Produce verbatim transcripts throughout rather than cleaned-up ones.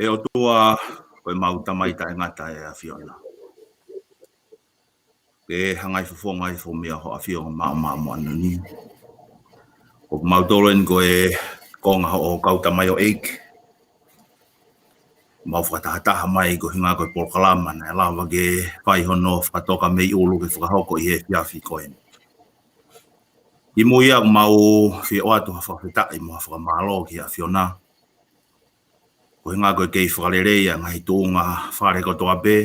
ʻE ʻOtua, ko e mau Tamai taʻengata ʻe ʻAfiona. Ke hangai fofonga i fomia ho ʻAfio maʻamaʻa mo anuni. Ko mautolu eni ko e konga hoʻo kau tamaioʻeiki. Mau fakatahataha mai ko hinga ko e polokalama naʻe lava ke fai hono fakatoka mei ʻulu ke fakahoko ʻi he efiafi ko eni. ʻI muʻa ia ʻoku mau fie ʻoatu ha fakafetaʻi mo ha fakamālō ki he ʻAfiona. Ko hinga ko e kei fakalelei ʻa e ngaahi tuʻunga fale kotoa pē.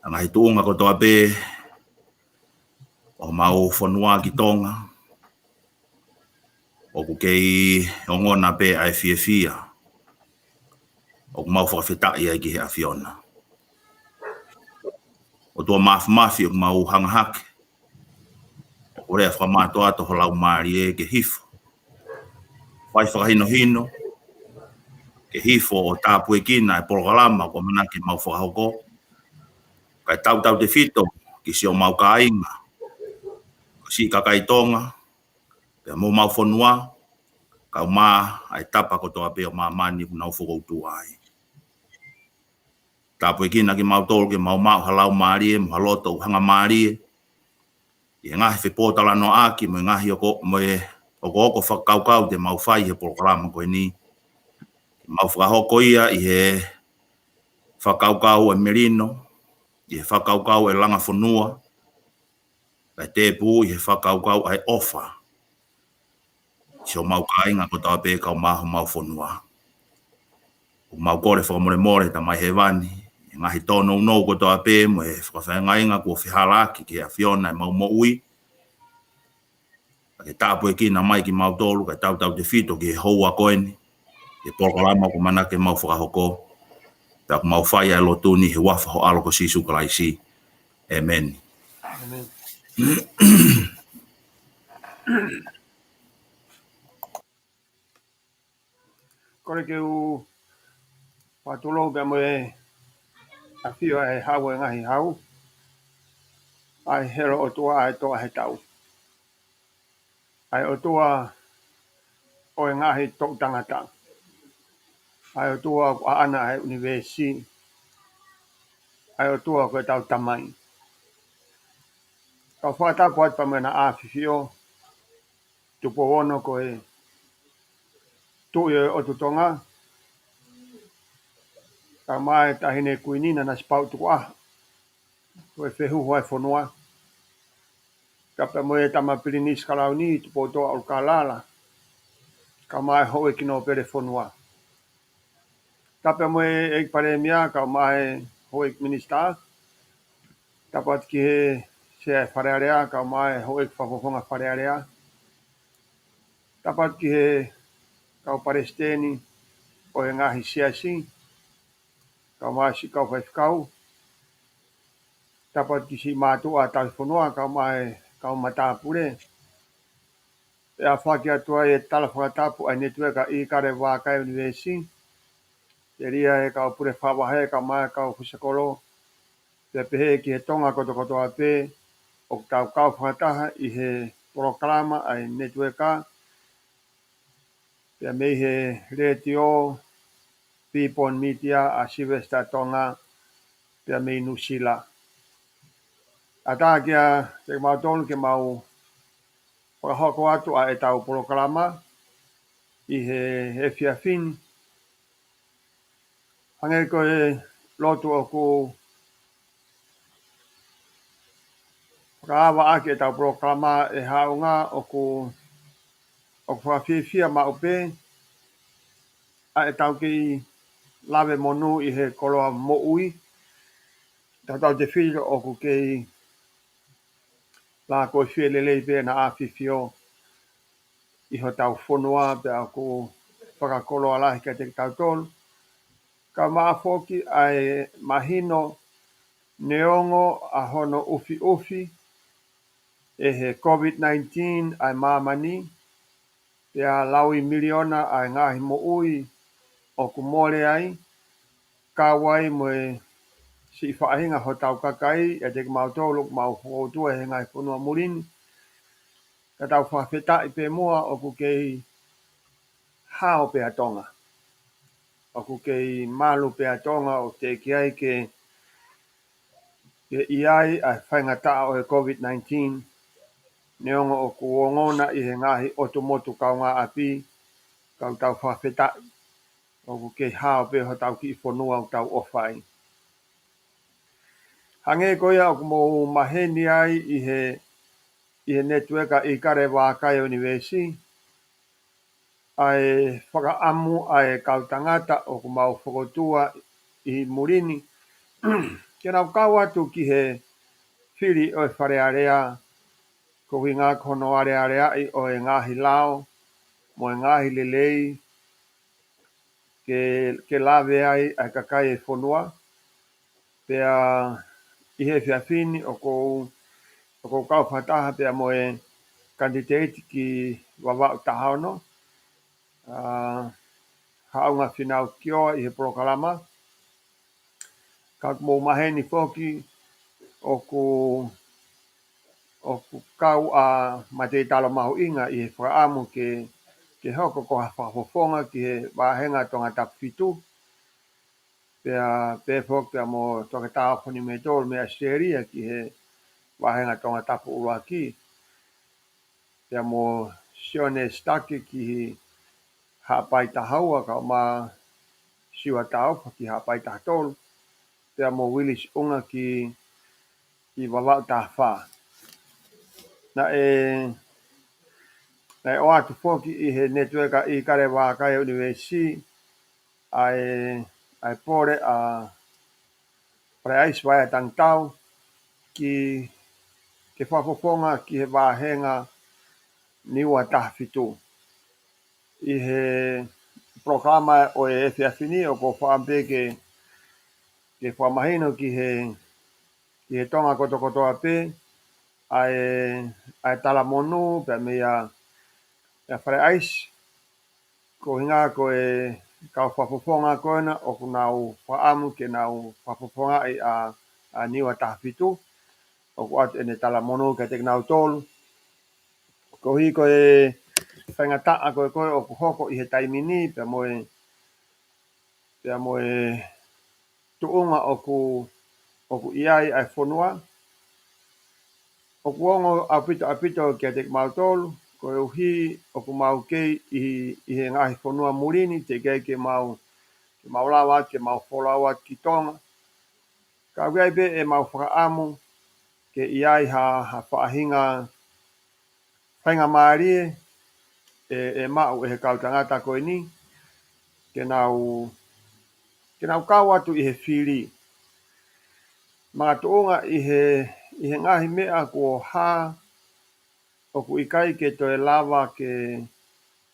ʻA e ngaahi tuʻunga kotoa pē ʻo mau fonua ki Tonga. ʻOku kei ongona pē ʻa e fiefia. ʻOku mau fakafetaʻi ai ki he ʻAfiona. ʻOtua Māfimafi ʻoku mau hanga hake. ʻOku lea fakamātoato ho Laumālie ke hifo. Fai fakahinohino. Ke hifo ʻo tāpuekina e polokalama ʻoku ʻamanaki ke mau fakahoko. Kae tautautefito ki siʻomau kāinga. Ko siʻi kakai Tonga. Pea mo homau fonua. Kae ʻumaʻā ʻa e tapa kotoa pē ʻo māmani ʻoku nau fokoutua ai. Tāpuekina kimautolu ke mau maʻu ha laumālie, mo ha loto ʻoku hangamālie. ʻI he ngaahi fepōtalanoaʻaki, mo e ngaahi oko, mo e okooko fakakaukau te mau fai he polokalama ko eni. Ke mau fakahoko ia ʻi he fakakaukau ʻa e melino, ʻi he fakakaukau ʻa e langa fonua, kae tēpū ʻi he fakakaukau ʻa e ʻofa. Siʻomau kāinga kotoa pē kae ʻumaʻā homau fonua. ʻOku mau kole fakamolemole Tamai Hēvani, ʻi he ngaahi tōnounou kotoa pē mo e fakafeangainga kuo fehālaaki ki he ʻAfiona ʻemau moʻui. Kae tāpuekina mai kimautolu, kae tautautefito ki he houa ko eni, ki he polokalama ʻoku ʻamanaki ke mau fakahoko. Pea ʻoku mau fai ʻa e lotu ni he huafa ho ʻAlo ko Sīsū Kalaisi. ʻĒmeni. ʻĒmeni. Kole ke u fakatulou pea mo e ʻafio ʻa e Hau ʻo e ngaahi hau, ʻa e Helo ʻOtua ʻa e Toʻa he Tau, ʻa e ʻOtua ʻo e ngaahi toʻutangata, ʻa e ʻOtua ʻoku ʻaʻana ʻa e ʻunivēsi, ʻa e ʻOtua ko e tau Tamai. Kau fakatapu atu pea mo ʻena ʻAfifio, Tupou Ono ko e Tuʻi ʻo e ʻOtu Tonga, kae ʻumaʻā e Taʻahine Kuini Nanasipauʻu Tukuʻaho, ko e Fehuhu ʻa e Fonua. Tapu pea mo e Tama Pilinisi Kalauni, Tupoutoʻa ʻUlukalala, kae ʻumaʻā e Houʻeiki Nōpele Fonua. Tapu pea mo e ʻEiki Palēmia, kae ʻumaʻā e Houʻeiki Minisitā. Tapu atu ki he Sea ʻo e Fale Alea, kae ʻumaʻā e Houʻeiki Fakafofonga Fale Alea. Tapu atu ki he kau palesiteni ʻo e ngaahi siasi, kae ʻumaʻā siʻi kau faifekau. Tapu atu ki siʻi mātuʻa tauhi fonua, kae ʻumaʻā e kau matāpule. Pea ʻoatu atu ai e tala fakatapu ʻa e Netiueka ʻIkale Vakai ʻUnivēsi, telia e kau pule fakavahe, kae ʻumaʻā e kau fusakolo, pea pehē ki he Tonga kotokotoa pē ʻoku tau kau fakataha ʻi he polokalama ʻa e Netiueka, pea mei he Letiō Pipon Mītia ʻa Sylvester Tonga, pea mei Nuʻusila. ʻAtā kiate kimautolu ke mau fakahoko atu ʻa ʻetau polokalama ʻi he efiafi ni. Hangē ko e lotu ʻoku fakaava ʻaki ʻetau polokalama, ʻe Haʻunga, ʻoku, ʻoku fakafiefia maʻu pē ʻa ʻetau kei lave monū ʻi he koloa moʻui. Tautautefito ʻoku kei lākoifie lelei pē ʻena ʻAfifio ʻi hotau fonua, pea ʻoku fakakoloa lahi kiate kitautolu. Kae ʻumaʻā foki ʻa e mahino neongo ʻa hono ʻufiʻufi ʻe he COVID nineteen ʻa e māmani, pea laui miliona ʻa e ngaahi moʻui ʻoku mole ai, kau ai mo e siʻi faʻahinga hotau kakai, ʻiate kimautolu ʻoku mau fokoutua he ngaahi fonua muli ni. Ka tau fakafetaʻi pē muʻa ʻoku kei hao pē ʻa Tonga. ʻoku kei malu pē ʻa Tonga ʻo teʻeki ai ke, ke ʻi ai ʻa e faingataʻa ʻo e COVID nineteen, neongo ʻoku ongona ʻi he ngaahi ʻotu motu kaungāʻapi, ka ʻoku tau fakafetaʻi ʻoku kei hao pē hotau kiʻi fonua ʻoku tau ʻofa ai. Hangē ko ia ʻoku mou maheni ai ʻi he, ʻi he netiueka ʻIkale Vākai Universe, ʻa e fakaʻamu ʻa e kau tangata ʻoku mau fokotuʻu ʻi muli ni, ke nau kau atu ki he fili ʻo e Fale Alea, ko e ʻuhinga ko hono alealeaʻi ʻo e ngaahi lao, mo e ngaahi lelei, ke, ke lave ai ʻa e kakai e fonua. Pea ʻi he efiafi ni ʻoku ou, ʻoku ou kau fakataha pea mo e kanititeiti ki Vavaʻu taha ono, ʻa Haʻunga Finau Kioa ʻi he polokalama. Ka ʻoku mou maheni foki ʻoku, ʻoku kau ʻa Matei Talo Mahuʻinga ʻi he fakaʻamu ke, ke hoko ko ha fakafofonga ki he vāhenga Tongatapu fitu. Pea, pea foki pea mo Toketā Honi Metol mei ʻAositelēlia ki he vāhenga Tongatapu ʻuluaki. Pea mo Sione Sitake ki Haʻapai taha ua, kae ʻumaʻā Siua Taufa ki Haʻapai taha tolu. Pea mo Willis ʻUnga ki, ki Vavaʻu taha fā. Naʻe, naʻe ʻoatu foki ʻi he netiueka ʻIkale Vākai Universe, ʻa e, ʻa e pole ʻa Fale ʻAisi Vaea Tangitau ki, ke fakafofonga ki he vāhenga Niua taha fitu. ʻI he polokalama ʻo e efiafi ni ʻoku ou fakaʻamu pē ke, ke fakamahino ki he, ki he Tonga kotokotoa pē, ʻa e, ʻa e talamonū pea mei a, ʻa Fale ʻAisi, ko e ʻuhinga ko e kau fakafofonga ko ena ʻoku nau fakaʻamu ke nau fakafofongaʻi ʻa, ʻa Niua taha fitu, ʻoku ʻoatu ʻene talamonū kiate kinautolu. Koeʻuhi ko e faingataʻa ko ē ko ē ʻoku hoko ʻi he taimi ni, pea mo e, pea mo e tuʻunga ʻoku, ʻoku ʻi ai ʻa e fonua. ʻOku ongo ʻaupito ʻaupito kiate kimautolu, koeʻuhi ʻoku mau kei ʻi, ʻi he ngaahi fonua muli ni, teʻeki ai ke mau, ke mau lava, ke mau folau atu ki Tonga. Ka ʻoku ʻi ai pē ʻemau fakaʻamu ke ʻi ai ha, ha faʻahinga faingamālie ʻe, ʻe maʻu ʻe he kau tangata ko eni, ke nau, ke nau kau atu ʻi he fili. Makatuʻunga ʻi he, ʻi he ngaahi meʻa kuo hā, ʻoku ʻikai ke toe lava ke,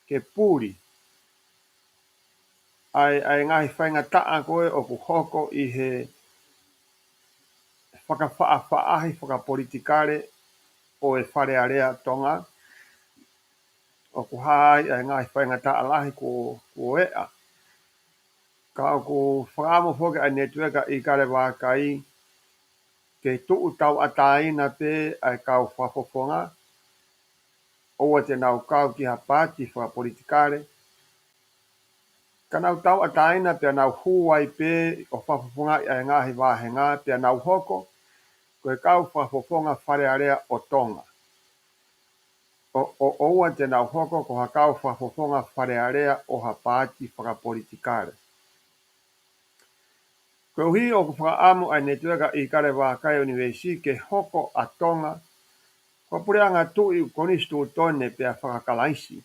ke puli ʻa e, ʻa e ngaahi faingataʻa ko ē ʻoku hoko ʻi he fakafaʻafaʻahi fakapolitikale ʻo e Fale Alea Tonga. ʻOku hā ai ʻa e ngaahi faingataʻa lahi kuo, kuo eʻa. Ka ʻoku fakaʻamu foki ʻa e netiueka ʻIkale Vākai ke tuʻu tauʻatāina pē ʻa e kau fakafofonga, ʻoua te nau kau ki ha paati fakapolitikale, ka nau tauʻatāina pea nau hū ai pē ʻo fakafofongaʻi ʻa e ngaahi vāhenga pea nau hoko ko e kau fakafofonga Fale Alea ʻo Tonga. ʻO, ʻo, ʻoua te nau hoko ko ha kau fakafofonga Fale Alea ʻo ha paati fakapolitikale. Koeʻuhi ʻoku fakaʻamu ʻa e netiueka ʻIkale Vākai Universe ke hoko ʻa Tonga ko ha puleʻanga tuʻi konisitūtone pea fakakalaisi.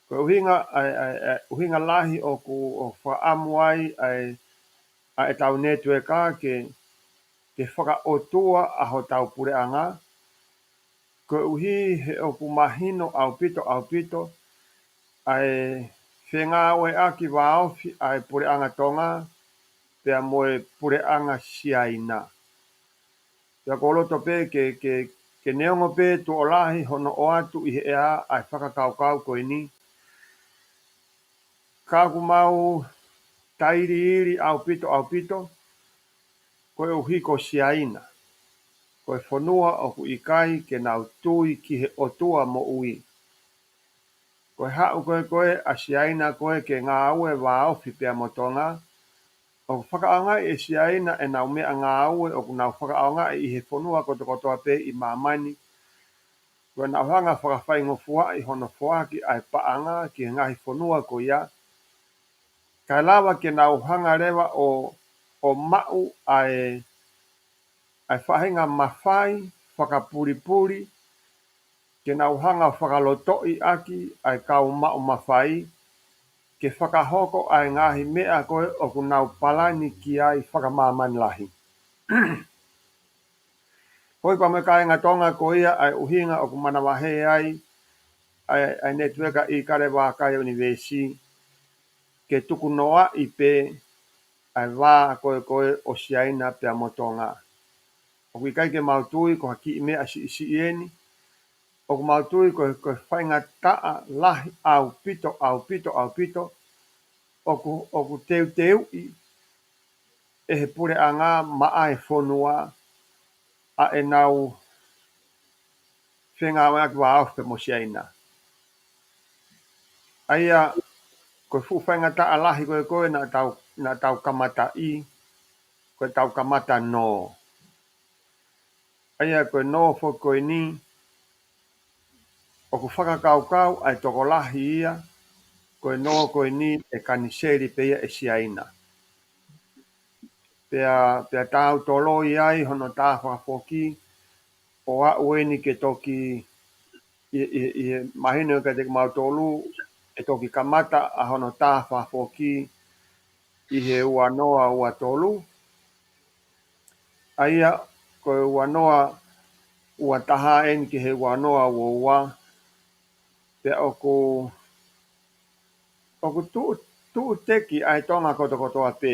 Ko e ʻuhinga, ʻa e, ʻa e, ʻa e ʻuhinga lahi ʻoku, ʻoku fakaʻamu ai ʻa e, ʻa ʻetau netiueka ke, ke fakaʻotua ʻa hotau puleʻanga, koeʻuhi he ʻoku mahino ʻaupito, ʻaupito ʻa e fengāueʻaki vāofi ʻa e puleʻanga Tonga pea mo e puleʻanga Siaina. Pea ʻoku ou loto pē ke, ke, ke neongo pē tuʻo lahi hono ʻoatu ʻi he ʻea ʻa e fakakaukau ko eni, ka ʻoku mau tailiili ʻaupito, ʻaupito, koeʻuhi ko Siaina ko e fonua ʻoku ʻikai ke nau tui ki he ʻOtua moʻui. Ko e haʻu ko ē ko ē ʻa Siaina ko ē ke ngāue vāofi pea mo Tonga, ʻoku fakaʻaongaʻi ʻe Siaina ʻenau meʻangāue ʻoku nau fakaʻaongaʻi ʻi he fonua kotokotoa pē ʻi māmani. Ko ʻenau hanga fakafaingofuaʻi hono foaki ʻa e paʻanga ki he ngaahi fonua ko ia, kae lava ke nau hanga leva ʻo, ʻo maʻu ʻa e, ʻa e faʻahinga mafai fakapulipuli, ke nau hanga fakalotoʻi ʻaki ʻa e kau maʻu mafai, ke fakahoko ʻa e ngaahi meʻa ko ē ʻoku nau palani ki ai fakamāmani lahi. Hoi pea mo e kāinga Tonga, ko ia ʻa e ʻuhinga ʻoku manavahē ai ʻa e, ʻa e netiueka ʻIkale Vākai Univēsi, ke tukunoaʻi pē ʻa e vā ko ē ko ē ʻo Siaina pea mo Tonga. ʻOku ʻikai ke mau tui ko ha kiʻi meʻa siʻisiʻi eni, ʻoku mau tui ko e, ko e faingataʻa lahi ʻaupito, ʻaupito, ʻaupito, ʻoku, ʻoku teuteuʻi ʻe he puleʻanga maʻa e fonua ʻa ʻenau fengāueʻaki vāofi pea mo Siaina. ʻA ia, ko e fuʻu faingataʻa lahi ko ē ko ē naʻa tau, naʻa tau kamataʻi, ko ʻetau kamata nō. ʻA ia, ko e nō foki ko eni, ʻoku fakakaukau ʻa e tokolahi ia, ko e nō ko eni ʻe kaniseli pē ia ʻe Siaina. Pea, pea tau toloi ai hono tā fakafoki, ʻo aʻu eni ke toki, ʻi, ʻi, ʻi he mahino kiate kimautolu, ʻe toki kamata ʻa hono tā fakafoki ʻi he ua noa ua tolu. ʻA ia, ko e ua noa ua taha eni ki he ua noa ua ua, pea ʻoku, ʻoku tuʻu, tuʻu teki ʻa e Tonga kotokotoa pē.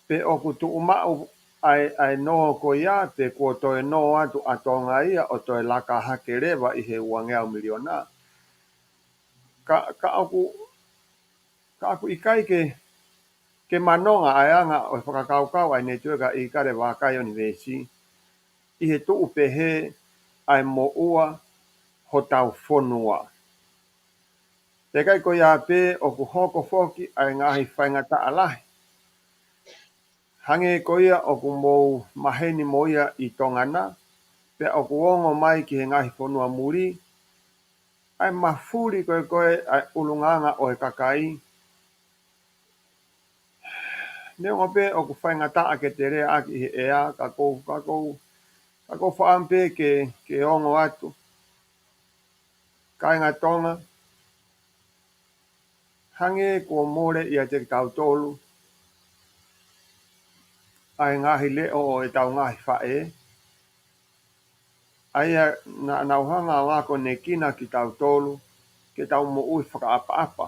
Pe ʻoku tuʻumaʻu ʻa e, ʻa e nō ko ia, pe kuo toe nō atu ʻa Tonga ia ʻo toe laka hake leva ʻi he uangeau miliona. Ka, ka ʻoku, ka ʻoku ʻikai ke, ke manonga ʻa e anga ʻo e fakakaukau ʻa e netiueka ʻIkale Vākai Univēsi ʻi he tuʻu pehē ʻa e moʻua hotau fonua. Pea ʻikai ko ia pē, ʻoku hoko foki ʻa e ngaahi faingataʻa lahi. Hangē ko ia ʻoku mou maheni mo ia ʻi Tonga na, pea ʻoku ongo mai ki he ngaahi fonua muli, ʻa e mafuli ko ē ko ē ʻa e ʻulungaanga ʻo e kakai. Neongo pē ʻoku faingataʻa ke te lea ʻaki ʻi he ʻea, ka ʻoku ou, ka ʻoku ou, ka ʻoku ou fakaʻamu pē ke, ke ongo atu. Kāinga Tonga, hangē kuo mole ʻiate kitautolu ʻa e ngaahi leʻo ʻo ʻetau ngaahi faʻē, ʻa ia naʻa nau hanga ʻo akonekina kitautolu ke tau moʻui fakaʻapaʻapa,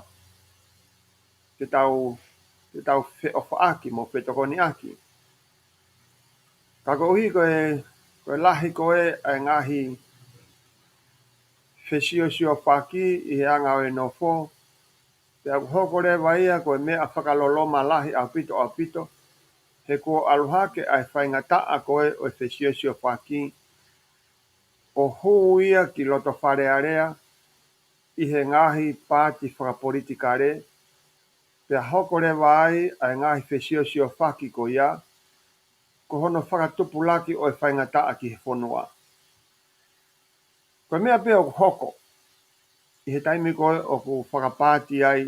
ke tau, ke tau feʻofaʻaki mo fetokoniʻaki. Ka koeʻuhi ko e, ko e lahi ko ē ʻa e ngaahi fesiosiofaki ʻi he anga ʻo e nofo, pea ʻoku hoko leva ia ko e meʻa fakaloloma lahi ʻaupito, ʻaupito, he kuo ʻalu hake ʻa e faingataʻa ko ē ʻo e fesiosiofaki, ʻo hū ia ki loto Fale Alea ʻi he ngaahi paati fakapolitikale, pea hoko leva ai ʻa e ngaahi fesiosiofaki ko ia, ko hono fakatupulaki ʻo e faingataʻa ki he fonua. Ko e meʻa pē ʻoku hoko ʻi he taimi ko ē ʻoku fakapaati ai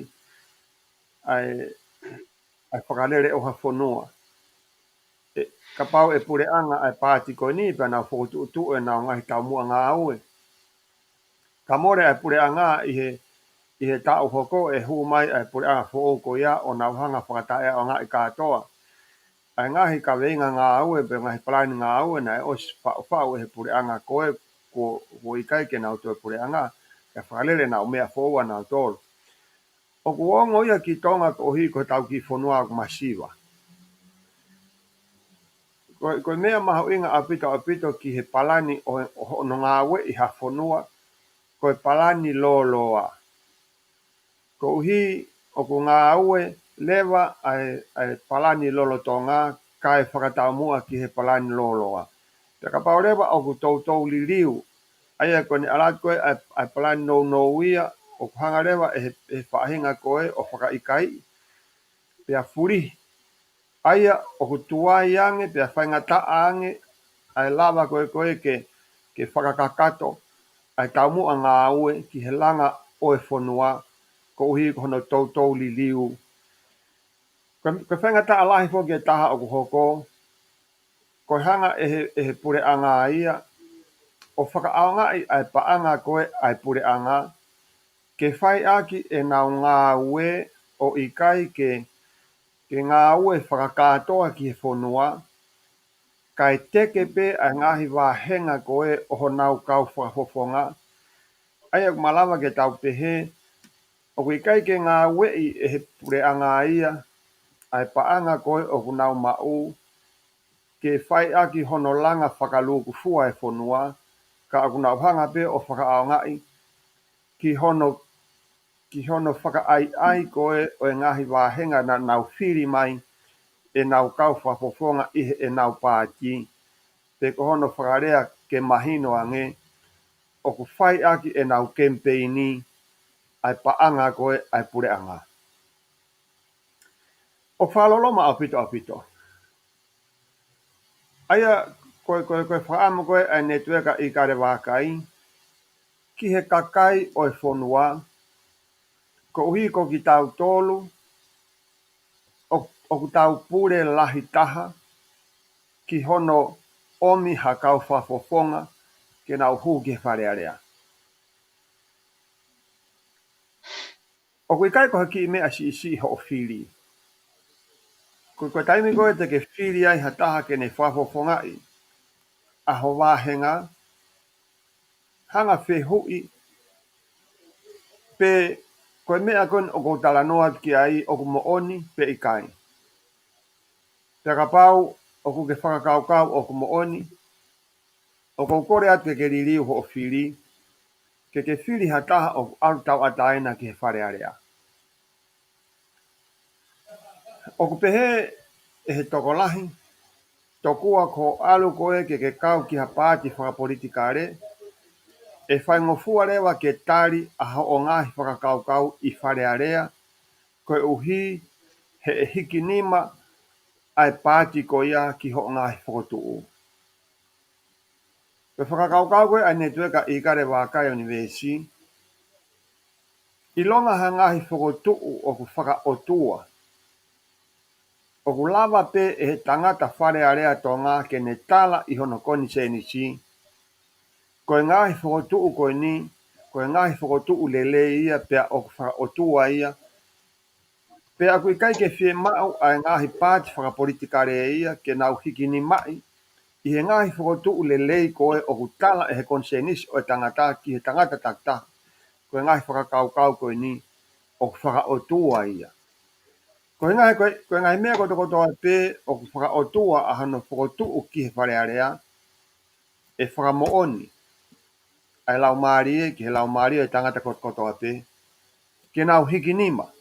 ʻa e, ʻa e fakalele ʻo ha fonua. ʻE, kapau ʻe puleʻanga ʻa e paati ko eni, pea nau fokotuʻutuʻu ʻenau ngaahi taumuʻa ngāue. Ka mole ʻa e puleʻanga ʻi he, ʻi he taʻu hoko, ʻe hū mai ʻa e puleʻanga foʻou ko ia ʻo nau hanga fakataʻeʻaongaʻi kātoa ʻa e ngaahi kaveinga ngāue pe ngaahi palani ngāue naʻe ʻosi faʻufaʻu ʻe he puleʻanga ko ē kuo, kuo ʻikai ke nau toe puleʻanga, kae fakalele ʻenau meʻa foʻou ʻanautolu. ʻOku ongo ia ki Tonga koeʻuhi ko hotau kiʻi fonua ʻoku masiva. Ko, ko e meʻa mahuʻinga ʻaupito, ʻaupito ki he palani ʻo, ʻo hono ngāueʻi ha fonua, ko e palani lōloa. Koeʻuhi ʻoku ngāue leva ʻa e, ʻa e palani lolotonga kae fakataumuʻa ki he palani lōloa. Pea kapau leva ʻoku toutou liliu, ʻa ia ko ʻene ʻalu atu ko ē ʻa e, ʻa e palani nounou ia ʻoku hanga leva ʻe he, ʻe he faʻahinga ko ē ʻo fakaʻikaiʻi pea fulihi. ʻA ia ʻoku tuai ange pea faingataʻa ange ʻa e lava ko ē, ko ē ke, ke fakakakato ʻa e taumuʻa ngāue ki he langa ʻo e fonua, koeʻuhi ko hono toutou liliu. Ko e, ko e faingataʻa lahi foki ʻe taha ʻoku hoko, ko e hanga ʻe he, ʻe he puleʻanga ia ʻo fakaʻaongaʻi ʻa e paʻanga ko ē ʻa e puleʻanga, ke fai ʻaki ʻenau ngāue ʻo ʻikai ke, ke ngāue fakakātoa ki he fonua, kae teke pē ʻa e ngaahi vāhenga ko ē ʻo honau kau fakafofonga. ʻA ia ʻoku malava ke tau pehē, ʻoku ʻikai ke ngāueʻi ʻe he puleʻanga ia ʻa e paʻanga ko ē ʻoku nau maʻu ke fai ʻaki hono langa fakalūkufua e fonua, ka ʻoku nau hanga pē ʻo fakaʻaongaʻi ki hono, ki hono fakaʻaiʻai ko ē ʻo e ngaahi vāhenga naʻa nau fili mai ʻenau kau fakafofonga ʻi heʻenau paati, pe ko hono fakalea ke mahino ange, ʻoku fai ʻaki ʻenau kemipeini ʻa e paʻanga ko ē ʻa e puleʻanga. ʻO fakaloloma ʻaupito ʻaupito. ʻA ia, ko e, ko e, ko e fakaʻamu ko ē ʻa e Netueka ʻIkale Vākai ki he kakai ʻo e fonua, koeʻuhi ko kitautolu ʻo, ʻoku tau pule lahi taha ki hono ʻomi ha kau fakafofonga ke nau hū ki he Fale Alea. ʻOku ʻikai ko ha kiʻi meʻa siʻisiʻi hoʻo fili. Ko, ko e taimi ko ē te ke fili ai ha taha ke ne fakafofongaʻi ʻa ho vāhenga, hanga fehuʻi pe ko e meʻa ko eni ʻoku ou talanoa ki ai ʻoku moʻoni pe ʻikai. Pea kapau ʻoku ke fakakaukau ʻoku moʻoni, ʻoku ou kole atu ke ke liliu hoʻo fili, ke ke fili ha taha ʻoku ʻalu tauʻatāina ki he Fale Alea. ʻOku pehē ʻe he tokolahi, tokua ko hoʻo ʻalu ko ē ke ke kau ki ha paati fakapolitikale, ʻe faingofua leva ke tali ʻa hoʻo ngaahi fakakaukau ʻi Fale Alea, koeʻuhi he ʻe hiki nima ʻa e paati ko ia ki hoʻo ngaahi fokotuʻu. Ko e fakakaukau ko ē ʻa e Netueka ʻIkale Vākai ʻUnivēsi, ʻilonga ha ngaahi fokotuʻu ʻoku fakaʻotua, ʻoku lava pē ʻe he tangata Fale Alea Tonga ke ne tala ʻi hono konisēnisi, ko e ngaahi fokotuʻu ko eni, ko e ngaahi fokotuʻu lelei ia pea ʻoku fakaʻotua ia, pea ʻoku ʻikai ke fiemaʻu ʻa e ngaahi paati fakapolitikale ia ke nau hiki nimaʻi ʻi he ngaahi fokotuʻu lelei ko ē ʻoku tala ʻe he konisēnisi ʻo e tangata ki he tangata takitaha, ko e ngaahi fakakaukau ko eni ʻoku fakaʻotua ia. Ko e ngaahi, ko e, ko e ngaahi meʻa kotokotoa pē ʻoku fakaʻotua ʻa hono fokotuʻu ki he Fale Alea, ʻe fakamoʻoni ʻa e laumālie ki he laumālie ʻo e tangata kotokotoa pē ke nau hiki nima.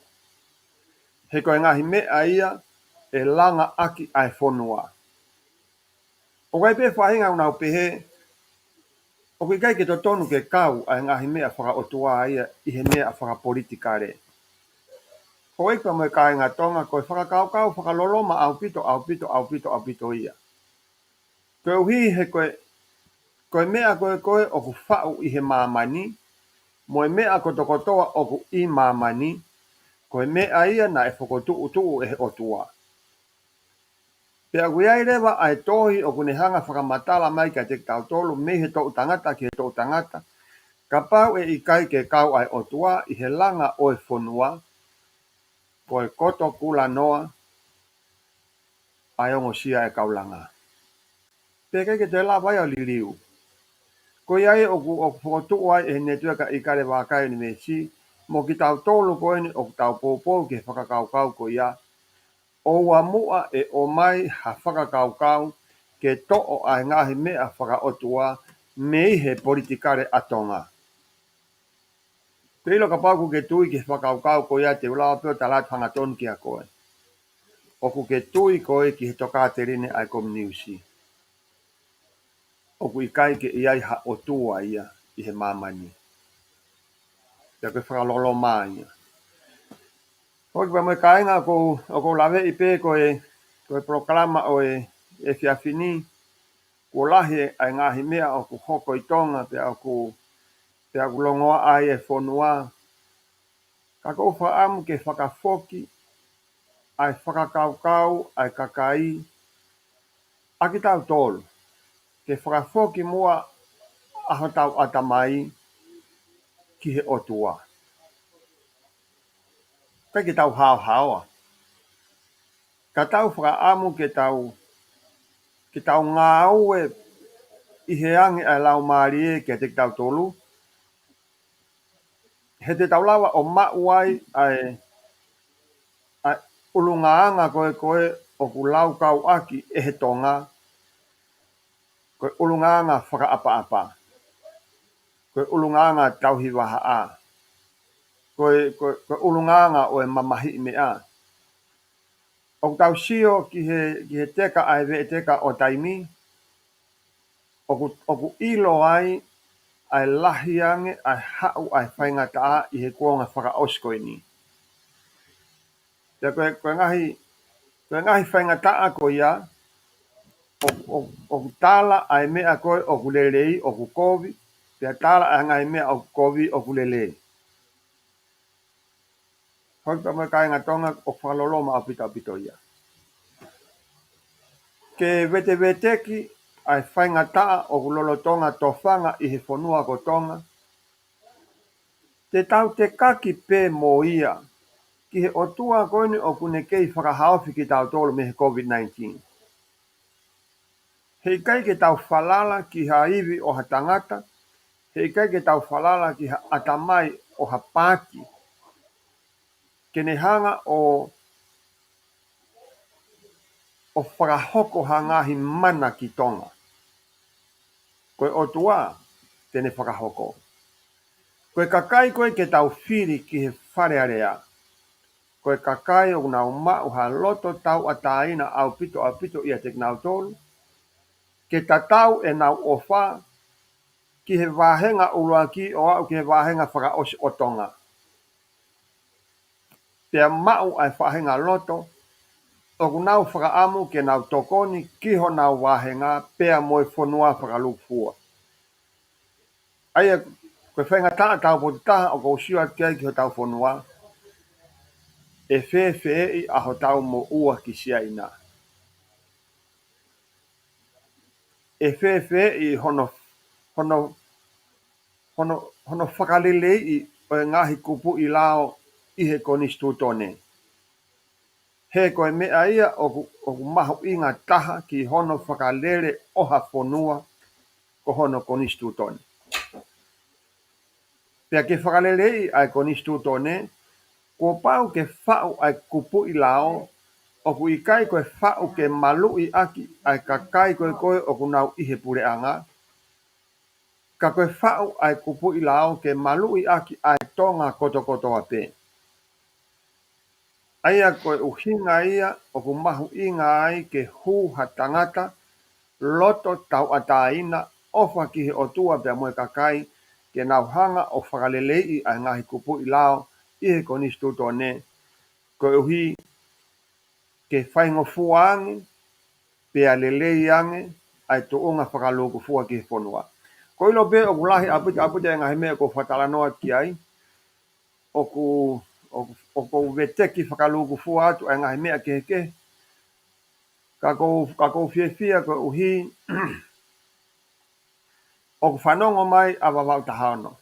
He ko e ngaahi meʻa ia ʻe langa ʻaki ʻa e fonua. ʻOku ʻi ai pē faʻahinga ʻoku nau pehē ʻoku ʻikai ke totonu ke kau ʻa e ngaahi meʻa fakaʻotua ia ʻi he meʻa fakapolitikale. Ko e ʻEiki pea mo e kāinga Tonga, ko e fakakaukau fakaloloma ʻaupito, ʻaupito, ʻaupito, ʻaupito ia. Koeʻuhi he ko e, ko e meʻa ko ē ko ē ʻoku faʻu ʻi he māmani, mo e meʻa kotokotoa ʻoku ʻi māmani, ko e meʻa ia naʻe fokotuʻutuʻu ʻe he ʻOtua. Pea ʻoku ʻi ai leva ʻa e tohi ʻoku ne hanga fakamatala mai kiate kitautolu mei he toʻu tangata ki he toʻu tangata, kapau ʻe ʻikai ke kau ʻa e ʻOtua ʻi he langa ʻo e fonua, ko e koto kulanoa ʻa e ongosia ʻa e kau langa. Pea ʻikai ke toe lava ia ʻo liliu. Ko ia ai ʻoku, ʻoku fokotuʻu ai ʻe he Netueka ʻIkale Vākai ʻUnivēsi, mo kitautolu ko eni ʻoku tau poupou ki he fakakaukau ko ia, ʻoua muʻa ʻe ʻomai ha fakakaukau ke toʻo ʻa e ngaahi meʻa fakaʻotua mei he politikale ʻa Tonga. Te u ʻilo kapau ʻoku ke tui ki he fakakaukau ko ia, te u lava pē ʻo tala atu hangatonu kiate koe, ʻoku ke tui koe ki he tokāteline ʻa e kominiusi. ʻOku ʻikai ke ʻi ai ha ʻOtua ia ʻi he māmani. Pea ko e fakaloloma ia. Hoi pea mo e kāinga, ʻoku ou, ʻoku ou laveʻi pē ko e, ko e polokalama ʻo e, e efiafi ni, kuo lahi ʻa e ngaahi meʻa ʻoku hoko ʻi Tonga, pea ʻoku, pea ʻoku longoaʻa ai e fonua. Ka ʻoku ou fakaʻamu ke fakafoki ʻa e fakakaukau ʻa e kakai, ʻa kitautolu, ke fakafoki muʻa ʻa hotau ʻatamai ki he ʻOtua. ʻIkai ke tau haohaoa. Ka tau fakaʻamu ke tau, ke tau ngāue ʻi he angi ʻa e Laumālie kiate kitautolu, he te tau lava ʻo maʻu ai ʻa e, ʻa e ʻulungaanga ko ē, ko ē ʻoku laukau ʻaki ʻe he Tonga, ko e ʻulungaanga fakaʻapaʻapa, ko e ʻulungaanga tauhi vahaʻa, ko e, ko e, ko e ʻulungaanga ʻo e mamahiʻi meʻa. ʻOku tau sio ki he, ki he teka ʻa e veʻeteka ʻo taimi, ʻoku, ʻoku ʻilo ai ʻa e lahi ange ʻa e haʻu ʻa e faingataʻa ʻi he kuonga fakaʻosi ko eni. Pea ko e, ko e ngaahi, ko e ngaahi faingataʻa ko ia, ʻo, ʻo, ʻoku tala ʻa e meʻa ko ē ʻoku lelei ʻoku kovi, pea tala ʻa e ngaahi meʻa ʻoku kovi ʻoku lelei. Hoi pea mo e kāinga Tonga, ʻoku fakaloloma ʻaupito ʻaupito ia. Ke veteveteki ʻa e faingataʻa ʻoku lolotonga tofanga ʻi he fonua ko Tonga, te tau tekaki pē mo ia ki he ʻOtua ko eni ʻoku ne kei fakahaofi kitautolu mei he COVID nineteen. Heʻikai ke tau falala ki ha ivi ʻo ha tangata, heʻikai ke tau falala ki ha ʻatamai ʻo ha paati, ke ne hanga ʻo, ʻo fakahoko ha ngaahi mana ki Tonga. Ko e ʻOtua te ne fakahoko. Ko e kakai ko ē ke tau fili ki he Fale Alea, ko e kakai ʻoku nau maʻu ha loto tauʻatāina ʻaupito ʻaupito ʻiate kinautolu, ke tatau ʻenau ʻofa ki he vāhenga ʻuluaki ʻo aʻu ki he vāhenga fakaʻosi ʻo Tonga. Pea maʻu ʻa e faʻahinga loto ʻoku nau fakaʻamu ke nau tokoni ki honau vāhenga pea mo e fonua fakalūkufua. ʻA ia, ko e faingataʻa taupotu taha ʻoku ou sio atu ki ai ki hotau fonua, ʻe fēfēʻi ʻa hotau moʻua ki Siaina. ʻE fēfēʻi hono, hono, hono, hono fakaleleiʻi ʻo e ngaahi kupuʻi lao ʻi he Konisitūtone. He ko e meʻa ia ʻoku, ʻoku mahuʻinga taha ki hono fakalele ʻo ha fonua ko hono Konisitūtone. Pea ke fakaleleiʻi ʻa e Konisitūtone, kuo pau ke faʻu ʻa e kupuʻi lao, ʻoku ʻikai ko e faʻu ke maluʻi ʻaki ʻa e kakai ko ē ko ē ʻoku nau ʻi he puleʻanga, ka ko e faʻu ʻa e kupuʻi lao ke maluʻi ʻaki ʻa e Tonga kotokotoa pē. ʻA ia ko e ʻuhinga ia ʻoku mahuʻinga ai ke hū ha tangata loto tauʻatāina, ʻofa ki he ʻOtua pea mo e kakai, ke nau hanga ʻo fakaleleiʻi ʻa e ngaahi kupuʻi lao ʻi he Konisitūtone, koeʻuhi ke faingofua ange pea lelei ange ʻa e tuʻunga fakalūkufua ki he fonua. Ko e ʻilo pē ʻoku lahi ʻaupito ʻaupito e ngaahi meʻa ʻoku ou fakatalanoa ki ai, ʻoku, ʻoku, ʻoku ou veteki fakalūkufua atu ʻa e ngaahi meʻa kehekehe. Ka ʻoku ou, ka ʻoku ou fiefia koeʻuhi ʻoku fanongo mai ʻa Vavaʻu taha ono.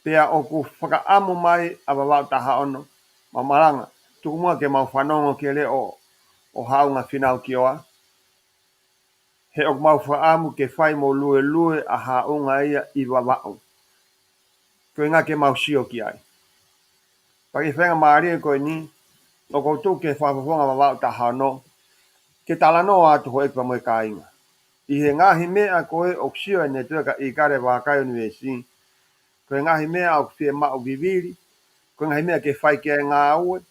Pea ʻoku fakaʻamu mai ʻa Vavaʻu taha ono, mau malanga, tuku muʻa ke mau fanongo ki he leʻo ʻo Haʻunga Fīnau Kioa. He ʻoku mau fakaʻamu ke fai mo luelue ʻa Haʻunga ia ʻi Vavaʻu. Ko e ʻuhinga ke mau sio ki ai. Pea ko e faingamālie ko eni, ʻoku ou tuku ke fakafofonga Vavaʻu taha ono, ke talanoa atu houʻeiki pea mo e kāinga. ʻI he ngaahi meʻa ko ē ʻoku sio ai e netiueka ʻIkale Vakai University, ko e ngaahi meʻa ʻoku fiemaʻu vivili, ko e ngaahi meʻa ke fai ki ai e ngāue,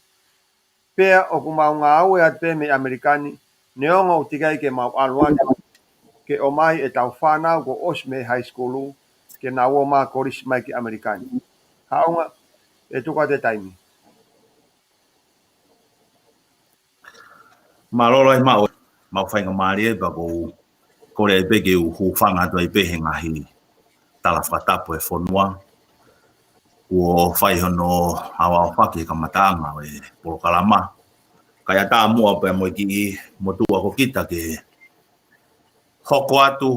pea ʻoku mau ngāue atu pē mei ʻAmelika ni, neongo ʻoku teʻeki ai ke mau ʻalu atu, ke ʻomai ʻetau fānau kuo ʻosi mei high school, ke nau ō mai ʻo kolisi mai ki ʻAmelika ni. Haʻonga, ʻe tuku atu e taimi. Mālō lahi Maʻu, mau faingamālie pea ʻoku ou kole ai pē ke u hūfanga atu ai pē he ngaahi tala fakatapu e fonua kuo fai hono aoaofaki he kamataʻanga ʻo e polokalama. Kae ʻatā muʻa pea mo e kiʻi motuʻa ko kita ke hoko atu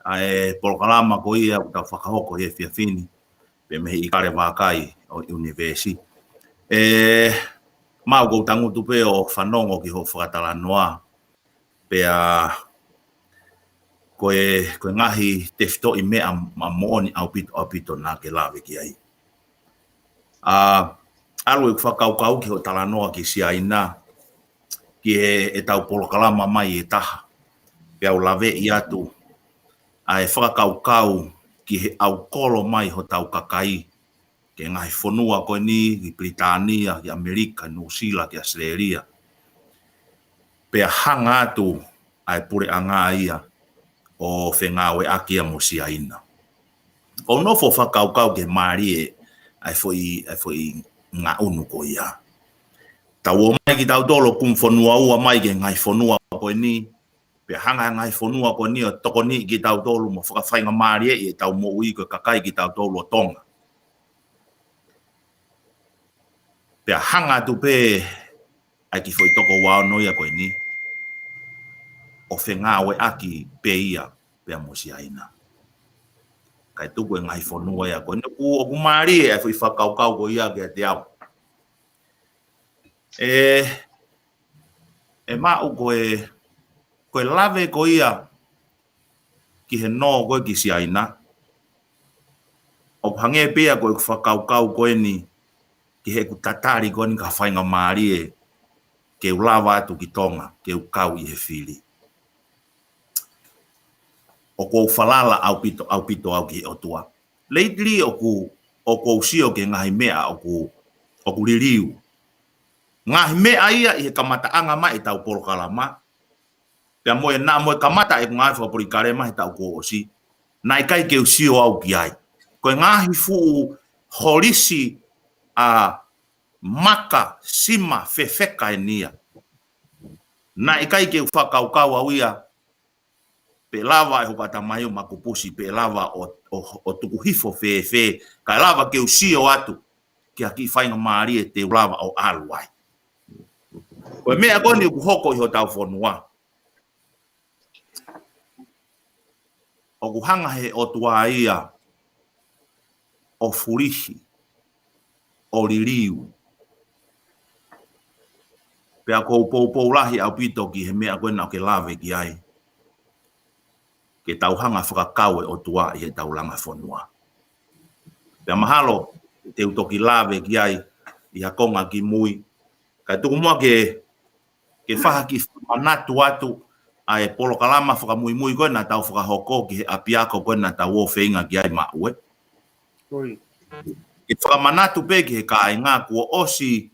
ʻa e polokalama ko ia ʻoku tau fakahoko he efiafi ni, pea mei he ʻIkale Vākai ʻo e ʻunivēsi. ʻE, Maʻu, ʻoku ou tangutu pē ʻo fanongo ki hoʻo fakatalanoa, pea ko e, ko e ngaahi tefitoʻi meʻa ma moʻoni ʻaupito, ʻaupito naʻa ke lave ki ai. ʻA, ʻalu ʻeku fakakaukau ki hoʻo talanoa ki Siaina, ki he, ʻetau polokalama mai ʻe taha. Pea u laveʻi atu ʻa e fakakaukau ki he ʻaukolo mai hotau kakai ki he ngaahi fonua ko eni, ki Pilitānia, ki ʻAmelika, Nuʻusila, ki ʻAositelēlia. Pea hanga atu ʻa e puleʻanga ia ʻo fengāueʻaki ia mo Siaina. ʻOku ou nofo ʻo fakakaukau ki he mālie ʻa e foʻi, ʻa e foʻi ngaʻunu ko ia. Tau ō mai kitautolu ʻo kumi fonua ua mai ki he ngaahi fonua ko eni, pea hanga ʻe he ngaahi fonua ko eni ʻo tokoniʻi kitautolu mo fakafaingamālieʻi ʻetau moʻui ko e kakai kitautolu ʻo Tonga. Pea hanga atu pē ʻa e kiʻi foʻi toko ua ono ia ko eni ʻo fengāueʻaki pē ia pea mo Siaina. Kae tuku e ngaahi fonua ia ko eni. ʻOku, ʻoku mālie ʻa e foʻi fakakaukau ko ia kiate au. ʻE, ʻe Maʻu, ko e, ko e lave ko ia ki he nō ko ē ki Siaina, ʻoku hangē pē ia ko ʻeku fakakaukau ko eni ki heʻeku tatali ko eni ka faingamālie ke u lava atu ki Tonga, ke u kau ʻi he fili. ʻOku ou falala ʻaupito, ʻaupito au ki he ʻOtua. Lately ʻoku, ʻoku ou sio ki he ngaahi meʻa ʻoku, ʻoku liliu. Ngaahi meʻa ia ʻi he kamataʻanga mai ʻetau polokalama, pea mo e, naʻa mo e kamata ʻeku ngaahi fakapolikalema he taʻu kuo ʻosi, naʻe ʻikai ke u sio au ki ai. Ko e ngaahi fuʻu holisi ʻa maka, sima, fefeka eni ia. Naʻe ʻikai ke u fakakaukau au ia pe ʻe lava ʻe hoku ʻatamai ʻo makupusi, pe ʻe lava ʻo, ʻo, ʻo tuku hifo fēfē, kae lava ke u sio atu ki ha kiʻi faingamālie te u lava ʻo ʻalu ai. Ko e meʻa ko eni ʻoku hoko ʻi hotau fonua, ʻoku hanga he ʻOtua ia ʻo fulihi, ʻo liliu. Pea ʻoku ou poupou lahi ʻaupito ki he meʻa ko ē naʻa ke lave ki ai, ke tau hanga fakakau e ʻOtua ʻi heʻetau langa fonua. Pea mahalo te u toki lave ki ai ʻi ha konga ki mui. Kae tuku muʻa ke, ke fai ha kiʻi manatu atu ʻa e polokalama fakamuimui ko ē naʻa tau fakahoko ki he ʻapiako ko ē naʻa tau ō feinga ki ai, Maʻu, ē. Ke fakamanatu pē ki he kāinga kuo ʻosi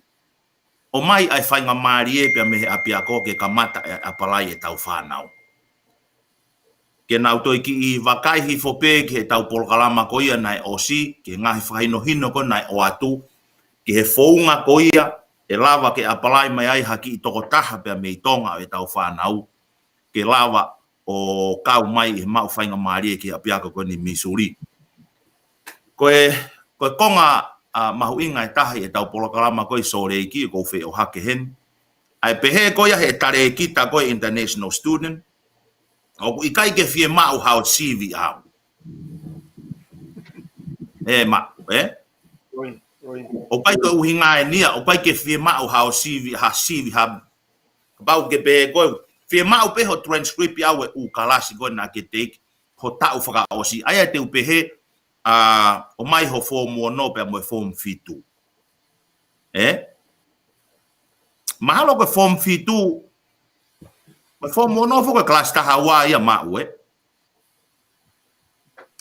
ʻomai ʻa e faingamālie pea mei he ʻapiako ke kamata e apalai ʻetau fānau. Ke nau toe kiʻi vakai hifo pē ki heʻetau polokalama ko ia naʻe ʻosi, ki he ngaahi fakahinohino ko ē naʻe ʻoatu, ki he founga ko ia ʻe lava ke apalai mai ai ha kiʻi tokotaha pea mei Tonga ʻo ʻetau fānau, ke lava ʻo kau mai ʻi he maʻu faingamālie ki he ʻapiako ko eni Missouri. Ko e, ko e konga, ʻa, mahuʻinga ʻe taha ʻi heʻetau polokalama ko ē ʻi Sōleki, ʻoku ou feʻohake heni. ʻA e pehē ko ia he talēkita ko ē international student, ʻoku ʻikai ke fiemaʻu hao sivi au. ʻE Maʻu, ē? ʻOku ʻikai ko e ʻuhinga eni ia, ʻoku ʻikai ke fiemaʻu hao sivi, ha sivi, ha, kapau ke pehē ko ē, fiemaʻu pē ho transcript ʻa e ʻū kalasi ko ē naʻa ke teiki, ho taʻu fakaʻosi. ʻA ia te u pehē, ʻa, ʻomai ho form ono pea mo e form fitu. Ē? Mahalo ko e form fitu, mo e form ono foki ko e kalasi taha ua ia, Maʻu, ē?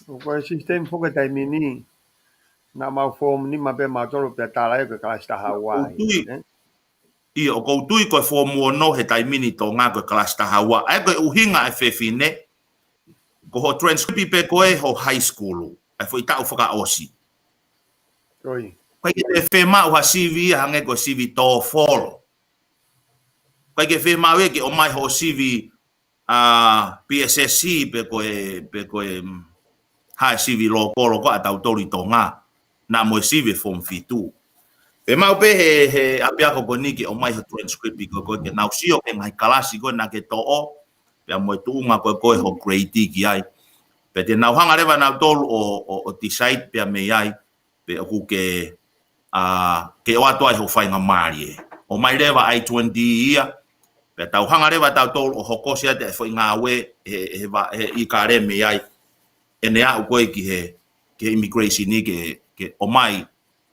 ʻOku ko e system foki taimi ni, naʻa mau form nima pē mautolu pea tala ia ko e kalasi taha ua, ʻoku ou tui, ē? ʻIo, ʻoku ou tui ko e form ono he taimi ni Tonga ko e kalasi taha ua. ʻA ia ko e ʻuhinga e fefine, ko ho transcript pē ko ē ho high school. ʻa e foʻi taʻu fakaʻosi. ʻIkai ke toe fiemaʻu ha sivi ia hangē ko e sivi tōfolo. ʻIkai ke fiemaʻu ia ke ʻomai hoʻo sivi ʻa e P S S C pe ko e, pe ko e, mm, ha sivi lōkolo ko ē ʻa tautolu ʻi Tonga. Naʻa mo e sivi form fitu. Fiemaʻu pē he, he ʻapiako ko eni ke ʻomai ho transcript ko ē, ko ē ke nau sio ki he ngaahi kalasi ko ē naʻa ke toʻo, pea mo e tuʻunga ko ē ko ē hoʻo grade ki ai. Pea te nau hanga leva ʻe nautolu ʻo, ʻo, ʻo decide pea mei ai, pe ʻoku ke, ʻa, ke ʻoatu ai hoʻo faingamālie. ʻOmai leva ʻa e twenty ia, pea tau hanga leva tautolu ʻo hokosi atu e foʻi ngāue he, he, va-, he ʻikale mei ai. ʻEne aʻu ko ē ki he, ki he immigration ni ke, ke ʻomai,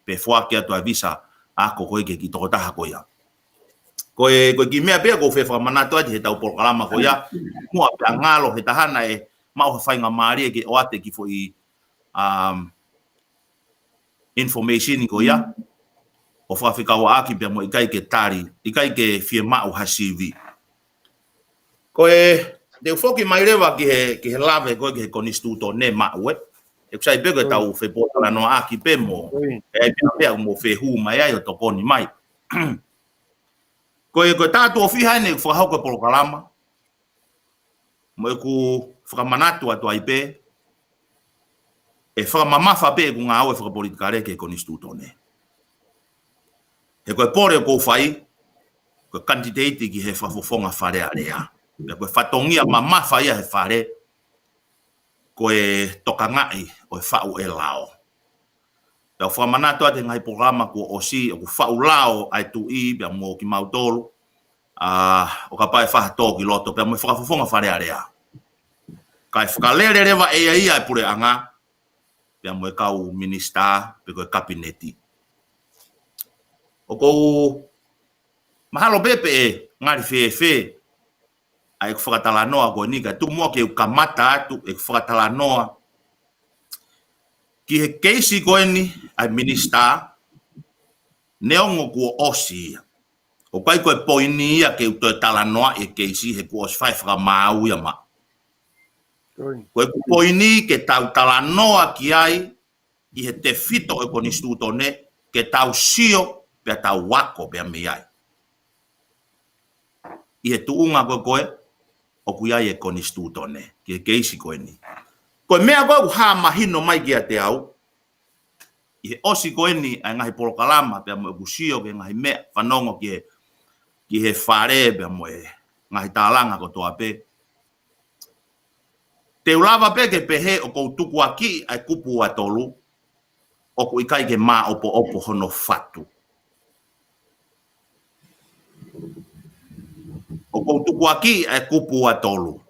pe foaki atu ʻa e visa ako ko ē ki he kiʻi tokotaha ko ia. Ko e, ko e kiʻi meʻa pē ia ʻoku ou fie fakamanatu atu he ʻetau polokalama ko ia, muʻa pea ngalo he taha naʻe maʻu ha faingamālie ke ʻoatu e kiʻi foʻi, um, information ko ia, ʻo fakafekauʻaki pea mo e ʻikai ke tali, ʻikai ke fiemaʻu ha sivi. Ko e, te u foki mai leva ki he, ki he lave ko ē ki he konisitūtone maʻu ē. ʻOku sai pē ko ʻetau fepōtalanoaʻaki pē mo, ʻe ai pē pea mo fehū mai ai ʻo tokoni mai. Ko e, ko e taʻu ʻe fiha eni ʻeku fakahoko e polokalama, mo ʻeku fakamanatu atu ai pē, ʻe fakamamafa pē ʻeku ngāue fakapolitikale ki he konisitūtone. He ko e pole ʻoku ou fai, ko e kanititeiti ki he fakafofonga Fale Alea. Pea ko e fatongia mamafa ia he fale, ko e tokangaʻi ʻo e faʻu ʻe lao. Tau fakamanatu atu he ngaahi polokalama kuo ʻosi, ʻoku faʻu lao ʻa e tuʻi pea mo kimautolu, ʻa, ʻo kapau ʻe fai ha tō ki loto pea mo e fakafofonga Fale Alea. Kae fakalele leva ʻe ia ia e puleʻanga, pea mo e kau minisitā, pe ko e kapineti. ʻOku ou mahalo pē pe ʻe ngali fēfē ʻa ʻeku fakatalanoa ko eni, kae tuku muʻa ke u kamata atu ʻeku fakatalanoa ki he keisi ko eni ʻa e minisitā, neongo kuo ʻosi ia. ʻOku ʻikai ko e poini ia ke u toe talanoaʻi e keisi he kuo ʻosi fai fakamaau ia maʻa. Ko ʻeku poini ke tau talanoa ki ai ʻi he tefito ʻo e konisitūtone, ke tau sio pea tau ako pea mei ai. ʻI he tuʻunga ko ē ko ē ʻoku ʻi ai e konisitūtone, ki he keisi ko eni. Ko e meʻa ko ē ʻoku hā mahino mai kiate au, ʻi he ʻosi ko eni ʻa e ngaahi polokalama, pea mo ʻeku sio ki he ngaahi meʻa, fanongo ki he, ki he fale, pea mo e ngaahi tālanga kotoa pē. Te u lava pē ke pehē ʻoku ou tukuakiʻi ʻa e kupu ua tolu, ʻoku ʻikai ke māʻopoʻopo hono fatu. ʻOku ou tukuakiʻi ʻa e kupu ua tolu,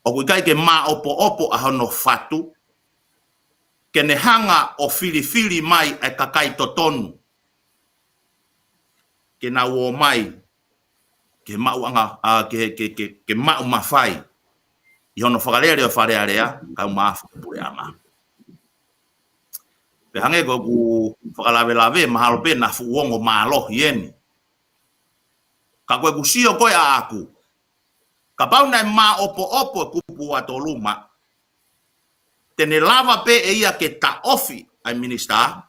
ʻoku ʻikai ke māʻopoʻopo ʻa hono fatu, ke ne hanga ʻo filifili mai ʻa e kakai totonu ke nau ō mai ke maʻuʻanga, ʻa, ke, ke, ke, ke maʻu mafai ʻi hono fakalele ʻo Fale Alea, kae ʻumaʻā e puleʻanga. Pea hangē ko ʻeku fakalavelave, mahalo pē naʻa fuʻu ongo mālohi eni. Ka ko ʻeku sio ko ē ʻaʻaku, kapau naʻe māʻopoʻopo e kupu ua tolu maʻa, te ne lava pē ʻe ia ke taʻofi ʻa e minisitā,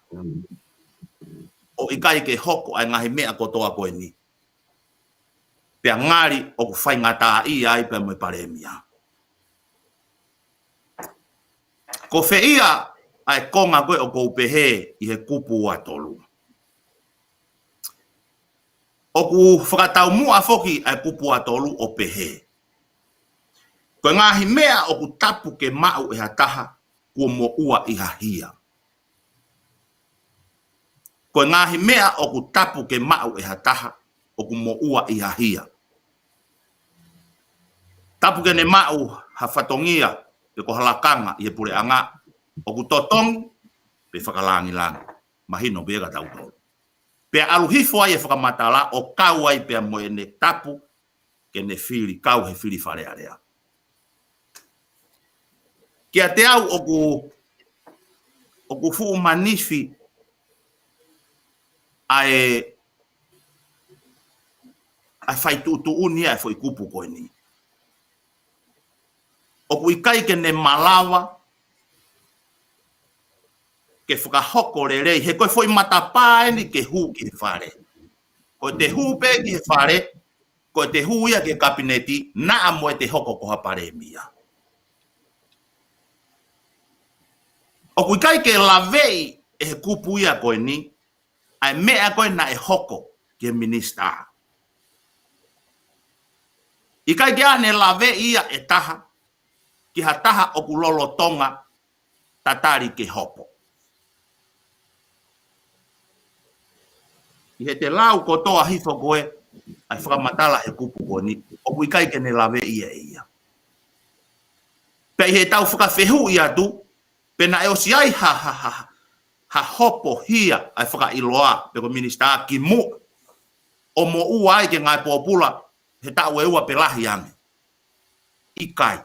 ʻo ʻikai ke hoko ʻa e ngaahi meʻa kotoa ko eni. Pea ngali ʻoku faingataʻaʻia ai pea mo e palēmia. Ko fē ia ʻa e konga ko ē ʻoku ou pehē ʻi he kupu ua tolu? ʻOku fakataumuʻa foki ʻa e kupu ua tolu ʻo pehē, ko e ngaahi meʻa ʻoku tapu ke maʻu ʻe ha taha, kuo moʻua ʻi ha hia. Ko e ngaahi meʻa ʻoku tapu ke maʻu ʻe ha taha, ʻoku moʻua ʻi ha hia. Tapu ke ne maʻu ha fatongia, pe ko ha lakanga ʻi he puleʻanga, ʻoku totongi, pe fakalangilangi. Mahino pē kia tautolu. Pea ʻalu hifo ai e fakamatala ʻo kau ai pea mo ʻene tapu ke ne fili, kau he fili Fale Alea. Kiate au ʻoku, ʻoku fuʻu manifi ʻa e, ʻa e fai tuʻutuʻuni ʻa e foʻi kupu ko eni. ʻOku ʻikai ke ne malava ke fakahoko lelei, he ko e foʻi matapā eni ke hū ki he fale. Ko ʻete hū pē ki he fale, ko ʻete hū ia ki he kapineti, naʻa mo ʻete hoko ko ha palēmia. ʻOku ʻikai ke laveʻi ʻe he kupu ia ko eni, ʻa e meʻa ko ē naʻe hoko ki he minisitā. ʻIkai ke ʻane laveʻi ia ʻe taha, ki ha taha ʻoku lolotonga tatali ke hopo. ʻI heʻete lau kotoa hifo ko ē, ʻa e fakamatala he kupu ko eni, ʻoku ʻikai ke ne laveʻi ia ʻe ia. Pea ʻi heʻetau fakafehuʻi atu, pe naʻe ʻosi ʻi ai ha, ha, ha, ha hopo hia ʻa e fakaʻiloa, pe ko e minisitā ki muʻa, ʻo moʻua ai ke ngāue pōpula, he taʻu ʻe ua pe lahi ange. ʻIkai.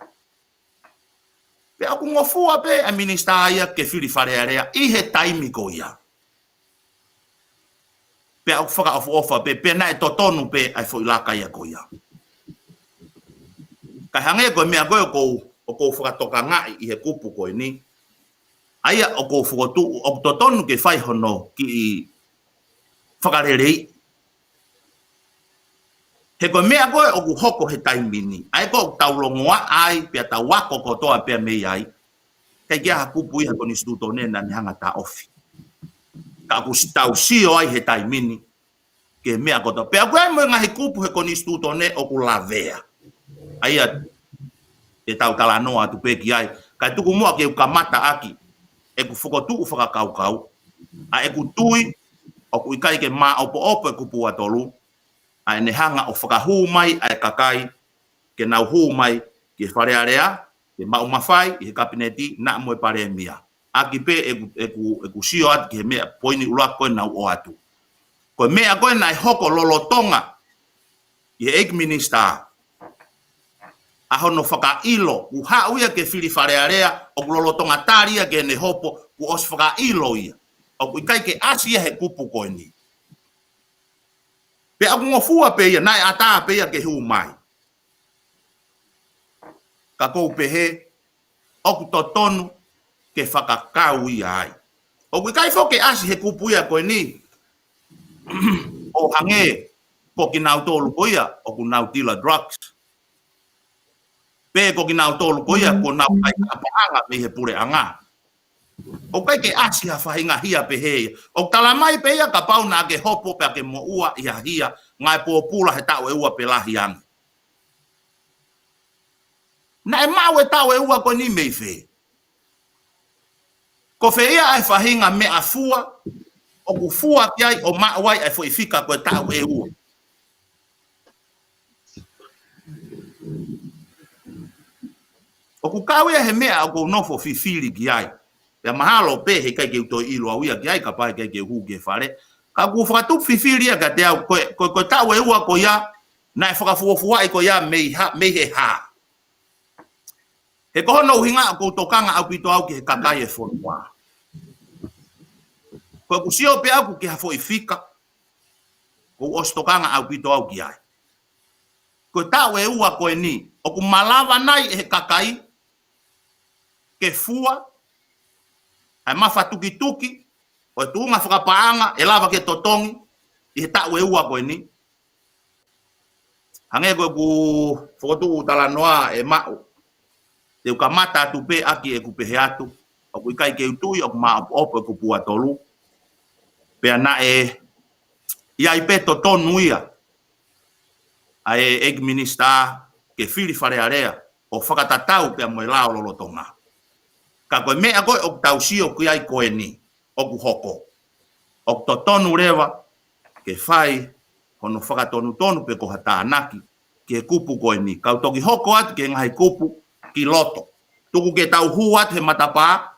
Pea ʻoku ngofua pē ʻa e minisitā ia ke fili Fale Alea ʻi he taimi ko ia. Pea ʻoku fakaʻofoʻofa pē, pea naʻe totonu pē ʻa e foʻi laka ia ko ia. Kae hangē ko e meʻa ko ē ʻoku ou, ʻoku ou fakatokangaʻi ʻi he kupu ko eni. ʻA ia ʻoku ou fokotuʻu, ʻoku totonu ke fai hono kiʻi fakalelei. He ko e meʻa ko ē ʻoku hoko he taimi ni, ʻa ia ko ē ʻoku tau longoaʻa ai, pea tau ako kotoa pea mei ai. ʻIkai ke ʻi ai ha kupu ʻi he konisitūtone naʻa ne hanga taʻofi. Ka ʻoku si-, tau sio ai he taimi ni, ki he meʻa kotoa. Pea ʻoku ʻi ai mo e ngaahi kupu he konisitūtone ʻoku lavea. ʻA ia te tau talanoa atu pē ki ai. Kae tuku muʻa ke u kamata ʻaki ʻeku fokotuʻu fakakaukau, ʻa ʻeku tui ʻoku ʻikai ke māʻopoʻopo e kupu ua tolu, ʻa ʻene hanga ʻo fakahū mai ʻa e kakai, ke nau hū mai ki he Fale Alea, ke maʻu mafai ʻi he kapineti, naʻa mo e palēmia. ʻAki pē ʻeku, ʻeku, ʻeku sio atu ki he meʻa poini ʻuluaki ko ē naʻa ku ʻoatu. Ko e meʻa ko ē naʻe hoko lolotonga ʻi he ʻEiki Minisitā, ʻa hono fakaʻilo, kuo haʻu ia ke fili Fale Alea, ʻoku lolotonga tali ia ke ne hopo, kuo ʻosi fakaʻilo ia. ʻOku ʻikai ke ʻasi ia he kupu ko eni. Pea ʻoku ngofua pē ia, naʻe ʻatā pē ia ke hū mai. Ka ʻoku ou pehē, ʻoku totonu ke fakakau ia ai. ʻOku ʻikai foki ke ʻasi he kupu ia ko eni, ʻo hangē ko kinautolu ko ia ʻoku nau tila drugs, pe ko kinautolu ko ia kuo nau kai ha paʻanga mei he puleʻanga. ʻOku ʻikai ke ʻasi ha faʻahinga hia pehē ia. ʻOku tala mai pē ia kapau naʻa ke hopo pea ke moʻua ʻi ha hia ngāue pōpula he taʻu ʻe ua pe lahi ange. Naʻe maʻu e taʻu ʻe ua ko eni mei fē? Ko fē ia ʻa e faʻahinga meʻafua ʻoku fua ki ai ʻo maʻu ai ʻa e foʻi fika ko e taʻu ʻe ua? ʻOku kau ia he meʻa ʻoku ou nofo fifili ki ai. Pea mahalo pē heʻikai ke u toe ʻilo au ia ki ai, kapau heʻikai ke u hū ki he fale. Ka ʻoku ou fakatupu fifili ia kiate au, ko e, ko e, ko e taʻu ʻe ua ko ia, naʻe fakafuofuaʻi ko ia mei ha, mei he hā? He ko hono ʻuhinga ʻoku ou tokanga ʻaupito au ki he kakai e fonua. Ko ʻeku sio pē ʻaku ki ha foʻi fika, ʻoku ou ʻosi tokanga ʻaupito au ki ai. Ko e taʻu ʻe ua ko eni, ʻoku malava nai ʻe he kakai ke fua ʻa e mafatukituki ʻo e tuʻunga fakapaʻanga ʻe lava ke totongi ʻi he taʻu ʻe ua ko eni? Hangē ko ʻeku fokotuʻu talanoa ʻe Maʻu, te u kamata atu pē ʻaki ʻeku pehē atu, ʻoku ʻikai ke u tui ʻoku māʻopoʻopo e kupu ua tolu. Pea naʻe ʻi ai pē totonu ia ʻa e ʻEiki Minisitā ke fili Fale Alea ʻo fakatatau pea mo e lao lolotonga. Ka ko e meʻa ko ē ʻoku tau sio ki ai ko eni ʻoku hoko, ʻoku totonu leva ke fai hono fakatonutonu pe ko ha tānaki ki he kupu ko eni. Kau toki hoko atu ki he ngaahi kupu ki loto. Tuku ke tau hū atu he matapā,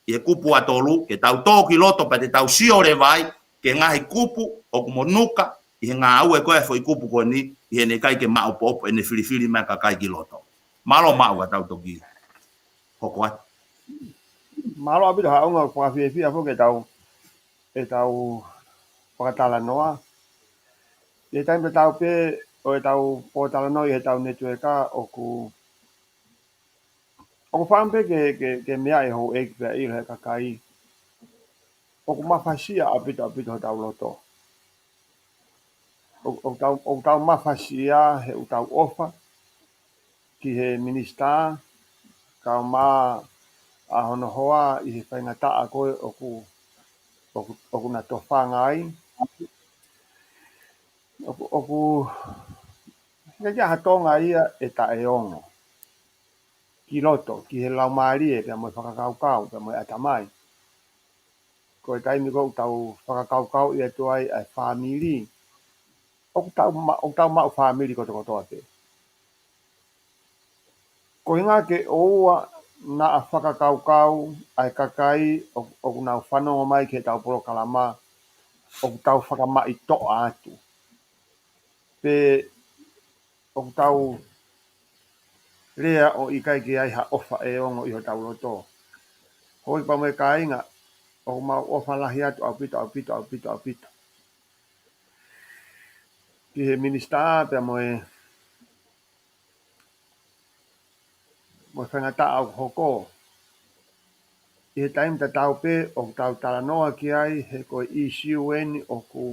ʻi he kupu ua tolu, ke tau tō ki loto pea te tau sio leva ai ki he ngaahi kupu ʻoku monuka ʻi he ngāue ko ē foʻi kupu ko eni, ʻi heʻene ʻikai ke māʻopoʻopo ʻene filifili mai kakai ki loto. Mālō Maʻu, ka tau toki hoko atu. Mālō ʻaupito Haʻunga, fakafiefia foki ʻetau, ʻetau fakatalanoa. ʻI he taimi tatau pē ʻo ʻetau pōtalanoa ʻi heʻetau netiueka, ʻoku ʻoku fakaʻamu pē ke, ke, ke meaʻi e houʻeiki pea ʻilo ʻe he kakai ʻoku mafasia ʻaupito ʻaupito hotau loto. ʻOku, ʻoku tau, ʻoku tau mafasia he ʻoku tau ʻofa ki he minisitā, kae ʻumaʻā hono hoa ʻi he faingataʻa ko ē ʻoku, ʻoku, ʻoku na tofanga ai. ʻOku, ʻoku, ʻikai ke ʻi ai ha Tonga ia ʻe taʻeongo ki loto, ki he laumālie, pea mo e fakakaukau, pea mo e ʻatamai. Ko e taimi ko ē ʻoku tau fakakaukauʻi atu ai ʻa e fāmili, ʻoku tau ma-, ʻoku tau maʻu fāmili kotokotoa pē. Ko e ʻuhinga ke ʻoua naʻa fakakaukau ʻa e kakai ʻo-, ʻoku nau fanongo mai ki heʻetau polokalama, ʻoku tau fakamaʻitoʻa atu. Pe ʻoku tau lea ʻo ʻikai ke ʻi ai ha ʻofa ʻe ongo ʻi hotau loto. Hoi pea mo e kāinga, ʻoku mau ʻofa lahi atu ʻaupito, ʻaupito, ʻaupito, ʻaupito ki he minisitā pea mo e, mo e faingataʻa ʻoku hoko. ʻI he taimi tatau pē ʻoku tau talanoa ki ai, he ko e ʻīsiu eni ʻoku,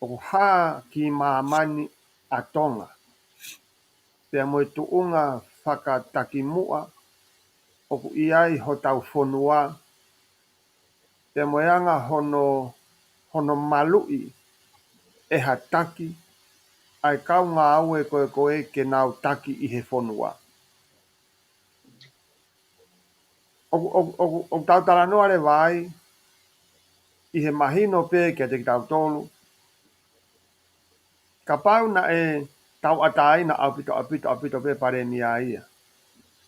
ʻoku hā ki māmani ʻa Tonga, pea mo e tuʻunga fakatakimuʻa ʻoku ʻi ai hotau fonua, pea mo e anga hono, hono maluʻi ʻe ha taki ʻa e kau ngāue ko ē ko ē ke nau taki ʻi he fonua. ʻOku, ʻoku, ʻoku, ʻoku tau talanoa leva ai ʻi he mahino pē kiate kitautolu, kapau naʻe tauʻatāina ʻaupito, ʻaupito, ʻaupito pē Palēmia ia,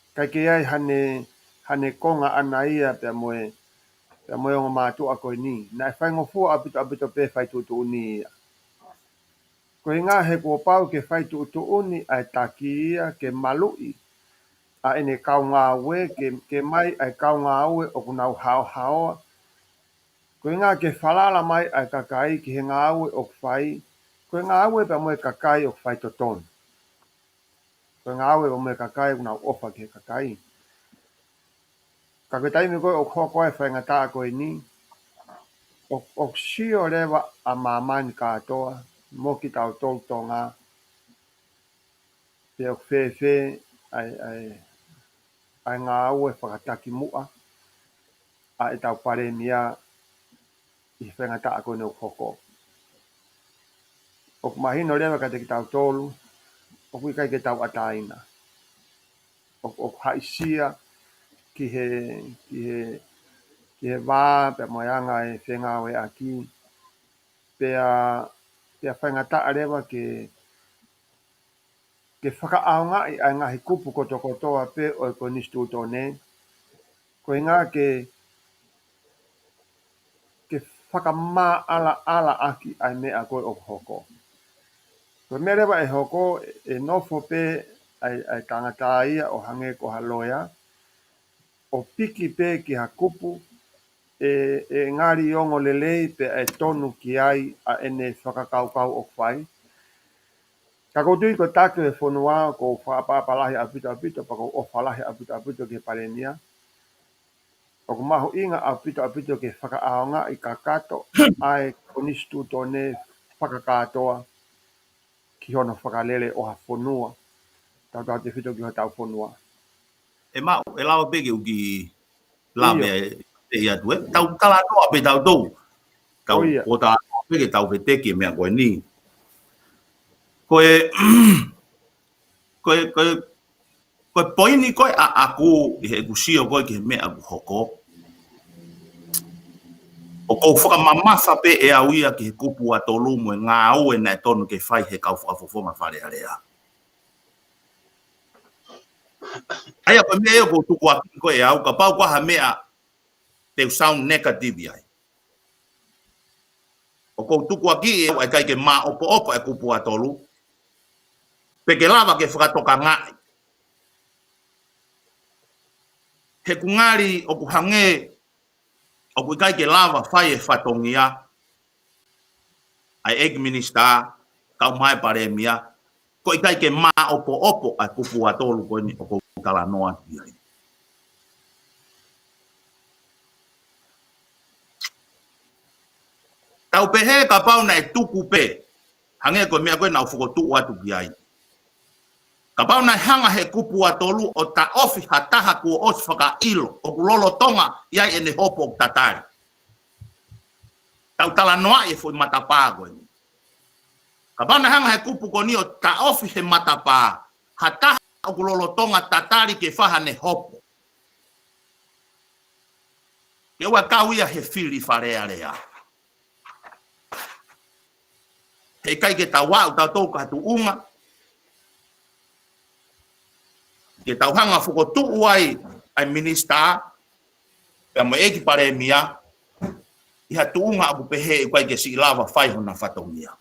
ʻikai ke ʻi ai hane, hane konga ʻana ia pea mo e, pea mo e ongo mātuʻa ko eni, naʻe faingofua ʻaupito, ʻaupito pē fai tuʻutuʻuni ia. Ko e ʻuhinga he kuo pau ke fai tuʻutuʻuni ʻa e taki ia ke maluʻi ʻa ʻene kau ngāue, ke, ke ʻomai ʻa e kau ngāue ʻoku nau haohaoa. Ko e ʻuhinga ke falala mai ʻa e kakai ki he ngāue ʻoku fai, ko e ngāue pea mo e kakai ʻoku fai totonu. Ko e ngāue pea mo e kakai ʻoku nau ʻofa ki he kakai. Ka ko e taimi ko ē ʻoku hoko ai e faingataʻa ko eni, ʻo, ʻoku sio leva ʻa māmani kātoa, mo kitautolu Tonga, pe ʻoku fēfē ʻa e, ʻa e, ʻa e ngāue fakatakimuʻa ʻa ʻetau Palēmia ʻi he faingataʻa ko eni ʻoku hoko. ʻOku mahino leva kiate kitautolu, ʻoku ʻikai ke tauʻatāina. ʻOku, ʻoku haʻisia ki he, ki he, ki he vā, pea mo e anga e fengāueʻaki, pea, pea faingataʻa leva ke, ke fakaʻaongaʻi ʻa e ngaahi kupu kotokotoa pē ʻo e Konisitūtone, ko e ʻuhinga ke, ke fakamaʻalaʻalaʻaki ʻa e meʻa ko ē ʻoku hoko. Ko e meʻa leva ʻe hoko, ʻe nofo pē ʻa e, ʻa e tangata ia ʻo hangē ko ha loea, ʻo piki pē ki ha kupu ʻe, ʻe ngali ongo lelei pea ʻe tonu ki ai ʻa ʻene fakakaukau ʻoku fai. Ka ʻoku ou tui ko e taki ʻo e fonua, ʻoku ou fakaʻapaʻapa lahi ʻaupito ʻaupito, pea ʻoku ou ʻofa lahi ʻaupito ʻaupito ki he Palēmia. ʻOku mahuʻinga ʻaupito ʻaupito ke fakaʻaongaʻi kakato ʻa e Konisitūtone fakakātoa ki hono fakalele ʻo ha fonua, tautautefito ki hotau fonua. ʻE maʻu, ʻe lava pē ke u kiʻi lave ʻIo. ʻe, ʻe ʻi atu, ē? Tau talanoa pē tautolu. Tau, ʻO ia. ko talanoa pē ke tau feteki e meʻa ko eni. Ko e, ko e, ko e, ko e poini ko ē ʻaʻaku ʻi heʻeku sio ko ē ki he meʻa ʻoku hoko. ʻOku ou fakamamafa pē ʻe au ia ki he kupu ʻa tolu mo e ngāue naʻe tonu ke fai he kau fakafofonga Fale Alea. ʻA ia ko e meʻa ia ʻoku ou tukuakiʻi ko ē ʻe au, kapau ko ha meʻa te u sound negative ai. ʻOku ou tukuakiʻi ʻe au ʻa e ʻikai ke māʻopoʻopo e kupu ʻa tolu, pe ke lava ke fakatokangaʻi. He ʻoku ngali ʻoku hangē ʻoku ʻikai ke lava fai e fatongia ʻa e ʻEiki Minisitā, kae ʻumaʻā e Palēmia, ko e ʻikai ke māʻopoʻopo ʻa e kupu ʻa tolu ko eni ʻoku ou talanoa ki ai. Tau pehē kapau naʻe tuku pē, hangē ko e meʻa ko ē naʻa ku fokotuʻu atu ki ai. Kapau naʻe hanga he kupu ua tolu ʻo taʻofi ha taha kuo ʻosi fakaʻilo ʻoku lolotonga ʻi ai ʻene hopo ʻoku tatali. Tau talanoaʻi e foʻi matapā ko eni. Kapau naʻe hanga he kupu ko eni ʻo taʻofi he matapā ha taha ʻoku lolotonga tatali ke fai haʻane hopo, ke ʻoua ʻe kau ia he fili Fale Alea. He ʻikai ke tau aʻu tautolu ki ha tuʻunga ke tau hanga fokotuʻu ai ʻa e minisitā pea mo e ʻEiki Palēmia ʻi ha tuʻunga ʻoku pehē ʻoku ʻikai ke siʻi lava fai hona fatongia.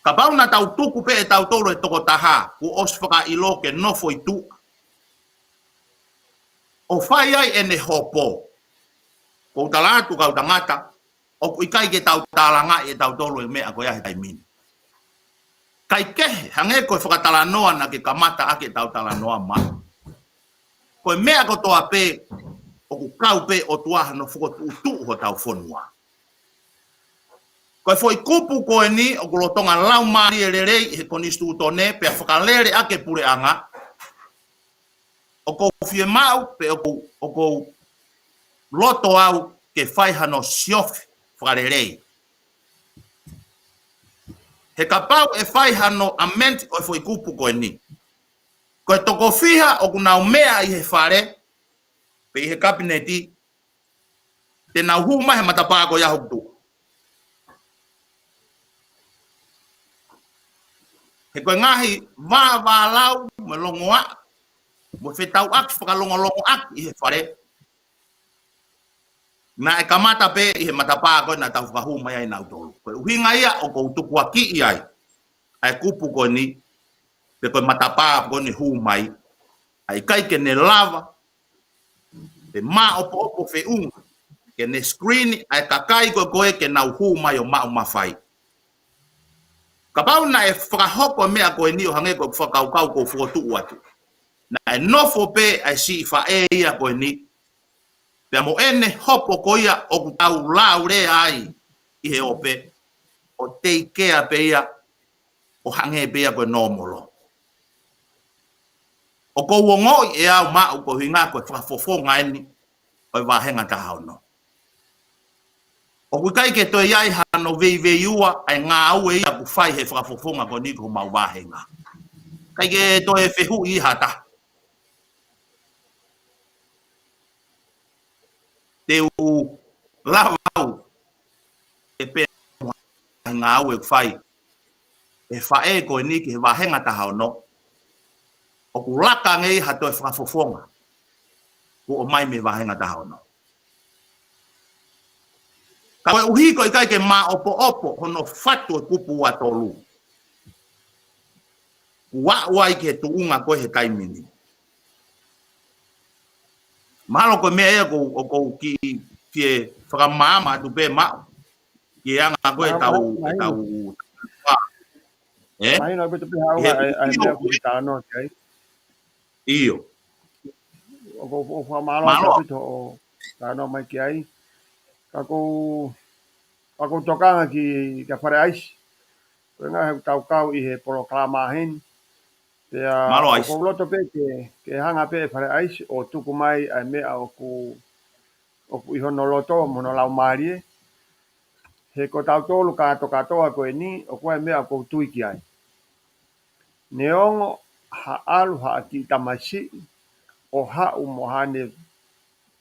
Kapau naʻa tau tuku pē ʻe tautolu e tokotaha kuo ʻosi fakaʻilo ke nofo ʻi tuʻa ʻo fai ai ʻene hopo, ʻoku ou tala atu kau tangata, ʻoku ʻikai ke tau tālangaʻi ʻe tautolu e meʻa ko ia he taimi ni. Kae kehe, hangē ko e fakatalanoa naʻa ke kamata ʻaki ʻetau talanoa mai, ko e meʻa kotoa pē ʻoku kau pē ʻOtua hono fokotuʻutuʻu hotau fonua. Ko e foʻi kupu ko eni ʻoku lolotonga laumālie lelei he konisitūtone pea fakalele ʻaki e puleʻanga, ʻoku ou fiemaʻu pe ʻoku ou, ʻoku ou loto au ke fai hano siofi fakalelei. He kapau ʻe fai hano amend ʻo e foʻi kupu ko eni, ko e toko fiha ʻoku nau meʻa ʻi he Fale pe ʻi he Kapineti te nau hū mai he matapā ko ia hoku tuʻa? He ko e ngaahi vāvālau mo e longoaʻa mo e fetauʻaki fakalongolongoʻaki ʻi he Fale naʻe kamata pē ʻi he matapā ko ē naʻa tau fakahū mai ai nautolu. Ko e ʻuhinga ia ʻoku ou tukuakiʻi ai ʻa e kupu ko eni, pe ko e matapā ko eni hū mai, ʻa e ʻikai ke ne lava pe māʻopoʻopo feʻunga ke ne screen ʻa e kakai ko ē ko ē ke nau hū mai ʻo maʻu mafai. Kapau naʻe fakahoko e meʻa ko eni ʻo hangē ko e fakakaukau ʻoku ou fokotuʻu atu, naʻe nofo pē ʻa e siʻi faʻē ia ko eni pea mo ʻene hopo ko ia ʻoku tau lau lea ai ʻi he ope, ʻo take care pē ia ʻo hangē pē ia ko e nōmolo. ʻOku ou ongoʻi ʻe au maʻu ko e ʻuhinga ko e fakafofonga eni ʻo e vāhenga taha ono. ʻOku ʻikai ke toe ʻi ai hano veiveiua ʻa e ngāue ia ʻoku fai he fakafofonga ko eni ko homau vāhenga. ʻIkai ke toe fehuʻi ha taha. Te u lava au ʻe pehē mo e ngāue ʻoku fai ʻe he faʻē ko eni ki he vāhenga taha ono, ʻoku laka ange ia ha toe fakafofonga kuo ʻomai mei he vāhenga taha ono. Ka koeʻuhi ko e ʻikai ke māʻopoʻopo hono fatu e kupu ua tolu, kuo aʻu ai ki he tuʻunga ko ē he taimi ni. Mahalo ko e meʻa ia ʻoku ou, ʻoku ou kiʻi fie fakamaama atu pē maʻu ki he anga ko ē ʻetau, ʻetau, ē? Mahino ʻaupito pē haʻu ʻa e, ʻa e meʻa ʻoku ke talanoa ki ai. ʻIo. ʻOku ou, ʻoku ou fakamālō atu ʻaupito hoʻo talanoa mai ki ai. Ka ʻoku ou, ka ʻoku ou tokanga ki, kia Fale ʻAisi. Ko e ngaahi ʻoku tau kau ʻi he polokalama heni. Pea ʻoku ou loto pē ke, ke hanga pē ʻe Fale ʻAisi ʻo tuku mai ʻa e meʻa ʻoku, ʻoku ʻi hono loto mo hono laumālie. He ko tautolu kātokātoa ko eni, ʻoku ʻi ai e meʻa ʻoku ou tui ki ai. Neongo ha ʻalu ha kiʻi tamasiʻi ʻo haʻu mo haʻane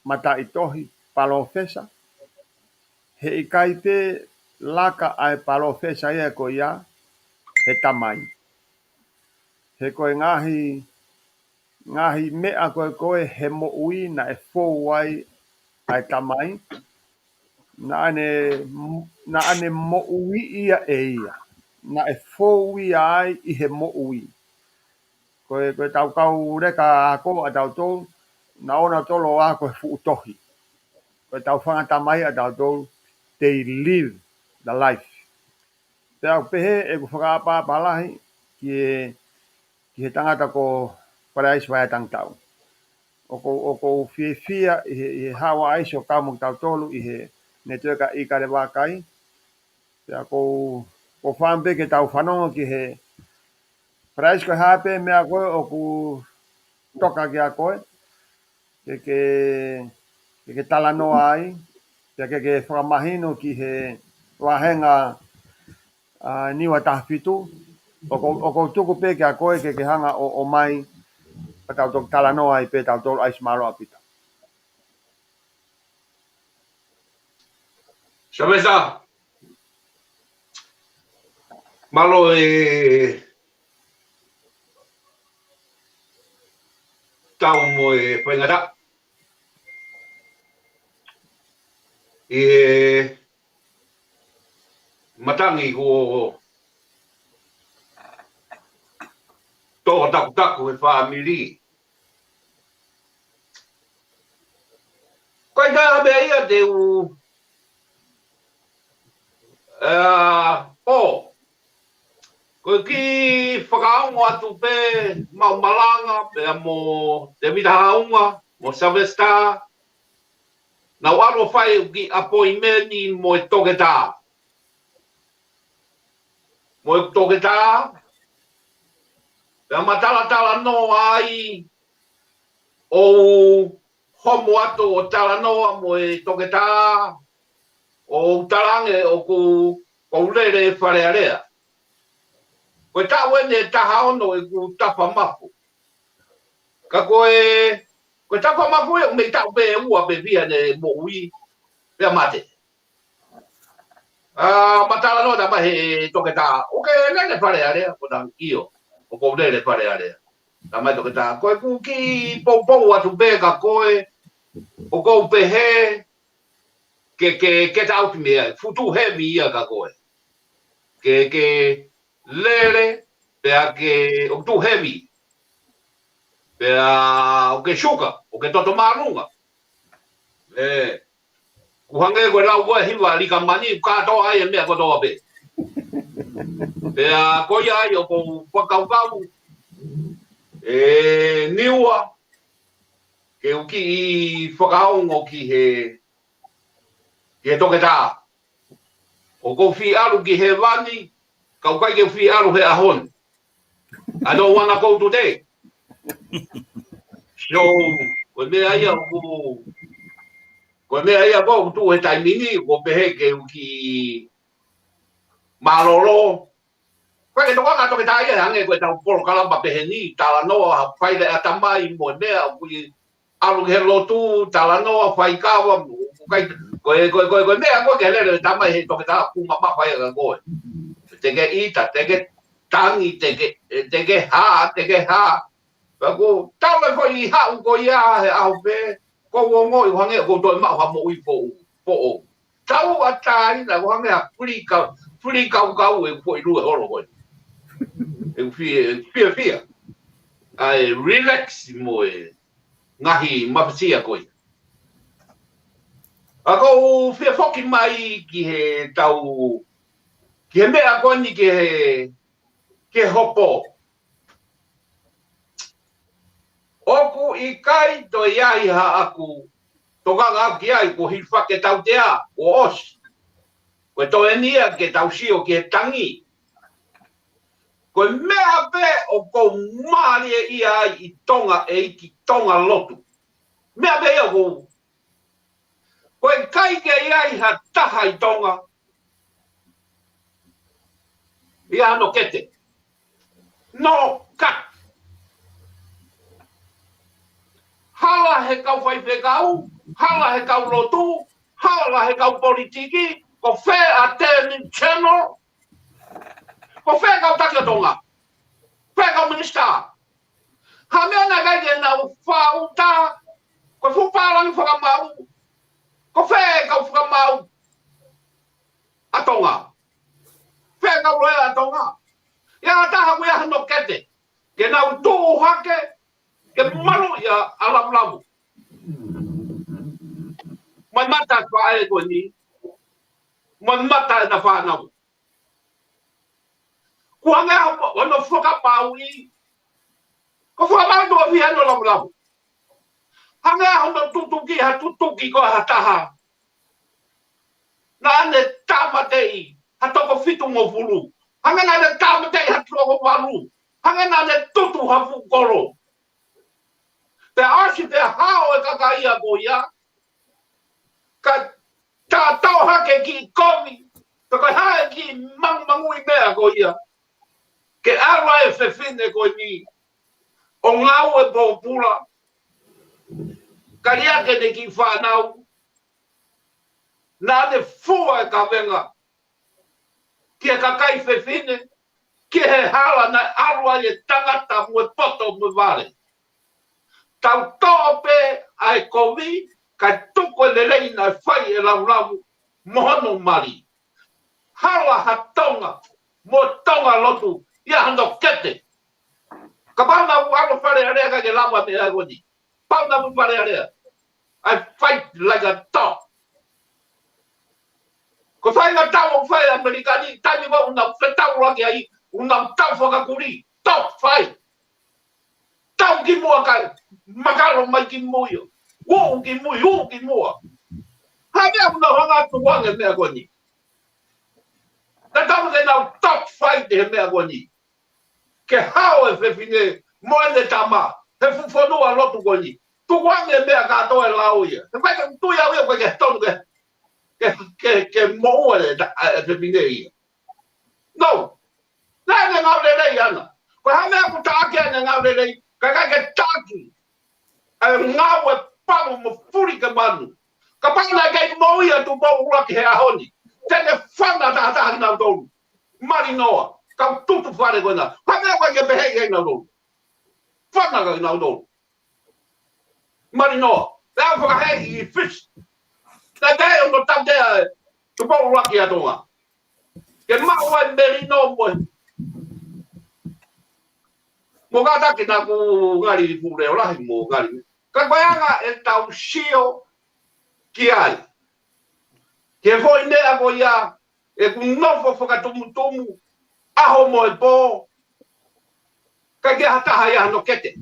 mataʻitohi palōfesa, he ʻikai pē laka ʻa e palōfesa ia ko ia he tamai. He ko e ngaahi, ngaahi meʻa ko ē ko ē he moʻui naʻe fou ai ʻa e tamai, naʻa ne, naʻa ne moʻui ia ʻe ia. Naʻe fou ia ai ʻi he moʻui. Ko e, ko ʻetau kau leka ako ʻa tautolu, naʻa nau tolo ako he fuʻu tohi. Ko ʻetau fanga tamai ʻa tautolu, they live the life. Pea ʻoku pehē ʻeku fakaʻapaʻapa lahi ki he, ki he tangata ko Fale ʻAisi Vaiatangatau. ʻoku ou, ʻoku ou fiefia ʻi he, ʻi he haʻu ʻa ʻIsi ʻo kau mo kitautolu ʻi he netiueka ʻi Kalevakai. Pea ʻoku ou, ʻoku ou fakaʻamu pē ke tau fanongo ki he Palaiso, ko e hā pē meʻa ko ē ʻoku toka kiate koe, ke ke, ke ke talanoa ai, pea ke ke fakamahino ki he vāhenga ʻa Niua taha fitu, ʻoku ou, ʻoku ou tuku pē kiate koe ke ke hanga ʻo, ʻomai, pea tau toki talanoa ai pē tautolu, ʻAisi, mālō ʻaupito. Sylvester, mālō e tau mo e faingataʻa. ʻI he matangi kuo tō takutaku he fāmili. Ko e taha meʻa ia te u, ā, ʻo, ko e kiʻi fakaongo atu pē, mau malanga, pea mo Tēvita Haunga, mo Sylvester, naʻa ku ʻalu ʻo fai e kiʻi appointment mo e toketā. Mo e toketā, pea ma talatalanoa ai, ʻo u homo atu ʻo talanoa mo e toketā, ʻo u talaange ʻoku ou lele Fale Alea. Ko e taʻu eni ʻe taha ono ʻeku tafa mafu. Ka ko e, ko e tafa mafu ia ʻoku mei taʻu pē ʻe ua pē pea ne moʻui, pea mate. Ā, ma talanoa atu mo e toketā. ʻOku ke lele Fale Alea? Ko ʻeku ʻio, ʻoku ou lele Fale Alea. Talamai ʻe he toketā, ko ʻeku kiʻi poupou atu pē kia koe, ʻoku ou pehē ke, ke, ke tau ki mea, fuʻu tuʻu hemi ia kia koe. Ke, ke lele, pea ke, ʻoku tuʻu hemi. Pea ʻoku ke suka, ʻoku ke toto māʻolunga. Ē, ʻoku hangē ko e lau ko ē ʻa e hiva Likamani, ʻoku kātoa ai e meʻa kotoa pē. Pea ko ia ai ʻoku ou fakakaukau, ē, Niua, ke u kiʻi fakaongo ki he, ki he toketā. ʻOku ou fie ʻalu ki hēvani, ka ʻoku ʻikai ke u fie ʻalu he ʻaho ni. I don't wanna go today. So, ko e meʻa ia ʻoku, ko e meʻa ia ʻoku tuʻu he taimi ni, ʻoku ou pehē ke u kiʻi mālōlō. Ko e ke tokanga toketā ia, hangē ko ʻetau polokalama pehē ni, talanoa, fai le ʻatamai mo e meʻa, ʻoku ʻi ʻalu ki he lotu, talanoa, fai kava, ʻoku ʻikai, ko e, ko e, ko e, ko e meʻa ko ē ke lele, talamai ʻe he toketā ʻoku mamafa ia kia koe. Te ke ʻita, te ke tangi, te ke, te ke hā, te ke hā. Pea ʻoku tau e foʻi haʻu ko ia he ʻaho pē, ʻoku ou ongoʻi ʻo hangē ʻoku ou toe maʻu ha moʻui foʻou, foʻou. Tauʻatāina, ʻo hangē ha fili kau, fili kaukau ʻeku foʻi lue holo ko ē. ʻEku fie, fiefia. ʻA e relax mo e ngaahi mafasia ko ia. ʻA ʻoku ou fie foki mai ki he tau, ki he meʻa ko eni ki he, ki he hopo. ʻOku ʻikai toe ʻi ai haʻaku tokanga ki ai, kuo hilifaki e tautea, kuo ʻosi. Ko e toe eni ia ke tau sio ki he tangi. Ko e meʻa pē ʻoku ou mālieʻia ai ʻi Tonga ʻEiki, Tonga lotu. Meʻa pē ia ʻoku ou, ko e ʻikai ke ʻi ai ha taha ʻi Tonga ʻi ai hano kete. No cut. Hala he kau faifekau, hala he kau lotu, hala he kau politiki, ko fē Attorney General, ko fē kau taki ʻo Tonga, fē kau minisitā. Ha meʻa naʻe ʻikai ke nau faʻuta, ko e fuʻu pālangi fakamaau, ko fē kau fakamaau ʻa Tonga, fē kau loea ʻa Tonga. ʻI ai ha taha ʻoku ʻi ai hano kete, ke nau tuʻu hake, ke maluʻi ʻa Lavulavu. Mo e mata ʻa e faʻē ko eni, mo e mata ʻena fānau. Kuo hangē ha mo, hono fakamaauʻi. Ko e fakamaau tuʻo fiha ʻo Lavulavu. Hangē hono tutuki ha tutuki ko ha taha. Naʻa ne tāmateʻi ha toko fitungofulu. Hangē naʻa ne tāmateʻi ha toko valu. Hangē naʻa ne tutu ha fuʻu kolo. Pea ʻosi pea hao e kakai ia ko ia. Ka tatau hake ki kovi. Pea ko e hā e kiʻi mangumanguʻi meʻa ko ia. Ke ʻalu ai e fefine ko eni ʻo ngāue pōpula. Ka liʻaki ʻene kiʻi fānau. Naʻa ne fua e kavenga ki he kakai fefine, ki he hala naʻe ʻalu ai e tangata mo e poto mo e vale. Tau toʻo pē ʻa e kovi, kae tuku e lelei naʻe fai ʻe Lavulavu mo hono mali. Hala ha Tonga, mo Tonga lotu, ʻi ai hano kete. Kapau naʻa ku ʻalu Fale Alea ka ke lava meʻa ko eni. Pau naʻa ku Fale Alea. I fight like a dog. Ko e faʻahinga tau ʻoku fai ʻe ʻAmelika ni, taimi ʻoku nau fetaulaki ai, ʻoku nau tau fakakuli, dog fight. Tau ki muʻa kae, makalo mai ki mui ʻo. Uʻu ki mui, uʻu ki muʻa. Hangē ʻoku nau hanga atu ʻo ʻoange meʻa ko eni. Naʻa tau ke nau dog fight he meʻa ko eni. Ke hao e fefine mo ʻene tama, he fuʻu fonua lotu ko eni. Tukuange meʻa kātoa e lao ia. He ʻikai ke u tui au ia ʻoku ʻikai ke tonu ke, ke, ke, ke moʻua e ta-, e fefine ia. No. Naʻe ngāue lelei ʻaʻana. Ko e hā e meʻa ʻoku taʻaki ai ʻene ngāue lelei, ka ʻikai ke taʻaki ʻa e ngāue palu mo fuli ke manu. Kapau naʻe ʻikai moʻui ʻa Tupou ʻUluaki he ʻaho ni, te ne fana tahataha kinautolu. Malinoa, kau tutu fale ko ena. Hā e meʻa ʻoku ʻikai ke pehē ʻe kinautolu. Fana kinautolu. Malinoa. Pea u fakaheeʻi ʻi Fisi. Naʻe pehē ʻe hono tautea ʻe Tupou ʻUluaki ʻa Tonga. Ke maʻu ai melino mo e. Mo kātaki naʻa ku ngali fuʻu leʻo lahi mo ngali. Ka ko e anga ʻetau sio ki ai. Ke foʻi meʻa ko ia, ʻeku nofo fakatumutumu, ʻaho mo e pō, ʻikai ke ʻi ai ha taha ia hano kete.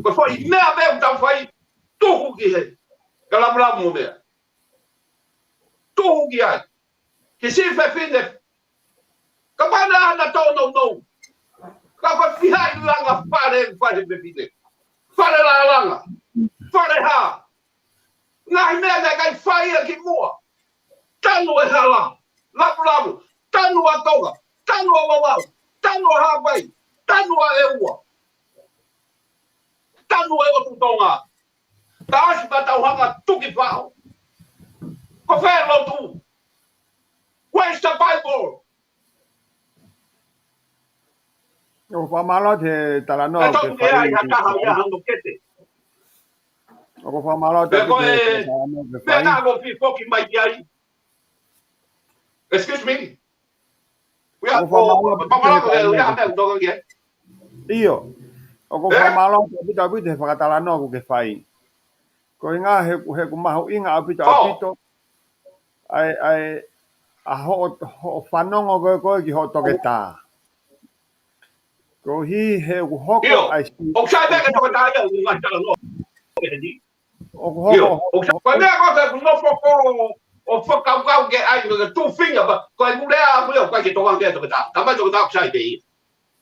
Ko e foʻi meʻa pē ʻoku tau fai, tuhu ki he, ka lavulavu mo meʻa. Tuhu ki ai. Ki siʻi fefine. Kapau naʻe ʻi ai hano tōnounou. Ka ko e fiha e langa fale, fale fefine. Fale lālanga. Fale hā. Ngaahi meʻa naʻe ʻikai fai ia ki muʻa. Tanu e hala. Lavulavu. Tanu ʻa Tonga. Tanu ʻa Vavaʻu. Tanu ʻa Haʻapai. Tanu ʻa ʻEua. Tanu e ʻOtu Tonga. Taʻasi pea tau hanga tuki faʻo. Ko fē lotu? Where's the Bible? ʻOku fakamālō he talanoa ʻoku ke fai. ʻOku fakamālō he talanoa ʻoku ke fai. Pea ka ko fī foki mai ki ai. Excuse me. ʻOku fakamālō ʻOku fakamālō ʻoku ke fai. ʻIo. ʻOku fakamālō ʻaupito ʻaupito he fakatalanoa ʻoku ke fai. Ko e ʻuhinga he, he ʻoku mahuʻinga ʻaupito ʻaupito. ʻAi, ʻai, ʻa hoʻo, hoʻo fanongo ko ē ko ē ki hoʻo toketā. Koeʻuhi he ʻoku hoko ʻa e si-, ʻoku sai pē ke toketā ia, ʻoku ngai talanoa. ʻOku hoko, ʻoku sai pē ko e ʻoku nofo ko ē ʻo fakakaukau ke ʻai, ko e tufinga, pea ko e ʻuhinga ʻaku ia, ʻoku ʻikai ke tokanga ke toketā. Tamai toketā ʻoku sai pē ia.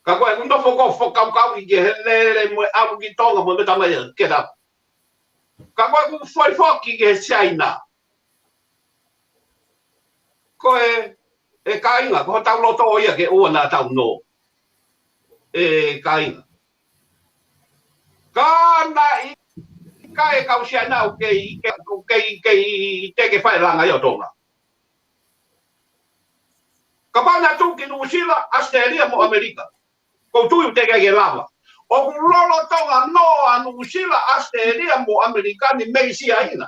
Ka ko e ʻoku nofo ko ē ʻo fakakaukau ke he lele mo e ʻalu ki Tonga mo e meʻa tamai ia, ke tā. Ka ko e ʻoku fai foki ki he Siaina. Ko e, ʻe kāinga, ko hotau loto ia ke ʻoua naʻa tau nō. ʻE kāinga. Ka naʻe ʻikai e kau Siaina ʻoku kei, kei, kei, kei te ke fai langa ia ʻo Tonga. Kapau naʻe tuʻu ki Nuʻusila, ʻAositelēlia mo ʻAmelika. ʻOku ou tui ʻoku teʻeki ke lava. ʻOku lolotonga noa ʻa Nuʻusila, ʻAositelēlia mo ʻAmelika ni mei Siaina.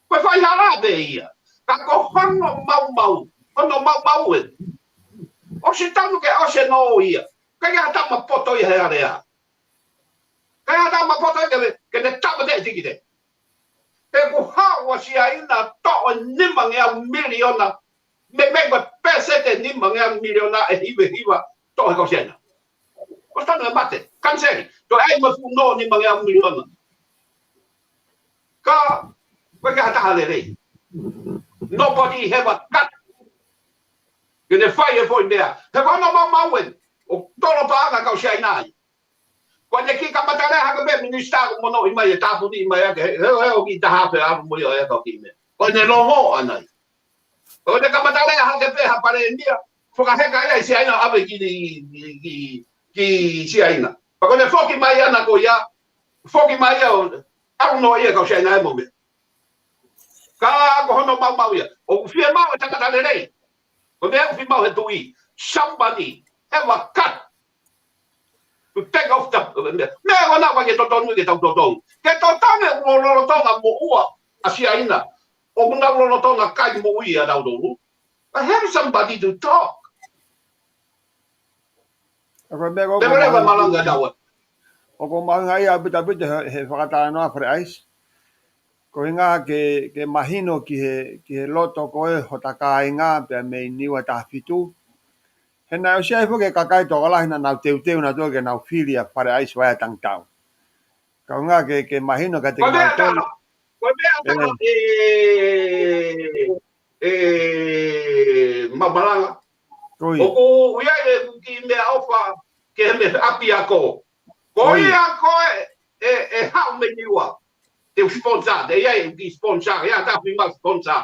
Ko e faihala pē ia. Ka ko hono maumau, hono maumau ē. ʻOsi tonu ke ʻosi ʻene ō ia. ʻIkai ke ʻi ai ha tama poto ia he alea. ʻIkai ha tama poto ia ke, ke ne tāmateʻi e tikite. He ʻoku haʻu ʻa Siaina toʻo nimangeau miliona. Meimei ko e pēseti nimangeau miliona ʻe hiva hiva toʻo he kau Siaina. ʻOsi tonu e mate. Kaniseli. Toe ʻai mo e fuʻu nō nimangeau miliona. Ka, ʻoku ʻikai ke ha taha lelei. Nobody have a gut ke ne fai e foʻi meʻa. He ko hono maumau eni, ʻoku tolo paʻanga kau Siaina ai. Ko ʻene kiʻi kamata lea hake pē minisitā ko mono i mai e tāpuni mai ake, he, he, he ʻoku ʻi taha pē ʻalu mo ia ʻo e kau kiʻi meʻa. Ko ʻene longo ʻanai. Ko ʻene kamata lea hake pē ha palēmia, fakaheka ia ʻi Siaina ʻave ki, ki, ki, ki Siaina. Pea ko ʻene foki mai ʻana ko ia, foki mai ia ʻo ʻalu noa ia kau Siaina e mo meʻa. Ka ko hono maumau ia. ʻOku fiemaʻu e tangata lelei. Ko e meʻa ʻoku fiemaʻu he tuʻi. Somebody have a gut to take off the, meʻa, meʻa ko ena ʻoku ʻikai ke totonu ke tau totonu. Ke totonu ʻoku lolotonga moʻua ʻa Siaina. ʻOku nau lolotonga kai moʻui ʻa tautolu. But have somebody to talk. Ko e meʻa ko ē ʻoku ou mahuʻinga, ʻoku ou mahuʻingaʻia ʻaupito ʻaupito he, he fakatalanoa Fale ʻAisi. Ko e ʻuhinga ke, ke mahino ki he, ki he loto ko ē hota kāinga pea mei Niua taha fitu. He naʻe ʻosi ʻi ai foki e kakai tokolahi naʻa nau teuteu nautolu ke nau fili ʻa Fale ʻAisi ʻo ʻai ʻa Tangitau. Ka ʻuhinga ke, ke mahino kiate kinautolu. Ko e meʻa ʻe, ʻe, Mamalanga. ʻOku ʻi ai e kiʻi meʻaʻofa ki he meʻa ʻapiako. Ko ia ko ē, ʻe, ʻe haʻu mei Niua. Te u sponsor, te ʻi ai e kiʻi sponsor, ʻe ʻi ai ha taha ʻoku fiemaʻu sponsor.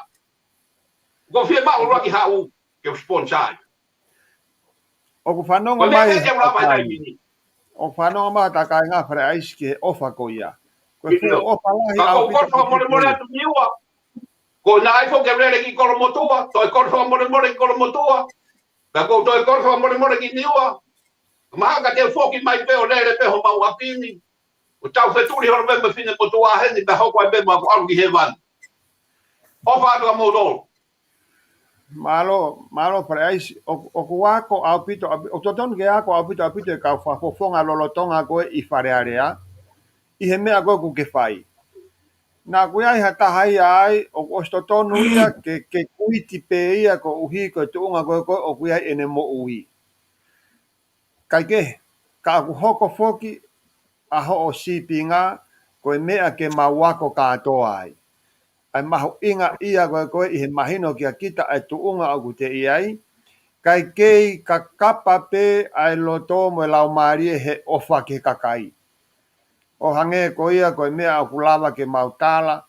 ʻOku fiemaʻu ʻuluaki haʻu, ke u sponsor. ʻOku fanongo mai, ʻoku fanongo mai hota kāinga Fale ʻAisi ki he ʻofa ko ia. Ko e fuʻu ʻofa lahi ʻaupito. Ka ʻoku ou kole fakamolemole atu Niua. Ko ena ʻai foki ke lele ki Kolomotuʻa, toe kole fakamolemole ki Kolomotuʻa. Ka ʻoku ou toe kole fakamolemole ki Niua. Mahalo ka te u foki mai pē ʻo lele pē homau ʻapi ni. ʻO tau fetuli holo pē mo e finemotuʻa heni, pea hoko ai pē mo ʻeku ʻalu ki hēvani. ʻOfa atu kia moutolu. Mālō, mālō Fale ʻAisi, ʻo, ʻoku ako ʻaupito, ʻaupito, ʻoku totonu ke ako ʻaupito, ʻaupito e kau fakafofonga lolotonga ko ē ʻi Fale Alea, ʻi he meʻa ko ē ʻoku ke fai. Naʻa ʻoku ʻi ai ha taha ia ai, ʻoku ʻosi totonu ia, ke, ke kuiti pē ia, koeʻuhi ko e tuʻunga ko ē, ko ē ʻoku ʻi ai ʻene moʻui. Kaikehe, ka ʻoku hoko foki ʻa hoʻo sīpinga, ko e meʻa ke mau ako kātoa ai. ʻA e mahuʻinga ia ko ē ko ē ʻi he mahino kia kita ʻa e tuʻunga ʻoku te ʻi ai, kae kei kakapa pē ʻa e loto mo e laumālie he ʻofa ki he kakai. ʻO hangē ko ia ko e meʻa ʻoku lava ke mau tala,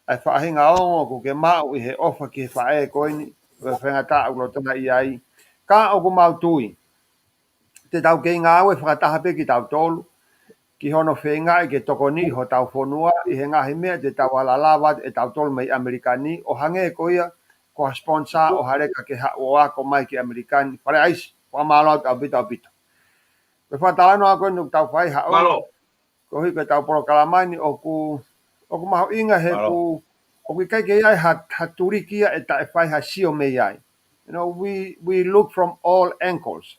ʻa e faʻahinga ongo ʻoku ke maʻu ʻi he ʻofa ki he faʻē ko eni, ko e faingataʻa ʻoku lolotonga ʻi ai. Ka ʻoku mau tui te tau kei ngāue fakataha pē kitautolu, ki hono feingaʻi ke tokoniʻi hotau fonua, ʻi he ngaahi meʻa te tau ala lava ʻe tautolu mei ʻAmelika ni, ʻo hangē ko ia, ko ha sponsor ʻo ha leka ke haʻu ʻo ako mai ki ʻAmelika ni, Fale ʻAisi, fakamālō atu ʻaupito ʻaupito. Ko e fakatalanoa ko eni ʻoku tau fai haʻu. Mālō. Koeʻuhi ko ʻetau polokalama ni ʻoku, ʻoku mahuʻinga he ʻoku, ʻoku ʻikai ke ʻi ai ha, ha tuliki ia ʻe taʻefai ha sio mei ai. You know, we, we look from all angles.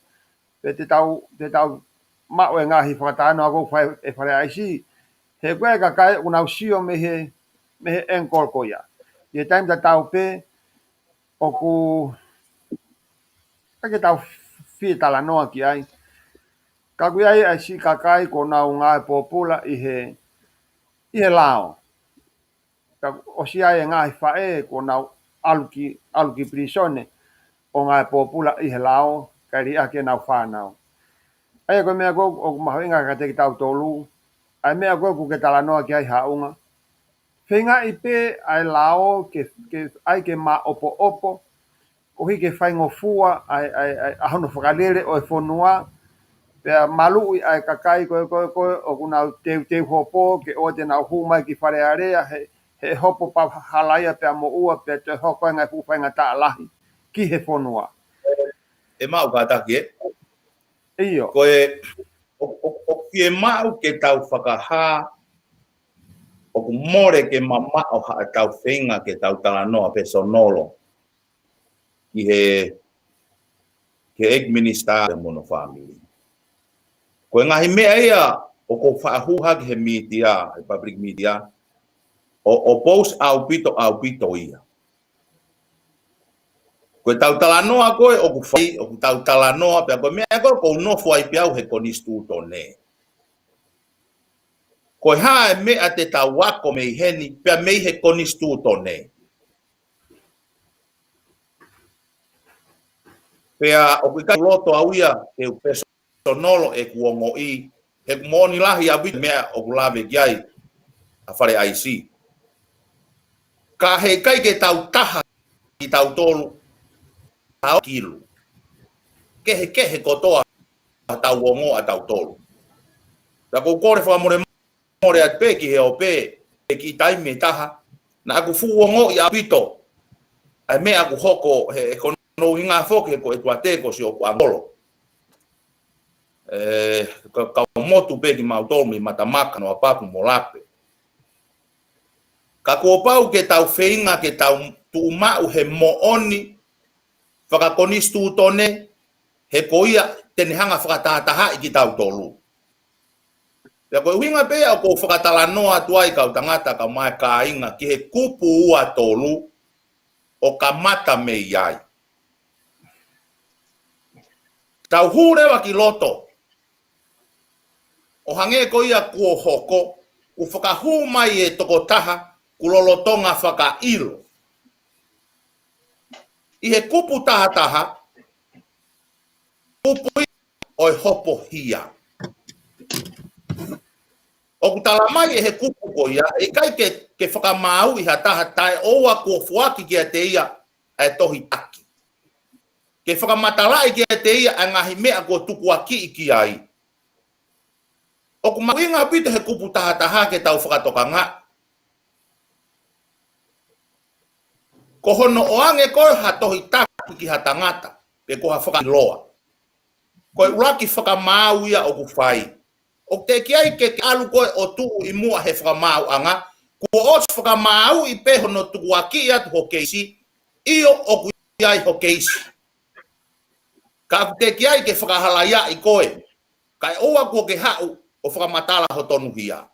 Pea te tau, te tau maʻu e ngaahi fakatalanoa ʻoku fai ʻe Fale ʻAisi. He ko e kakai ʻoku nau sio mei he, mei he angle ko ia. ʻI he taimi tatau pē, ʻoku, ʻikai ke tau fie talanoa ki ai. Ka ʻoku ʻi ai ʻa e siʻi kakai ʻoku nau ngāue pōpula ʻi he, ʻi he lao. Ka ʻosi ʻi ai e ngaahi faʻē ʻoku nau ʻalu ki, ʻalu ki pilīsone ʻo ngāue pōpula ʻi he lao, kae liʻaki ʻenau fānau. ʻA ia ko e meʻa ko ē ʻoku mahuʻinga kiate kitautolu, ʻa e meʻa ko ē ʻoku ke talanoa ki ai Haʻunga. Feingaʻi pē ʻa e lao ke, ke ʻai ke maʻopoʻopo, koeʻuhi ke faingofua ʻa e, ʻa e, ʻa e, ʻa hono fakalele ʻo e fonua, pea maluʻi ʻa e kakai ko ē, ko ē, ko ē, ʻoku nau teuteu hopo, ke ʻoua te nau hū mai ki Fale Alea, he, he hopo pau hala ia pea moʻua, pea toe hoko e ngaahi fuʻu faingataʻa lahi ki he fonua. ʻE maʻu kātaki, ē? ʻIo. Ko e, ʻo, ʻo, ʻoku fiemaʻu ke tau fakahā, ʻoku mole ke mamaʻo haʻatau feinga ke tau talanoa pēsonolo ki he, ki he ʻEiki Minisitā mo hono fāmili. Ko e ngaahi meʻa ia ʻoku ou faʻa hū hake he mītia, he public media, ʻo, ʻo post ʻaupito, ʻaupito ia. Ko ʻetau talanoa ko ē ʻoku fai, ʻoku tau talanoa pea ko e meʻa ko ē ʻoku ou nofo ai pē au he konisitūtone. Ko e hā e meʻa te tau ako mei heni, pea mei he konisitūtone. Pea ʻoku ʻikai loto au ia ke u pēsonolo ʻeku ongoʻi, he ʻoku moʻoni lahi ʻaupito meʻa ʻoku lave ki ai ʻa Fale ʻAisi. Ka heʻikai ke tau taha kitautolu, tau kilu. Kehekehe kotoa ʻa tau ongo ʻa tautolu. Pea ʻoku ou kole fakamolemole atu pē ki he ope, he kiʻi taimi ʻe taha, naʻa ku fuʻu ongoʻi ʻaupito ʻa e meʻa ʻoku hoko he, he ko hono ʻuhinga foki he ko e tuate ko siʻoku ʻangolo. ʻE, ka, ka motu pē kimautolu mei Matamaka, Noapaku mo Lape. Ka kuo pau ke tau feinga ke tau tuʻumaʻu he moʻoni fakakonisitūtone, he ko ia te ne hanga fakatahatahaʻi kitautolu. Pea ko e ʻuhinga pē ia ʻoku ou fakatalanoa atu ai kau tangata kae ʻumaʻā e kāinga ki he kupu ua tolu ʻo kamata mei ai. Tau hū leva ki loto. ʻO hangē ko ia kuo hoko, kuo fakahū mai e tokotaha, kuo lolotonga fakaʻilo. ʻI he kupu tahataha, kupu ia ʻo e hopo hia. ʻOku tala mai ʻe he kupu ko ia, ʻe ʻikai ke, ke fakamaauʻi ha taha taʻeʻoua kuo foaki kiate ia ʻa e tohi taki. Ke fakamatalaʻi kiate ia ʻa e ngaahi meʻa kuo tukuakiʻi ki ai. ʻOku mahuʻinga ʻaupito he kupu tahataha ke tau fakatokangaʻi. Ko hono ʻoange ko ē ha tohi taki ki ha tangata, pe ko ha fakaʻiloa, ko e ʻuluaki fakamaau ia ʻoku fai. ʻOku teʻeki ai ke, ke ʻalu koe ʻo tuʻu ʻi muʻa he fakamaauʻanga, kuo ʻosi fakamaauʻi pē hono tukuakiʻi atu ho keisi, ʻio ʻoku ʻi ai ho keisi. Ka ʻoku teʻeki ai ke fakahalaiaʻi koe, kaeʻoua kuo ke haʻu ʻo fakamatala ho tonuhia.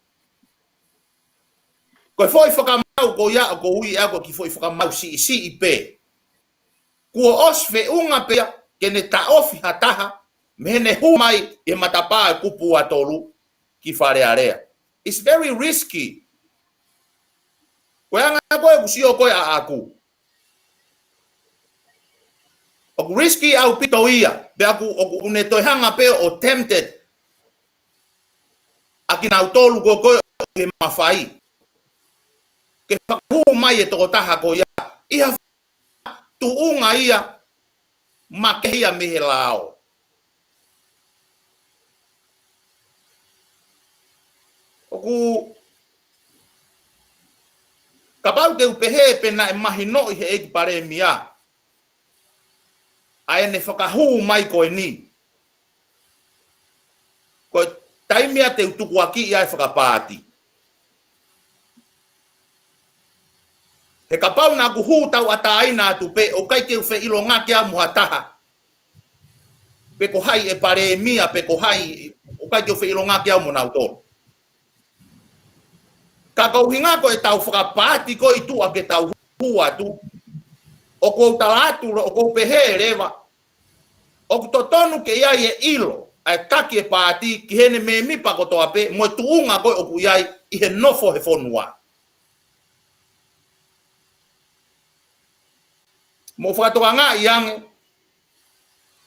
Ko e foʻi fakamaau ko ia ʻoku ou ui ʻe au ko e kiʻi foʻi fakamaau siʻisiʻi pē. Kuo ʻosi feʻunga pē ia ke ne taʻofi ha taha, mei heʻene hū mai ʻi he matapā ʻo e kupu ua tolu ki Fale Alea. It's very risky. Ko e anga ko ē ʻoku sio ko ē ʻaʻaku. ʻOku risky ʻaupito ia, pea ʻoku, ʻoku ne toe hanga pē ʻo tempted ʻa kinautolu ko ē ʻoku ʻi he mafai. Ke fakahū mai e tokotaha ko ia, ʻi ha tuʻunga ia makehe ia mei he lao. ʻOku, kapau te u pehē pe naʻe mahinoʻi he ʻEiki Palēmia ʻa ʻene fakahū mai ko eni, ko e taimi ia te u tukuakiʻi ai fakapaati. He kapau naʻa ku hū tauʻatāina atu pē, ʻoku ʻikai ke u feʻilongaki au mo ha taha, pe ko hai e Palēmia, pe ko hai, ʻoku ʻikai ke u feʻilongaki au mo nautolu. Ka ko e ʻuhinga ko ʻetau fakapaati ko ē ʻi tuʻa ke tau hū atu, ʻoku ou tala atu, ʻoku ou pehē leva, ʻoku totonu ke ʻi ai e ʻilo ʻa e taki e paati ki heʻene mēmipa kotoa pē, mo e tuʻunga ko ē ʻoku ʻi ai ʻi he nofo he fonua. Mo fakatokangaʻi ange,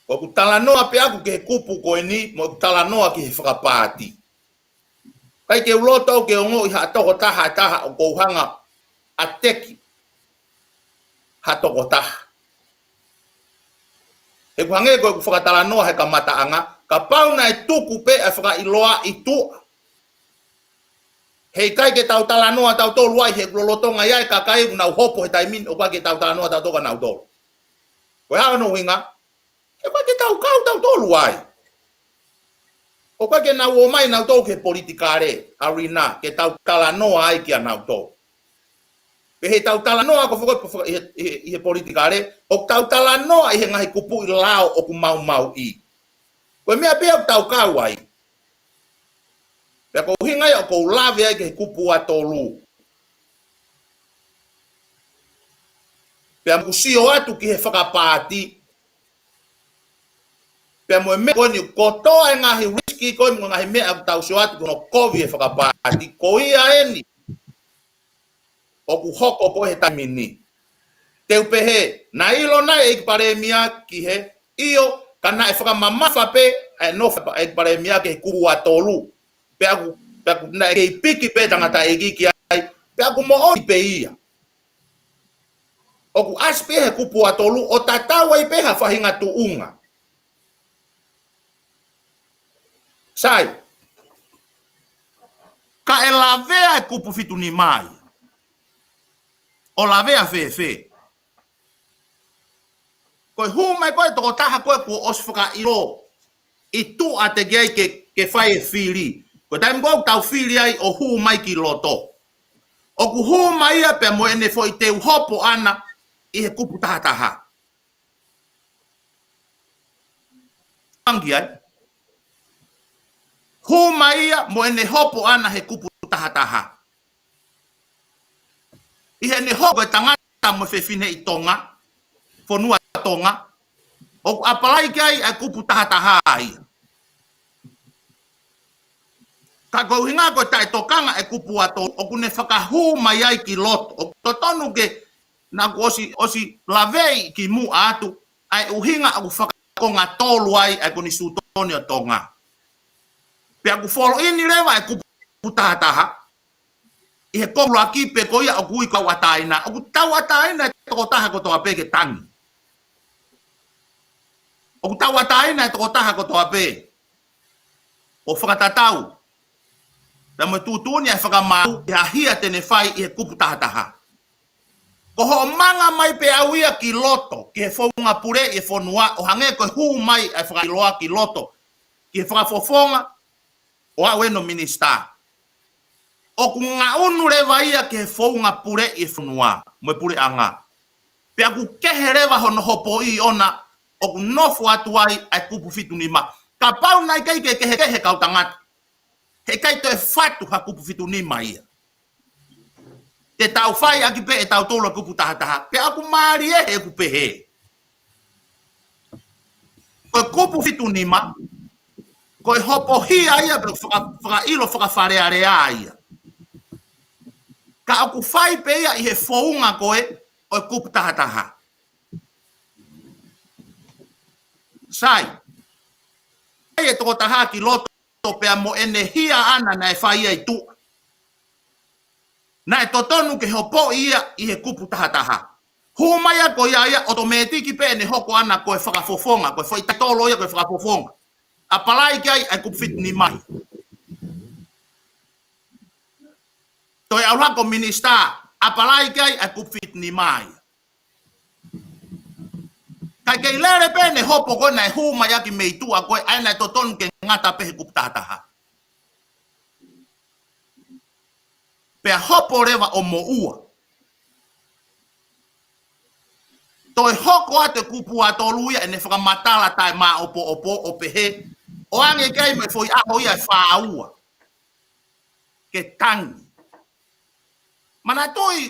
ʻoku talanoa pē ʻaku ki he kupu ko eni, mo ʻeku talanoa ki he fakapaati. ʻIkai ke u loto au ke ongoʻi ha tokotaha ʻe taha ʻoku ou hanga ʻo teki ha tokotaha. He ʻoku hangē ko ʻeku fakatalanoa he kamataʻanga, kapau naʻe tuku pē ʻa e fakaʻiloa ʻi tuʻa, heʻikai ke tau talanoa tautolu ai, he ʻoku lolotonga ʻi ai e kakai ʻoku nau hopo he taimi ni, ʻoku ʻikai ke tau talanoa tautolu kia nautolu. Ko e hā hono ʻuhinga? He ʻoku ʻikai ke tau kau tautolu ai. ʻOku ʻikai ke nau ō mai nautolu ki he politikale arena, ke tau talanoa ai kia nautolu. Pea ʻi heʻetau talanoa ko ē foki ʻi he, ʻi he, ʻi he politikale, ʻoku tau talanoa ʻi he ngaahi kupuʻi lao ʻoku maumauʻi. Ko e meʻa pē ia ʻoku tau kau ai. Pea ko e ʻuhinga ia ʻoku ou lave ai ki he kupu ua tolu. Pea mo ʻeku sio atu ki he fakapaati. Pea mo e meʻa ko eni, kotoa e ngaahi risk ki ko e mo e ngaahi meʻa ʻoku tau sio atu ko hono kovi e fakapaati, ko ia eni ʻoku hoko ko ē he taimi ni. Te u pehē, naʻe ʻilo nai ʻe he ʻEiki Palēmia ki he, ʻio, ka naʻe fakamamafa pē ʻa e nofo ʻa e ʻEiki Palēmia ki he kupu ua tolu. Pea ʻoku, pea ʻoku naʻe kei piki pē tangataʻeiki ki ai, pea ʻoku moʻoni pē ia. ʻOku ʻasi pē he kupu ua tolu, ʻo tatau ai pē ha faʻahinga tuʻunga. Sai. Ka ʻe lavea e kupu fitu nima ia. ʻO lavea fēfē? Ko e hū mai ko ē tokotaha ko ē kuo ʻosi fakaʻilo ʻi tuʻa te ke ai ke, ke fai e fili. Ko e taimi ko ē ʻoku tau fili ai ʻo hū mai ki loto, ʻoku hū mai ia pea mo ʻene foʻi teu hopo ʻana ʻi he kupu taha taha. Angi ai. Hū mai ia mo ʻene hopo ʻana he kupu taha taha. ʻI heʻene hoko ko e tangata mo e fefine ʻi Tonga, fonua Tonga, ʻoku apalai ki ai ʻa e kupu taha taha ia. Ka ko e ʻuhinga ko e taʻetokanga e kupu ua tolu, ʻoku ne fakahū mai ai ki loto. ʻOku totonu ke, naʻa ku ʻosi, ʻosi laveʻi ki muʻa atu, ʻa e ʻuhinga ʻoku fakakonga tolu ai ʻa e konisitūtone ʻo Tonga. Pea ʻoku foloʻini leva e kupu taha taha ʻi he kongulaki pe ko ia ʻoku ui ko e tauʻatāina. ʻOku tauʻatāina e tokotaha kotoa pē ke tangi. ʻOku tauʻatāina e tokotaha kotoa pē ʻo fakatatau pea mo e tuʻutuʻuni ʻa e fakamaau ʻi ha hia te ne fai ʻi he kupu taha taha. Ko hoʻo manga mai pē ʻau ia ki loto, ki he founga puleʻi e fonua, ʻo hangē ko e hū mai ʻa e fakaʻiloa ki loto, ki he fakafofonga, ʻo aʻu eni ʻo minisitā. ʻOku ngaʻunu leva ia ki he founga puleʻi e fonua, mo e puleʻanga. Pea ʻoku kehe leva hono hopoʻi ʻona, ʻoku nofo atu ai ʻa e kupu fitu nima. Kapau naʻe ʻikai ke kehekehe kau tangata, heʻikai toe fatu ha kupu fitu nima ia. Te tau fai ʻaki pē ʻe tautolu ʻa e kupu taha taha. Pea ʻoku mālie he ʻoku pehē. Ko e kupu fitu nima, ko e hopohia ia pe faka-, fakaʻilo fakafalealea ia. Ka ʻoku fai pē ia ʻi he founga ko ē ʻo e kupu taha taha. Sai. ʻAi e tokotaha ki loto pea mo ʻene hia ʻana naʻe fai ia ʻi tuʻa. Naʻe totonu ke hopoʻi ia ʻi he kupu taha taha. Hū mai ia ko ia ia, ʻotomētiki pē ʻene hoko ʻana ko e fakafofonga, ko e foʻi taitolo ia ko e fakafofonga. Apalai ki ai ʻa e kupu fitu nima ia. Toe ʻalu hake ko e minisitā, apalai ki ai ʻa e kupu fitu nima ia. Kae kei lele pē ʻene hopo ko ē naʻe hū mai ʻaki mei tuʻa ko ē, ʻa ia naʻe totonu ke ngata pē he kupu taha taha. Pea hopo leva ʻo moʻua. Toe hoko atu e kupu ua tolu ia ʻene fakamatala taʻemāʻopoʻopo ʻo pehē, ʻoange ki ai mo e foʻi ʻaho ia ʻe fā ua ke tangi. Manatuʻi,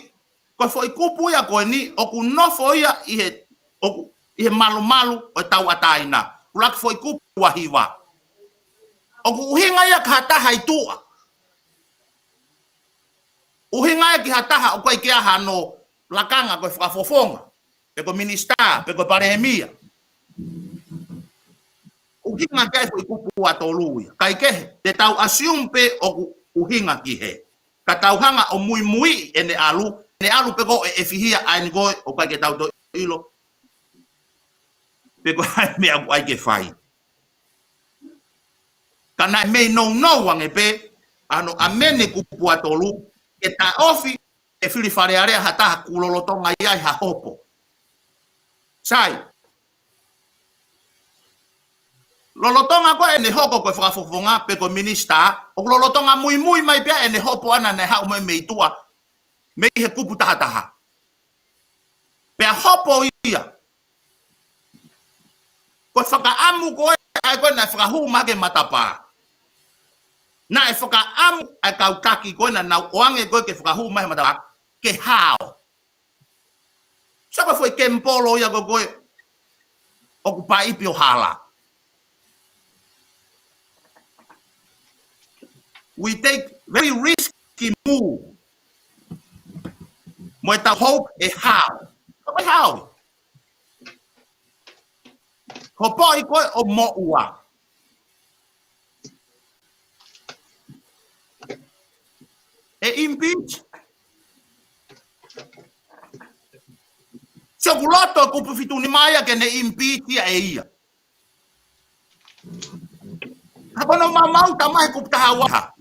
ko e foʻi kupu ia ko eni, ʻoku nofo ia ʻi he, ʻoku, ʻi he malumalu ʻo e tauʻatāina. ʻUluaki foʻi kupu ua hiva. ʻOku ʻuhinga ia ki ha taha ʻi tuʻa. ʻUhinga ia ki ha taha ʻoku ʻikai ke ʻi ai hano lakanga ko e fakafofonga, pe ko e minisitā, pe ko e palēmia. ʻUhinga ki ai foʻi kupu ua tolu ia. Kae kehe, te tau assume pē ʻoku ʻuhinga ki hē. Ka tau hanga ʻo muimui ʻene ʻalu, ʻene ʻalu pē ko ē ʻe fihia ʻa eni ko ē ʻoku ʻikai ke tau toe ʻilo. Pe ko e hā e meʻa ʻoku ʻai ke fai. Ka naʻe mei nounou ange pē, ʻa hono amene kupu ua tolu, ke taʻofi e fili falealea ha taha kuo lolotonga ʻi ai ha hopo. Sai. Lolotonga ko ē ʻene hoko ko e fakafofonga pe ko e minisitā, ʻoku lolotonga muimui mai pē ʻene hopo ʻana naʻe haʻu mai mei tuʻa, mei he kupu taha taha. Pea hopo ia. Ko e fakaʻamu ko ē, ʻa ē ko ē naʻe fakahū mai ki he matapā. Naʻe fakaʻamu ʻa e kau taki ko ē naʻa nau ʻoange ko ē ke fakahū mai he matapā, ke hao. Sio ko e foʻi kemipolo ia ko ē ko ē ʻoku paipi ʻo hala. We take very risky move. Mo ʻetau hope ʻe hao. Ko e hao. Hopoʻi koe ʻo moʻua. ʻE impeach. Sio, ʻoku loto e kupu fitu nima ia ke ne impeach ia ʻe ia. Ka ko hono maumau tama he kupu taha ua.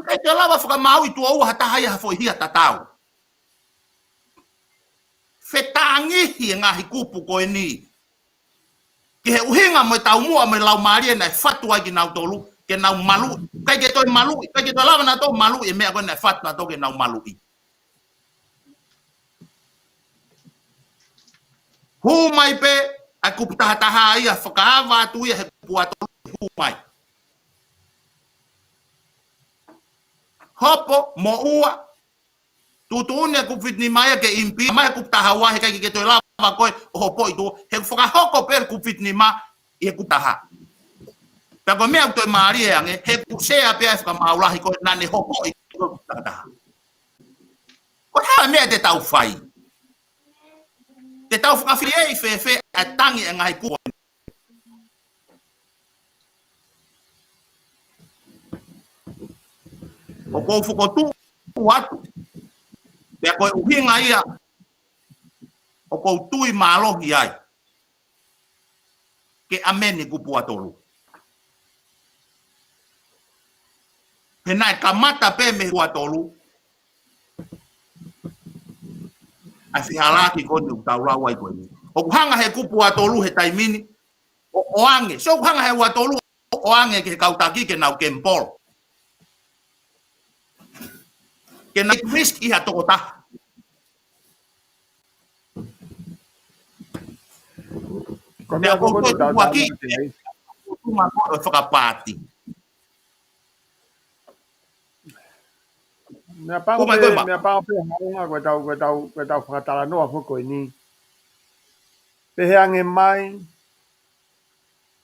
ʻIkai ke lava fakamaauʻi tuʻo ua ha taha ia ha foʻi hia tatau. Fetāngihi e ngaahi kupu ko eni. Ki he ʻuhinga mo e taumuʻa mo e laumālie naʻe fatu ai kinautolu, ke nau maluʻi. ʻIkai ke toe maluʻi, ʻikai ke toe lava nautolu maluʻi e meʻa ko ē naʻe fatu nautolu ke nau maluʻi. Hū mai pē ʻa e kupu taha taha ia, fakaava atu ia he kupu ua tolu, hū mai. Hopo, moʻua, tuʻutuʻuni e kupu fitu nima ia ke impeach, mai e kupu taha ua, heʻikai ke toe lava koe ʻo hopoʻi tuʻo, he fakahoko pē e kupu fitu nima ʻi he kupu taha. Pea ko e meʻa ʻoku toe mālie ange, he ʻoku sea pē ʻa e fakamaau lahi ko ē naʻa ne hopoʻi tuʻo kupu taha taha. Ko e hā e meʻa te tau fai? Te tau fakafieʻi fēfē ʻa e tangi e ngaahi kupu? ʻOku ou fokotuʻu atu, pea ko e ʻuhinga ia ʻoku ou tui mālohi ai, ke ʻameni kupu ua tolu. He naʻe kamata pē mei he kupu ua tolu ʻa e fehālaaki ko eni ʻoku tau lau ai ko eni. ʻOku hanga he kupu ua tolu he taimi ni ʻo ʻoange. Sio, ʻoku hanga he ua tolu ʻo ʻoange ki he kau taki ke nau kemipolo. Ke nau risk ʻi ha tokotaha. Ko e meʻa ko ē ʻoku ou tui ʻoku ʻi ai, ʻoku ou tui ʻoku ʻi ai e fakapaati. Meʻapango pē, meʻapango pē Haʻunga, ko ʻetau, ko ʻetau, ko ʻetau fakatalanoa foki ko eni. Pehē ange mai,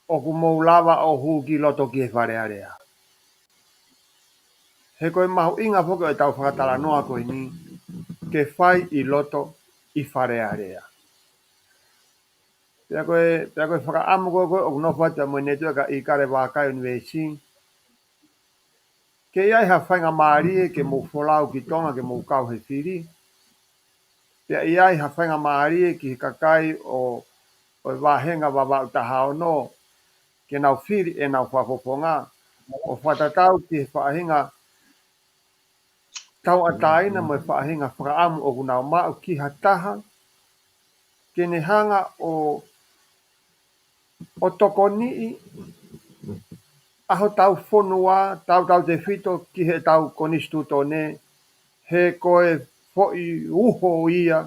ʻoku mou lava ʻo hū ki loto ki he Fale Alea. He ko e mahuʻinga foki ʻo ʻetau fakatalanoa ko eni, ke fai ʻi loto ʻi Fale Alea. Pea ko e, pea ko e fakaʻamu ko ē, ko ē ʻoku nofo atu mo e netiueka ʻIkale Vākai University, ke ʻi ai ha faingamālie ke mou folau ki Tonga ke mou kau he fili. Pea ʻi ai ha faingamālie ki he kakai ʻo, ʻo e vāhenga Vavaʻu taha ono, ke nau fili ʻenau fakafofonga, ʻo fakatatau ki he faʻahinga tauʻatāina mo e faʻahinga fakaʻamu ʻoku nau maʻu ki ha taha, ke ne hanga ʻo, ʻo tokoniʻi ʻa hotau fonua, tautautefito ki heʻetau konisitūtone, he ko e foʻi uho ia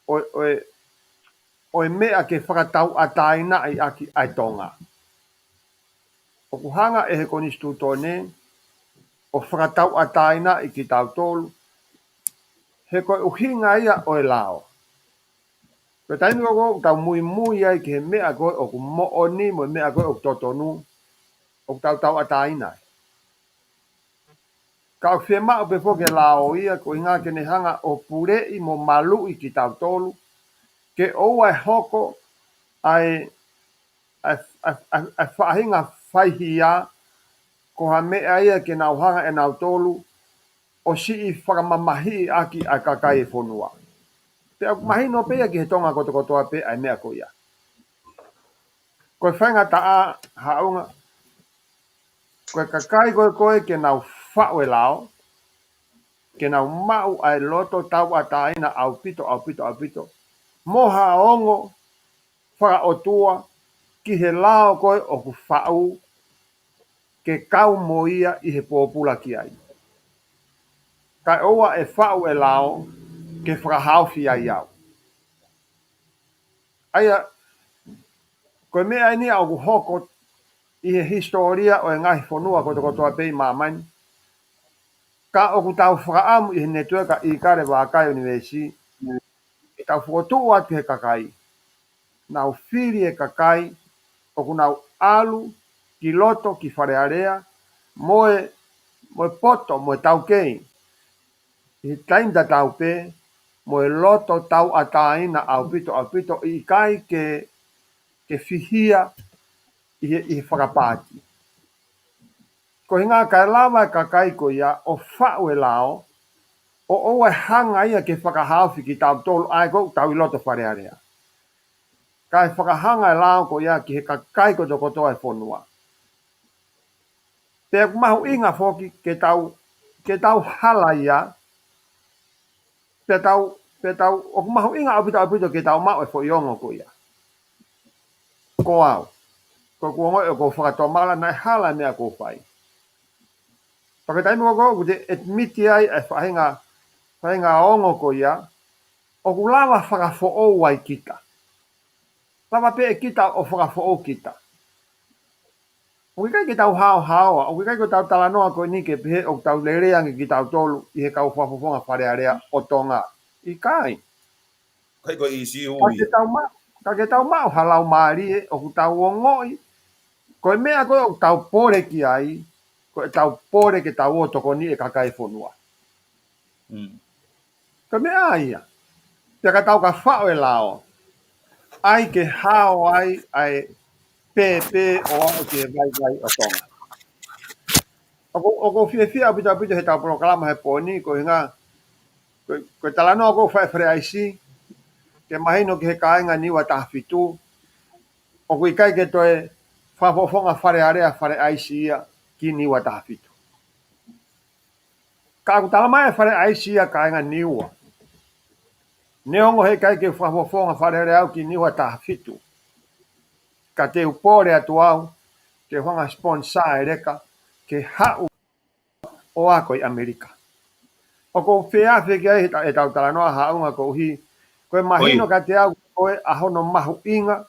ʻo, ʻo e, ʻo e meʻa ke fakatauʻatāinaʻi ʻaki ʻa e Tonga. ʻOku hanga ʻe he konisitūtone ʻo fakatauʻatāinaʻi kitautolu, he ko e ʻuhinga ia ʻo e lao. Ko e taimi ko ē ʻoku tau muimui ai ki he meʻa ko ē ʻoku moʻoni mo e meʻa ko ē ʻoku totonu, ʻoku tau tauʻatāina ai. Ka ʻoku fiemaʻu pē foki e lao ia, ko e ʻuhinga ke ne hanga ʻo puleʻi mo maluʻi kitautolu, ke ʻoua ʻe hoko ʻa e, ʻa e, ʻa e, ʻa e, ʻa e faʻahinga faihia, ko ha meʻa ia ke nau hanga ʻe nautolu ʻo siʻi fakamamahiʻi ʻaki ʻa e kakai e fonua. Pea ʻoku mahino pē ia ki he Tonga kotokotoa pē ʻa e meʻa ko ia. Ko e faingataʻa Haʻunga, ko e kakai ko ē ko ē ke nau faʻu e lao, ke nau maʻu ʻa e loto tauʻatāina ʻaupito, ʻaupito, ʻaupito, mo ha ongo fakaʻotua ki he lao ko ē ʻoku faʻu, ke kau mo ia ʻi he pōpula ki ai. Kae ʻoua ʻe faʻu e lao ke fakahaofi ai au. ʻA ia, ko e meʻa eni ia ʻoku hoko ʻi he hisitōlia ʻo e ngaahi fonua kotokotoa pē ʻi māmani. Ka ʻoku tau fakaʻamu ʻi he netiueka ʻIkale Vākai University, ke tau fokotuʻu atu ki he kakai, nau fili e kakai ʻoku nau ʻalu ki loto ki Fale Alea, mo e, mo e poto, mo e taukei, ʻi he taimi tatau pē, mo e loto tauʻatāina ʻaupito, ʻaupito, ʻikai ke, ke fihia ʻi he, ʻi he fakapaati. Ko e ʻuhinga kae lava e kakai ko ia ʻo faʻu e lao, ʻo ʻoua ʻe hanga ia ke fakahaofi kitautolu ʻa ē ko ē ʻoku tau ʻi loto Fale Alea. Kae fakahanga e lao ko ia ki he kakai kotokotoa e fonua. Pea ʻoku mahuʻinga foki ke tau, ke tau hala ia, pea tau, pea tau, ʻoku mahuʻinga ʻaupito, ʻaupito ke tau maʻu e foʻi ongo ko ia. Ko au, ko ʻeku ongoʻi ʻoku ou fakatomala naʻe hala e meʻa ʻoku ou fai. Pea ko e taimi ko ē ʻoku te admit ai e faʻahinga, faʻahinga ongo ko ia, ʻoku lava fakafoʻou ai kita. Lava pē ʻe kita ʻo fakafoʻou kita. ʻOku ʻikai ke tau haohaoa, ʻoku ʻikai ke tau talanoa ko eni ke pehē ʻoku tau lelei ange kitautolu ʻi he kau fakafofonga Fale Alea ʻo Tonga. ʻIkai. ʻIkai ko e ʻīsiu ia. Ka ke tau ma-, ka ke tau maʻu ha laumālie ʻoku tau ongoʻi ko e meʻa ko ē ʻoku tau pole ki ai, ko ʻetau pole ke tau ō tokoni e kakai e fonua. Mm. Ko e meʻa ia. Pea ka tau ka faʻu e lao, ʻai ke hao ai ʻa e pēpē ʻo aʻu ki he vaivai ʻo Tonga. ʻOku, ʻoku ou fiefia ʻaupito, ʻaupito he tau polokalama he pō ni, ko e ʻuhinga, ko, ko e talanoa ʻoku ou fai Fale ʻAisi, ke mahino ki he kāinga Niua taha fitu, ʻoku ʻikai ke toe fakafofonga Fale Alea Fale ʻAisi ia ki Niua taha fitu. Ka ʻoku talamai ʻe Fale ʻAisi ia kāinga Niua. Neongo heʻikai ke u fakafofonga Fale Alea au ki Niua taha fitu, ka te u pole atu au ke u hanga sponsor e leka ke haʻu ʻo ako ʻi ʻAmelika. ʻOku ou fie afe ki ai he ta-, he tau talanoa haʻunga koeʻuhi, ko e mahino kiate au ko e ʻa hono mahuʻinga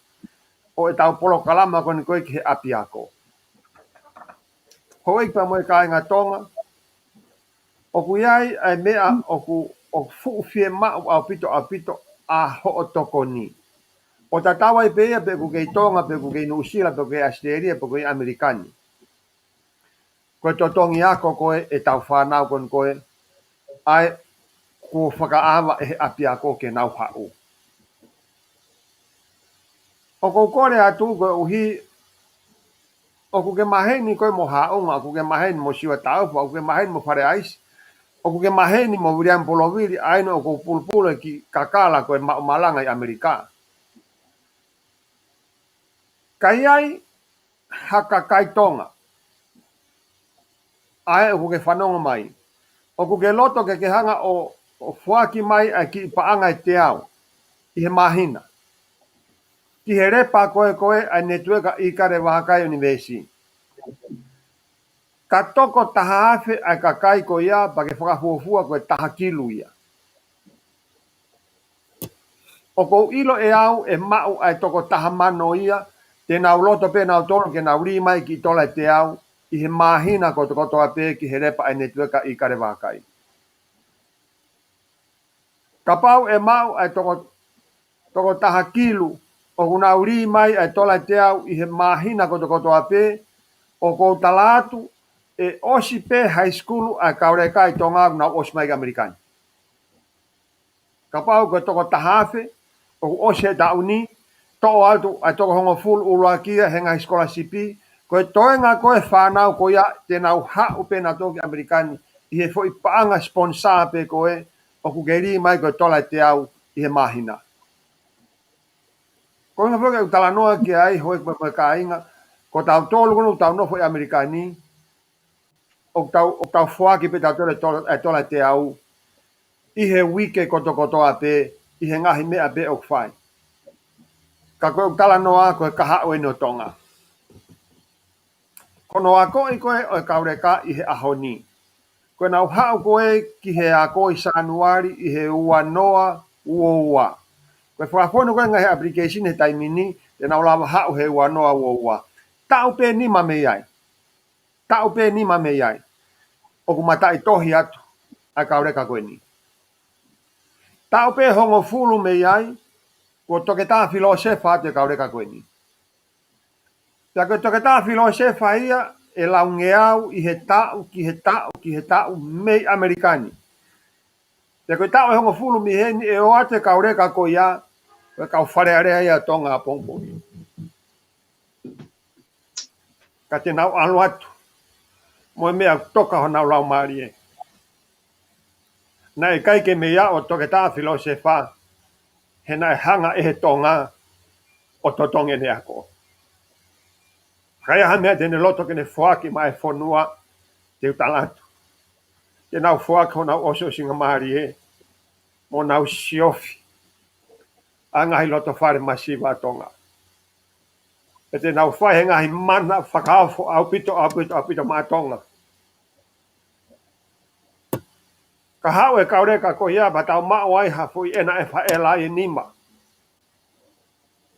ʻo e tau polokalama ko eni ko ē ki he ʻapiako. Houʻeiki pea mo e kāinga Tonga, ʻoku ʻi ai ʻa e meʻa ʻoku, ʻoku fuʻu fiemaʻu ʻaupito, ʻaupito ʻa hoʻo tokoni. ʻO tatau ai pē ia pe ʻoku kei Tonga, pe ʻoku kei Nuʻusila, pe ʻoku kei ʻAositelēlia, pe ʻoku kei ʻAmelika ni. Ko e totongi ako ko ē ʻetau fānau ko eni ko ē, ʻa ē kuo fakaava ʻe he ʻapiako ke nau haʻu. ʻOku ou kole atu koeʻuhi, ʻoku ke maheni koe mo Haʻunga, ʻoku ke maheni mo Siua Taufa, ʻoku ke maheni mo Fale ʻAisi, ʻoku ke maheni mo Viliami Polovili, ʻa ē naʻa ʻoku pulupulu e kiʻi kakala ko e maʻu malanga ʻi ʻAmelika. Ka ʻi ai ha kakai Tonga, ʻa ē ʻoku ke fanongo mai, ʻoku ke loto ke ke hanga ʻo, ʻo foaki mai ʻa e kiʻi paʻanga ʻe teau ʻi he māhina ki he lepa ko ē ko ē ʻa e Netueka ʻIkale Vākai ʻUnivēsi. Ka toko taha afe ʻa e kakai ko ia, pea ke fakafuofua ko e taha kilu ia. ʻOku ou ʻilo ʻe au ʻe maʻu ʻa e toko taha mano ia, te nau loto pē nautolu ke nau lī mai kiʻi tola ʻe teau ʻi he māhina kotokotoa pē ki he lepa ʻa e Netueka ʻIkale Vākai. Kapau ʻe maʻu ʻa e toko, toko taha kilu ʻoku nau lī mai ʻa e tola ʻe teau ʻi he māhina kotokotoa pē, ʻoku ou tala atu ʻe ʻosi pē high school ʻa e kau leka ʻi Tonga ʻoku nau ʻosi mai ki ʻAmelika ni. Kapau ko e toko taha afe ʻoku ʻosi he taʻu ni, toʻo atu ʻa e toko hongofulu ʻuluaki ia he ngaahi sikolasipi, ko e toenga ko ē fānau ko ia te nau haʻu pē nautolu ki ʻAmelika ni ʻi he foʻi paʻanga sponsor pē ko ē ʻoku ke lī mai ko e tola ʻe teau ʻi he māhina. Ko e ʻuhinga foki ʻeku talanoa ki ai, houʻeiki pea mo e kāinga, ko tautolu ko eni ʻoku tau nofo ʻi ʻAmelika ni, ʻoku tau, ʻoku tau foaki pē tautolu e tola, e tola ʻe teau ʻi he uike kotokotoa pē, ʻi he ngaahi meʻa pē ʻoku fai. Ka ko ʻeku talanoa ko e kahaʻu eni ʻo Tonga. Ko hono akoʻi ko ē ʻo e kau leka ʻi he ʻaho ni, ko ʻenau haʻu ko ē ki he ako ʻi Sānuali ʻi he ua noa ua ua. Ko e fakafonu ko ē ngaahi application he taimi ni, te nau lava haʻu he ua noa ua ua. Taʻu pē nima mei ai. Taʻu pē nima mei ai, ʻoku mataʻitohi atu ʻa e kau leka ko eni. Taʻu pē hongofulu mei ai, kuo toketā filōsefa atu e kau leka ko eni. Pea ko e toketā filōsefa ia, ʻe laungeau ʻi he taʻu ki he taʻu ki he taʻu mei ʻAmelika ni. Pea ko e taʻu ʻe hongofulu mei heni ʻe ō atu e kau leka ko ia, ko e kau Fale Alea ia ʻo Tonga ʻapongipongi. Ka te nau ʻalu atu mo e meʻa ʻoku toka honau laumālie. Naʻe ʻikai ke mei aʻu ʻa Toketā Filōsefa, he naʻe hanga ʻe he Tonga ʻo totongi ʻene ako. Ka ʻi ai ha meʻa te ne loto ke ne foaki maʻa e fonua, te u tala atu, te nau foaki honau ʻosiʻosingamālie mo nau siofi ʻa e ngaahi loto fale masiva ʻa Tonga. Pea te nau fai he ngaahi mana fakaofo ʻaupito, ʻaupito, ʻaupito maʻa Tonga. Ka haʻu e kau leka ko ia pea tau maʻu ai ha foʻi ʻena ʻe faʻela ai e nima.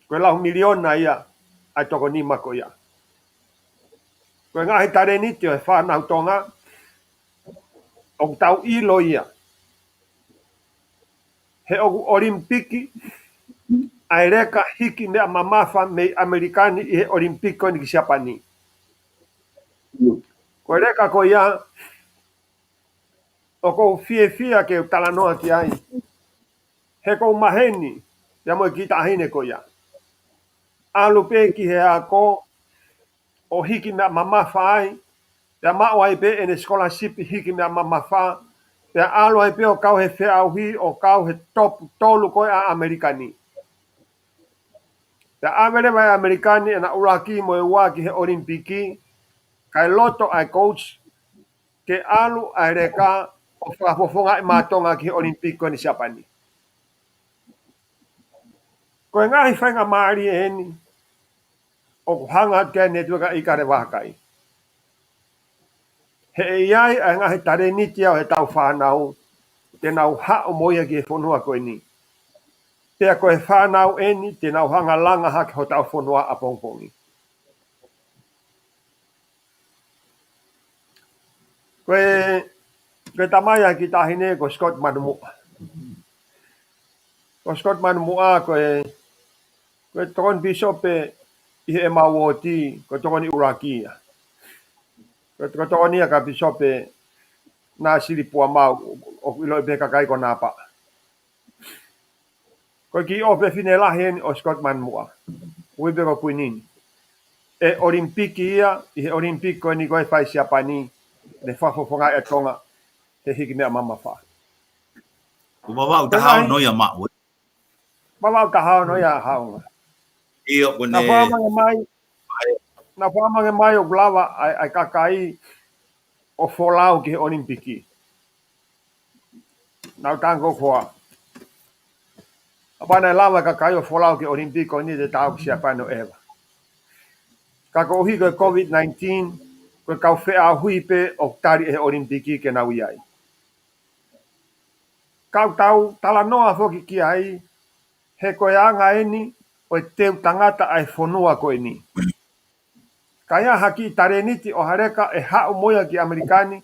Ko e lau miliona ia ʻa e toko nima ko ia. Ko e ngaahi talēniti ʻo e fānau Tonga, ʻoku tau ʻilo ia. He ʻoku ʻOlimipiki ʻa e leka hiki meʻa mamafa mei ʻAmelika ni ʻi he ʻOlimipiki ko eni ki Siapani. Ko e leka ko ia, ʻoku ou fiefia ke u talanoa ki ai. He ʻoku ou maheni ia mo e kiʻi taʻahine ko ia. ʻAlu pē ki he ako ʻo hiki meʻa mamafa ai, pea maʻu ai pē ʻene sikolasipi hiki meʻa mamafa, pea ʻalu ai pē ʻo kau he feʻauhi ʻo kau he topu tolu ko ē ʻa ʻAmelika ni. Pea ʻave leva ʻe ʻAmelika ni ʻena ʻuluaki mo e ua ki he ʻOlimipiki, kae loto ʻa e coach ke ʻalu ʻa e leka ʻo fakafofongaʻi maʻa Tonga ki he ʻOlimipiki ko eni Siapani. Ko e ngaahi faingamālie eni ʻoku hanga atu ki ai e netiueka ʻIkale Vakai. He ʻe ʻi ai ʻa e ngaahi talēniti ia ʻo ʻetau fānau, te nau haʻu mo ia ki he fonua ko eni. Pea ko e fānau eni te nau hanga langa hake hotau fonua ʻapongipongi. Ko e, ko e tamai ʻa e kiʻi taʻahine ko Scott Manumuʻa. Ko Scott Manumuʻa ko e, ko e tokoni pīsope ʻi heʻemau uooti, ko e tokoni ʻuluaki ia. Ko e, ko e tokoni ia kia Pīsope Nāsili Puamau, ʻoku ʻiloʻi pē ʻe he kakai ko Nāpaʻa. Ko e kiʻi ʻofefine lahi eni ʻo Scott Manumuʻa. Ui pē ko Kuinini. ʻE ʻOlimipiki ia, ʻi he ʻOlimipiki ko eni ko ē fai Siapani, ne fakafofongaʻi ʻa Tonga he hiki meʻa mamafa. Ko Vavaʻu Tahaono ia maʻu, ē? Vavaʻu Tahaono ia haʻunga. ʻIo, ko ʻene fakamange mai, naʻa fakamange mai ʻoku lava ʻa e, ʻa e kakai ʻo folau ki he ʻOlimipiki. Naʻa ku tango koa. Kapau naʻe lava e kakai ʻo folau ki he ʻOlimipiki ko eni te tau ki Siapani ʻo ʻeva. Ka koeʻuhi ko e COVID nineteen, ko e kau feʻauhi pē ʻoku tali ʻe he ʻOlimipiki ke nau ʻi ai. Ka ʻoku tau talanoa foki ki ai, he ko e anga eni ʻo e teu tangata ʻa e fonua ko eni. Ka ʻi ai ha kiʻi talēniti ʻo ha leka ʻe haʻu mo ia ki ʻAmelika ni,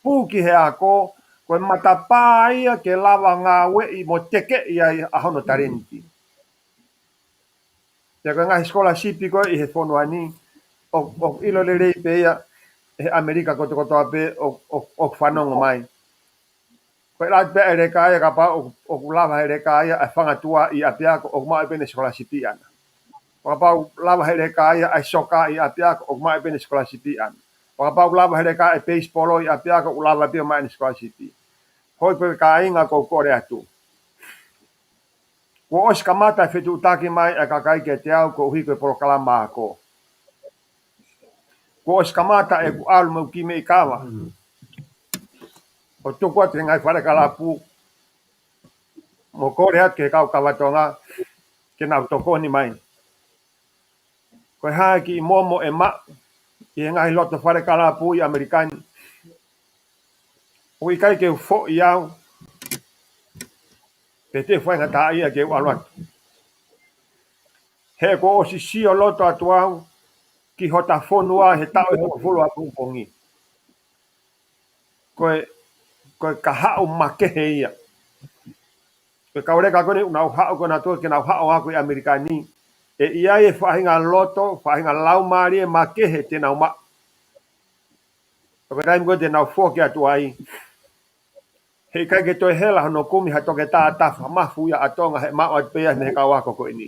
pū ki he ako, ko e matapā ia ke lava ngāueʻi mo tekeʻi ai ʻa hono talēniti. Pea ko e ngaahi sikolasipi ko ē ʻi he fonua ni, ʻo, ʻoku ʻilo lelei pē ia ʻe he ʻAmelika kotokotoa pē ʻo, ʻo, ʻoku fanongo mai. Ko e ʻalu pē ʻa e leka ia kapau ʻoku, ʻoku lava he leka ia ʻa e fanga tuʻa ʻi ʻapiako ʻoku maʻu pē ʻene sikolasipi ʻana. Kapau lava he leka ia ʻa e soka ʻi ʻapiako ʻoku maʻu pē ʻene sikolasipi ʻana. Kapau lava he leka ʻa e peisipolo ʻi ʻapiako ʻoku lava pē ʻo maʻu ʻene sikolasipi. Hoi pē kāinga ʻoku ou kole atu. Kuo ʻosi kamata e fetuʻutaki mai ʻa e kakai kiate au koeʻuhi ko e polokalama ako. Kuo ʻosi kamata ʻeku ʻalu mo ʻeku kiʻi meʻi kava ʻo tuku atu he ngaahi fale kalapu mo kole atu ki he kau kava Tonga ke nau tokoni mai. Ko e hā e kiʻi momo ʻe maʻu ʻi he ngaahi loto fale kalapu ʻi ʻAmelika ni. ʻOku ʻikai ke u foʻi au, pe te u faingataʻaʻia ke u ʻalu atu. He kuo ʻosi sio loto atu au ki hota fonua he taʻu ʻe hongofulu ʻapongipongi. Ko e, ko e kahaʻu makehe ia. Ko e kau leka ko eni ʻoku nau haʻu ko ē nautolu ke nau haʻu ʻo ako ʻi ʻAmelika ni, ʻe ʻi ai e faʻahinga loto, faʻahinga laumālie makehe te nau maʻu. Ko e taimi ko ē te nau foki atu ai, heʻikai ke toe hela hono kumi ha toketā tafa mafu ia ʻa Tonga he maʻu atu pē ia mei he kau ako ko eni.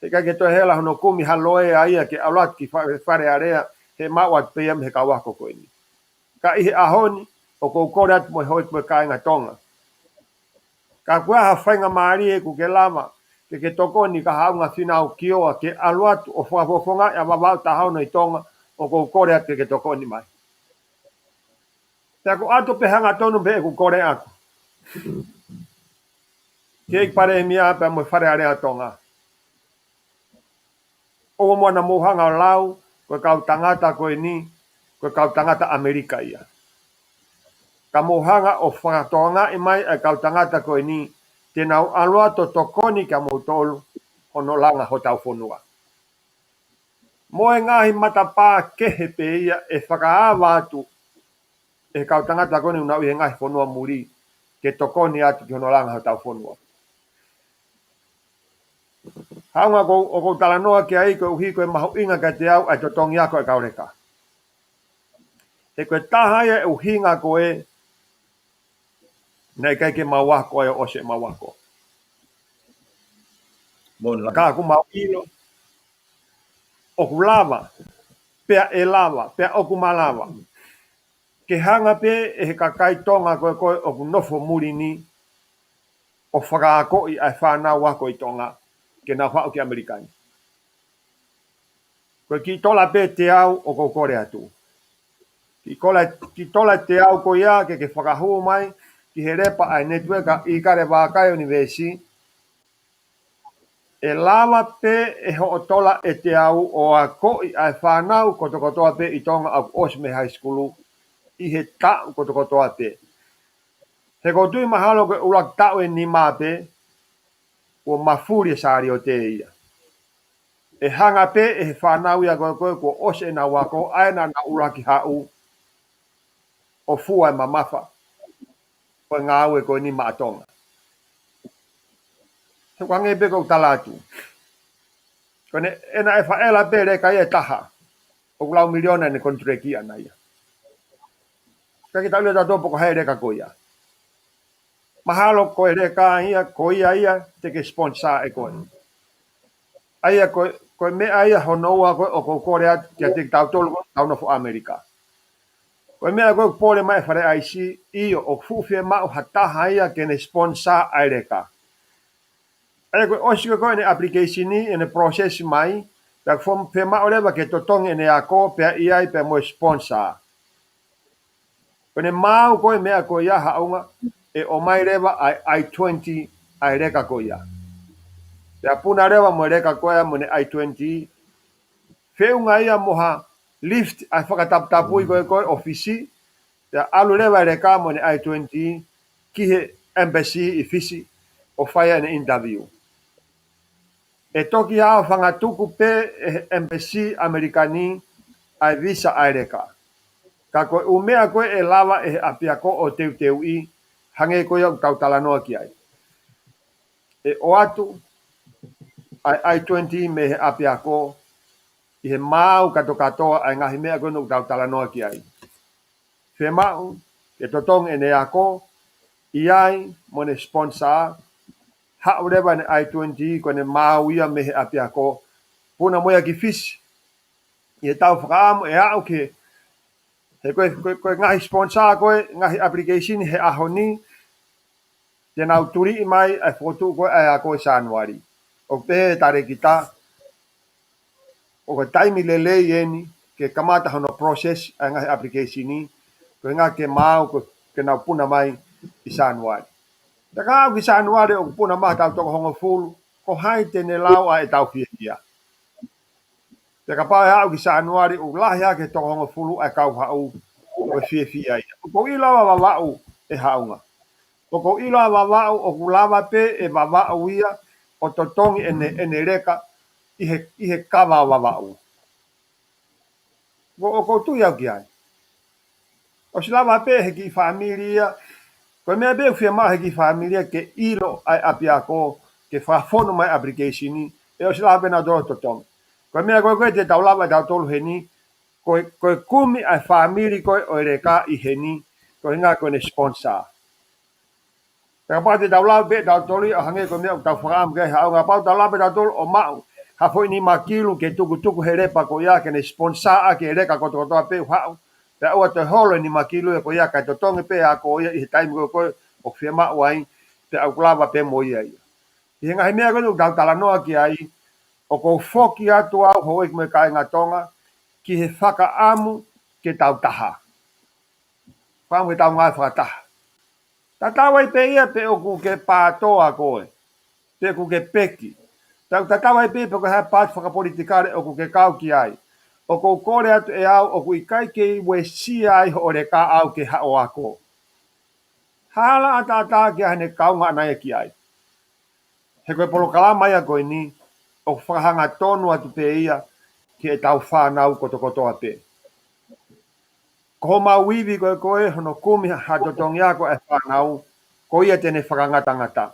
Heʻikai ke toe hela hono kumi ha loea ia ke ʻalu atu ki fa-, Fale Alea he maʻu atu pē ia mei he kau ako ko eni. Ka ʻi he ʻaho ni, ʻoku ou kole atu mo e houʻeiki mo e kāinga Tonga. Ka ko e hā ha faingamālie ʻoku ke lava ke ke tokoni ki ha haʻunga fīnau kioa ke ʻalu atu ʻo fakafofongaʻi ʻa Vavaʻu taha ono ʻi Tonga, ʻoku ou kole atu ke ke tokoni mai. Pea ʻoku ʻoatu pē hangatonu pē ʻeku kole atu ki he ʻEiki Palēmia pea mo e Fale Alea ʻo Tonga. ʻOua muʻa naʻa mou hanga ʻo lau ko e kau tangata ko eni, ko e kau tangata ʻAmelika ia. Ka mou hanga ʻo fakatokangaʻi mai ʻa e kau tangata ko eni, te nau ʻalu atu ʻo tokoni kia moutolu hono langa hotau fonua. Mo e ngaahi matapā kehe pē ia ʻe fakaava atu ʻe he kau tangata ko eni ʻoku nau ʻi he ngaahi fonua muli ke tokoni atu ki hono langa hotau fonua. Haʻunga ʻoku ou, ʻoku ou talanoa ki ai koeʻuhi ko e mahuʻinga kiate au ʻa e totongi ako ʻa e kau leka. He ko e taha ia e ʻuhinga ko ē naʻe ʻikai ke mau ako ai ʻo ʻosi ʻemau ako. Moʻoni lā. Ka ʻoku mau ʻilo ʻoku lava, pea ʻe lava, pea ʻoku malava ke hanga pē ʻe he kakai Tonga ko ē ko ē ʻoku nofo muli ni ʻo fakaakoʻi ʻa e fānau ako ʻi Tonga ke nau haʻu ki ʻAmelika ni. Ko e kiʻi tola pē teau ʻoku ou kole atu. Kiʻi kola, kiʻi tola teau ko ia ke ke fakahū mai ki he lepa ʻa e netiueka ʻIkale Vākai University. ʻE lava pē ʻe hoʻo tola ʻe teau ʻo akoʻi ʻa e fānau kotokotoa pē ʻi Tonga ʻoku ʻosi mei he high school ʻi he taʻu kotokotoa pē. He ʻoku ou tui mahalo ko e ʻuluaki taʻu ʻe nima pē, kuo mafuli e sāliote ia. ʻE hanga pē ʻe he fānau ia ko ē ko ē kuo ʻosi ʻenau ako, ʻa ē naʻa nau ʻuluaki haʻu, ʻo fua e mamafa ʻo e ngāue ko eni maʻa Tonga. He ʻoku hangē pē ko ʻeku tala atu. Ko ʻene, ʻena ʻe faʻela pē leka ia ʻe taha. ʻOku lau miliona ʻene konituleki ʻaʻana ia. Ka ke tau ʻilo ʻe tautolu pe ko hai e leka ko ia. Mahalo ko e leka ia, ko ia ia, te ke sponsor ʻe koe. ʻA ia ko e, ko e meʻa ia hono ua ko ē ʻoku ou kole atu kiate kitautolu ko ē ʻoku tau nofo ʻAmelika. Ko e meʻa ko ē ʻoku pole mai ʻe Fale ʻAisi, ʻio, ʻoku fuʻu fiemaʻu ha taha ia ke ne sponsor ʻa e leka. ʻA ia ko e ʻosi ko ē ko ē ʻene application ni, ʻene process mai, pea ʻoku fo-, fiemaʻu leva ke totongi ʻene ako, pea ʻi ai pea mo e sponsor. Ko ʻene maau ko ē meʻa ko ia Haʻunga, ʻe ʻomai leva ʻa e I twenty ʻa e leka ko ia. Pea puna leva mo e leka ko ia mo ʻene I twenty, feʻunga ia mo ha lift ʻa e fakataputapui ko ē ko ē ʻo Fisi, pea ʻalu leva e leka mo ʻene I twenty ki he embassy ʻi Fisi ʻo fai ʻene interview. ʻE toki ʻaofangatuku pē ʻe he embassy ʻAmelika ni ʻa e visa ʻa e leka. Ka ko e ʻū meʻa ko ē ʻe lava ʻe he ʻapiako ʻo teuteuʻi, hangē ko ia ʻoku tau talanoa ki ai. ʻE ʻoatu ʻa e I twenty mei he ʻapiako ʻi he maau katokatoa ʻa e ngaahi meʻa ko ē ʻoku tau talanoa ki ai. Fiemaʻu ke totongi ʻene ako, ʻi ai mo ʻene sponsor, haʻu leva ʻene I twenty ko ʻene maau ia mei he ʻapiako, puna mo ia ki Fisi. ʻI heʻetau fakaʻamu ʻe aʻu ki he, he ko e, ko e, ko e ngaahi sponsor ko ē, ngaahi application he ʻaho ni, te nau tuliʻi mai ʻa e fokotuʻu ko ē ʻa e ako ʻi Sānuali. ʻOku pehē ʻe he talēkita, ʻoku taimi lelei eni ke kamata hono process ʻa e ngaahi application ni, ko e ʻuhinga ke maau ko ē ke nau puna mai ʻi Sānuali. Pea ka aʻu ki Sānuali ʻoku puna mai ha tau toko hongofulu, ko hai te ne lau ʻa ʻetau fiefia. Pea kapau ʻe aʻu ki Sānuali ʻoku lahi hake toko hongofulu ʻa e kau haʻu ʻo fiefia ia. ʻOku ou ʻilo ʻa Vavaʻu ʻe Haʻunga. ʻOku ou ʻilo ʻa Vavaʻu ʻoku lava pē ʻe Vavaʻu ia ʻo totongi ʻene, ʻene leka ʻi he, ʻi he kava ʻo Vavaʻu. ʻOku, ʻoku ou tui au ki ai. ʻOsi lava pē he kiʻi fāmili ia. Ko e meʻa pē ʻoku fiemaʻu he kiʻi fāmili ia ke ʻilo ʻa e ʻapiako, ke fakafonu mai application ni, ʻe ʻosi lava pē nautolu ʻo totongi. Ko e meʻa ko ē ko ē te tau lava ʻe tautolu heni, Ko e, ko e kumi ʻa e fāmili ko ē ʻo e leka ʻi heni, ko e ʻuhinga ko ʻene sponsor. Pea kapau te tau lave pē tautolu ia ʻo hangē ko e meʻa ʻoku tau fakaʻamu ki ai, haʻu kapau tau lave pē tautolu ʻo maʻu ha foʻi nima kilu ke tukutuku he lepa ko ia ke ne sponsor ʻaki e leka kotokotoa pē ʻoku haʻu. Pea ʻoua toe holo e nima kilu ia ko ia kae totongi pē ako ia ʻi he taimi ko ē ko ē ʻoku fiemaʻu ai, pea ʻoku lava pē mo ia ia. ʻI he ngaahi meʻa ko eni ʻoku tau talanoa ki ai, ʻoku ou foki atu au houʻeiki mo e kāinga Tonga ki he fakaʻamu ke tau taha. Fakaʻamu ke tau ngāue fakataha. Tatau ai pē ia pe ʻoku ke pātoa koe, pe ʻoku ke peki. Pe ʻoku tatau ai pē pe ko e hā e paati fakapolitikale ʻoku ke kau ki ai. ʻOku ou kole atu ʻe au, ʻoku ʻikai ke uesia ai hoʻo leka ʻau ke haʻu ʻo ako. Hala ʻataʻatā ki ai haʻane kaunga ʻana ia ki ai. He ko e polokalama ia ko eni, ʻoku fakahangatonu atu pē ia ki heʻetau fānau kotokotoa pē. Ko homau ivi ko ē ko ē hono kumi ha totongi ako ʻa e fānau, ko ia te ne fakangatangata.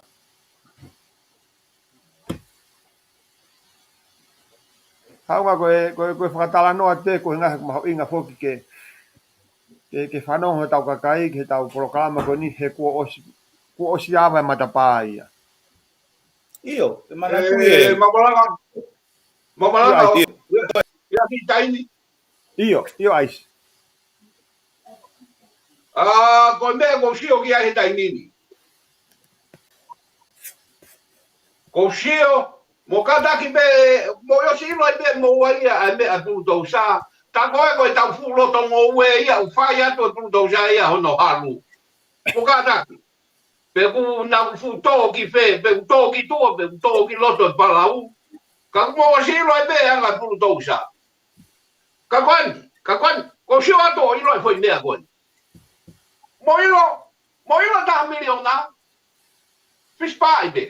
Haʻu ange ko e, ko e, ko e fakatalanoa atu pē, ko e ʻuhinga he ʻoku mahuʻinga foki ke, ke, ke fanongo hotau kakai ki heʻetau polokalama ko eni he kuo ʻosi, kuo ʻosi ava e matapā ia. ʻIo, e manatu ē, ē. Mamalanga, mamalanga ʻIo, ʻo, ʻio. Ia, ia ki taimi. ʻIo, ʻio ʻaisi. ʻA, ko e meʻa ʻoku ou sio ki ai he taimi ni. ʻOku ou sio, mo kātaki pē, mo ʻosi ʻilo ai pē mo ua ia ʻa e meʻa pulutousa. Tā ko ē ko e tau fuʻu loto ngoue ia, ʻoku fai atu e pulutousa ia hono halu. Mo kātaki. Pe ʻoku nau fuʻu tō ki fē, pe ʻoku tō ki tuʻa, pe ʻoku tō ki loto e palau. Ka mo ʻosi ʻilo ai pē anga pulutousa. Ka ko eni, ka ko eni, ʻoku ou sio atu ʻo ʻilo e foʻi meʻa ko eni. Mo ʻilo, mo ʻilo taha miliona, fisi paʻi pē.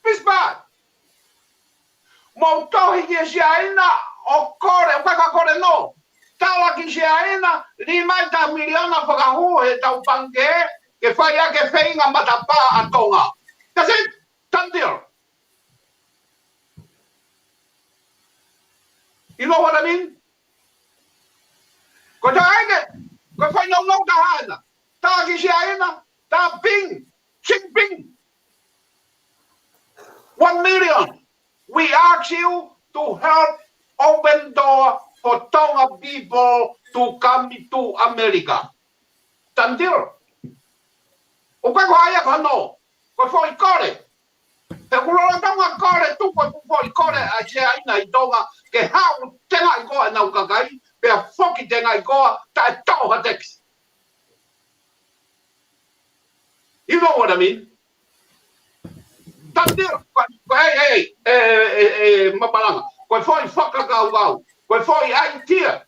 Fisi paʻi. Mou tohi ki Siaina ʻo kole, ʻoku ʻikai ke kole nō. Tala ki Siaina, lī mai taha miliona fakahū he tau pangikē, ke fai ʻaki e feinga matapā ʻa Tonga. That's it. Done deal. You know what I mean? Ko e taha ʻeni, ko e foʻi nounou taha ʻena. Tala ki Siaina, tā Ping, Jinping. One million. We ask you to help open door for Tonga people to come to America. Done deal. ʻOku ʻikai ko ia ko hono, ko e foʻi kole. He ʻoku lolotonga kole tuku e foʻi kole ʻa Siaina ʻi Tonga ke haʻu tengaʻi koa ʻenau kakai, pea foki tengaʻi koa, taʻe toʻo ha tax. You know what I mean? Done deal. Ko, ko, ʻei, ʻei, ʻei, ʻei, ʻei, Mamalanga. Ko e foʻi fakakaukau. Ko e foʻi idea.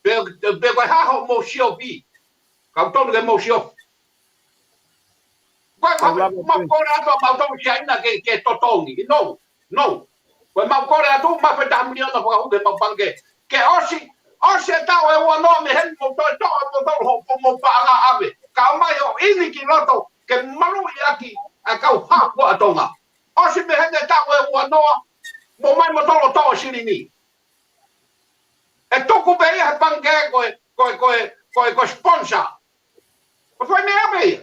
Pe, pe ko e hā hoʻomou siofi. Kau tonu ke mou siofi. Ko e, ko e, mau kole atu ʻa mautolu Siaina ke, ke totongi. No, no. Ko e mau kole atu, mau fai taha miliona fakahū ke mau pangikē. Ke ʻosi, ʻosi e taʻu ʻe ua noa mei heni mou toe toʻo, mou toʻo hoʻomou paʻanga ʻave. Ka ʻomai ʻo ʻimi ki loto, ke maluʻi ʻaki ʻa e kau hako ʻa Tonga. ʻOsi mei heni e taʻu ʻe ua noa, mou ō mai mou toʻo, toʻo silini. ʻE tuku pē ia he pangikē ko e, ko e, ko e, ko e, ko e sponsor. Ko e foʻi meʻa pē ia.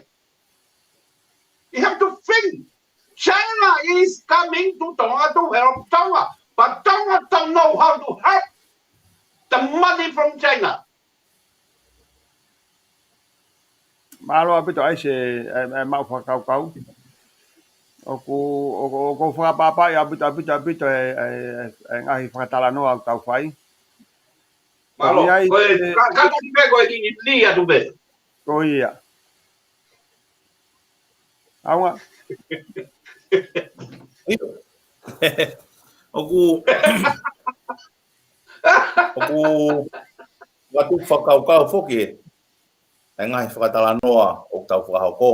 You have to think. China is coming to Tonga to help Tonga. But Tonga don't know how to help the money from China. Mālō ʻaupito ʻaisi e, e, e maʻu fakakaukau. ʻOku, ʻoku, ʻoku ou fakapapauʻi ʻaupito, ʻaupito, ʻaupito e, e, e, e ngaahi fakatalanoa ʻoku tau fai. Mālō. ʻOku ʻi ai ko e, e, ka, ka, ka, pē ko e kiʻi lī atu pē. Ko ia. ʻAonga. ʻIo. ʻOku, ʻoku, ʻoku ou fakakaukau foki e ngaahi fakatalanoa ʻoku tau fakahoko.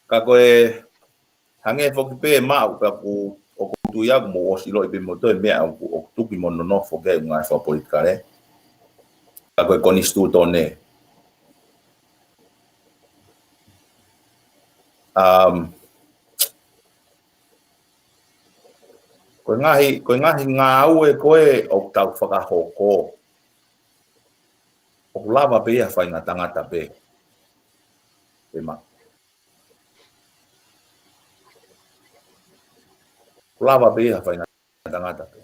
Ka ko e hangē foki pē maʻu pē ʻoku, ʻoku ou tui ʻoku mou ʻosi ʻiloʻi pē mou toe meʻa ʻoku, ʻoku tuki mo nonofo ki ai ngaahi fakapolitikale. Ka ko e konisitūtone. Um, ko Ko e ngaahi, ko e ngaahi ngāue ko ē ʻoku tau fakahoko, ʻoku lava pē ia ha faʻahinga tangata pē. Pē ma. ʻOku lava pē ia ha faʻahinga tangata pē.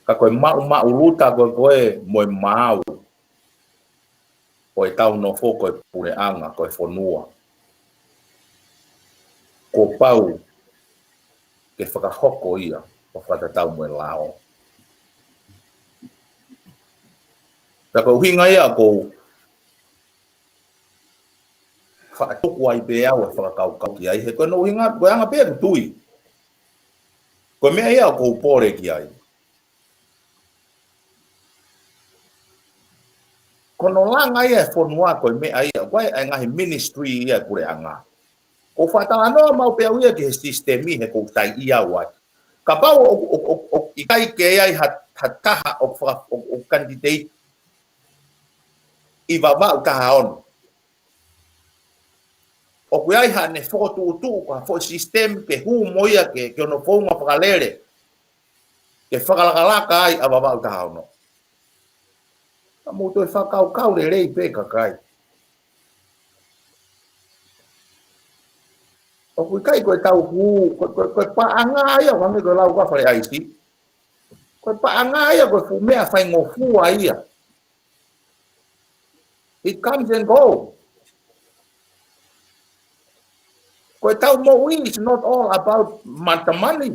Ka ko e maʻumaʻuluta ko ē ko ē mo e maau ʻo ʻetau nofo ko e puleʻanga, ko e fonua, kuo pau ke fakahoko ia ʻo fakatatau mo e lao. Pea ko e ʻuhinga ia ʻoku ou faʻa tuku ai pē au e fakakaukau ki ai, he ko hono ʻuhinga, ko e anga pē ʻeku tui. Ko e meʻa ia ʻoku ou pole ki ai. Ko hono langa ia e fonua ko e meʻa ia, ko e, ʻa e ngaahi ministry ia e puleʻanga. ʻOku ou faʻa talanoa maʻu pē au ia ki he sisitemi he ʻoku ou saiʻia au ai. Kapau ʻoku, ʻoku, ʻoku, ʻoku ʻikai ke ʻi ai ha, ha taha ʻoku faka-, ʻoku, ʻoku candidate ʻi Vavaʻu taha ono. ʻOku ʻi ai haʻane fokotuʻutuʻu ko ha foʻi sisitemi ke hū mo ia ke, ke hono founga fakalele ke fakalakalaka ai ʻa Vavaʻu taha ono. Ka mou toe fakakaukau lelei pē kakai. ʻOku ʻikai ko ʻetau hū, ko, ko, ko e paʻanga ia, ʻo hangē ko e lau ko ē ʻa Fale ʻAisi. Ko e paʻanga ia, ko e fuʻu meʻa faingofua ia. It comes and go. Ko ʻetau moʻui, it's not all about mon-, the money.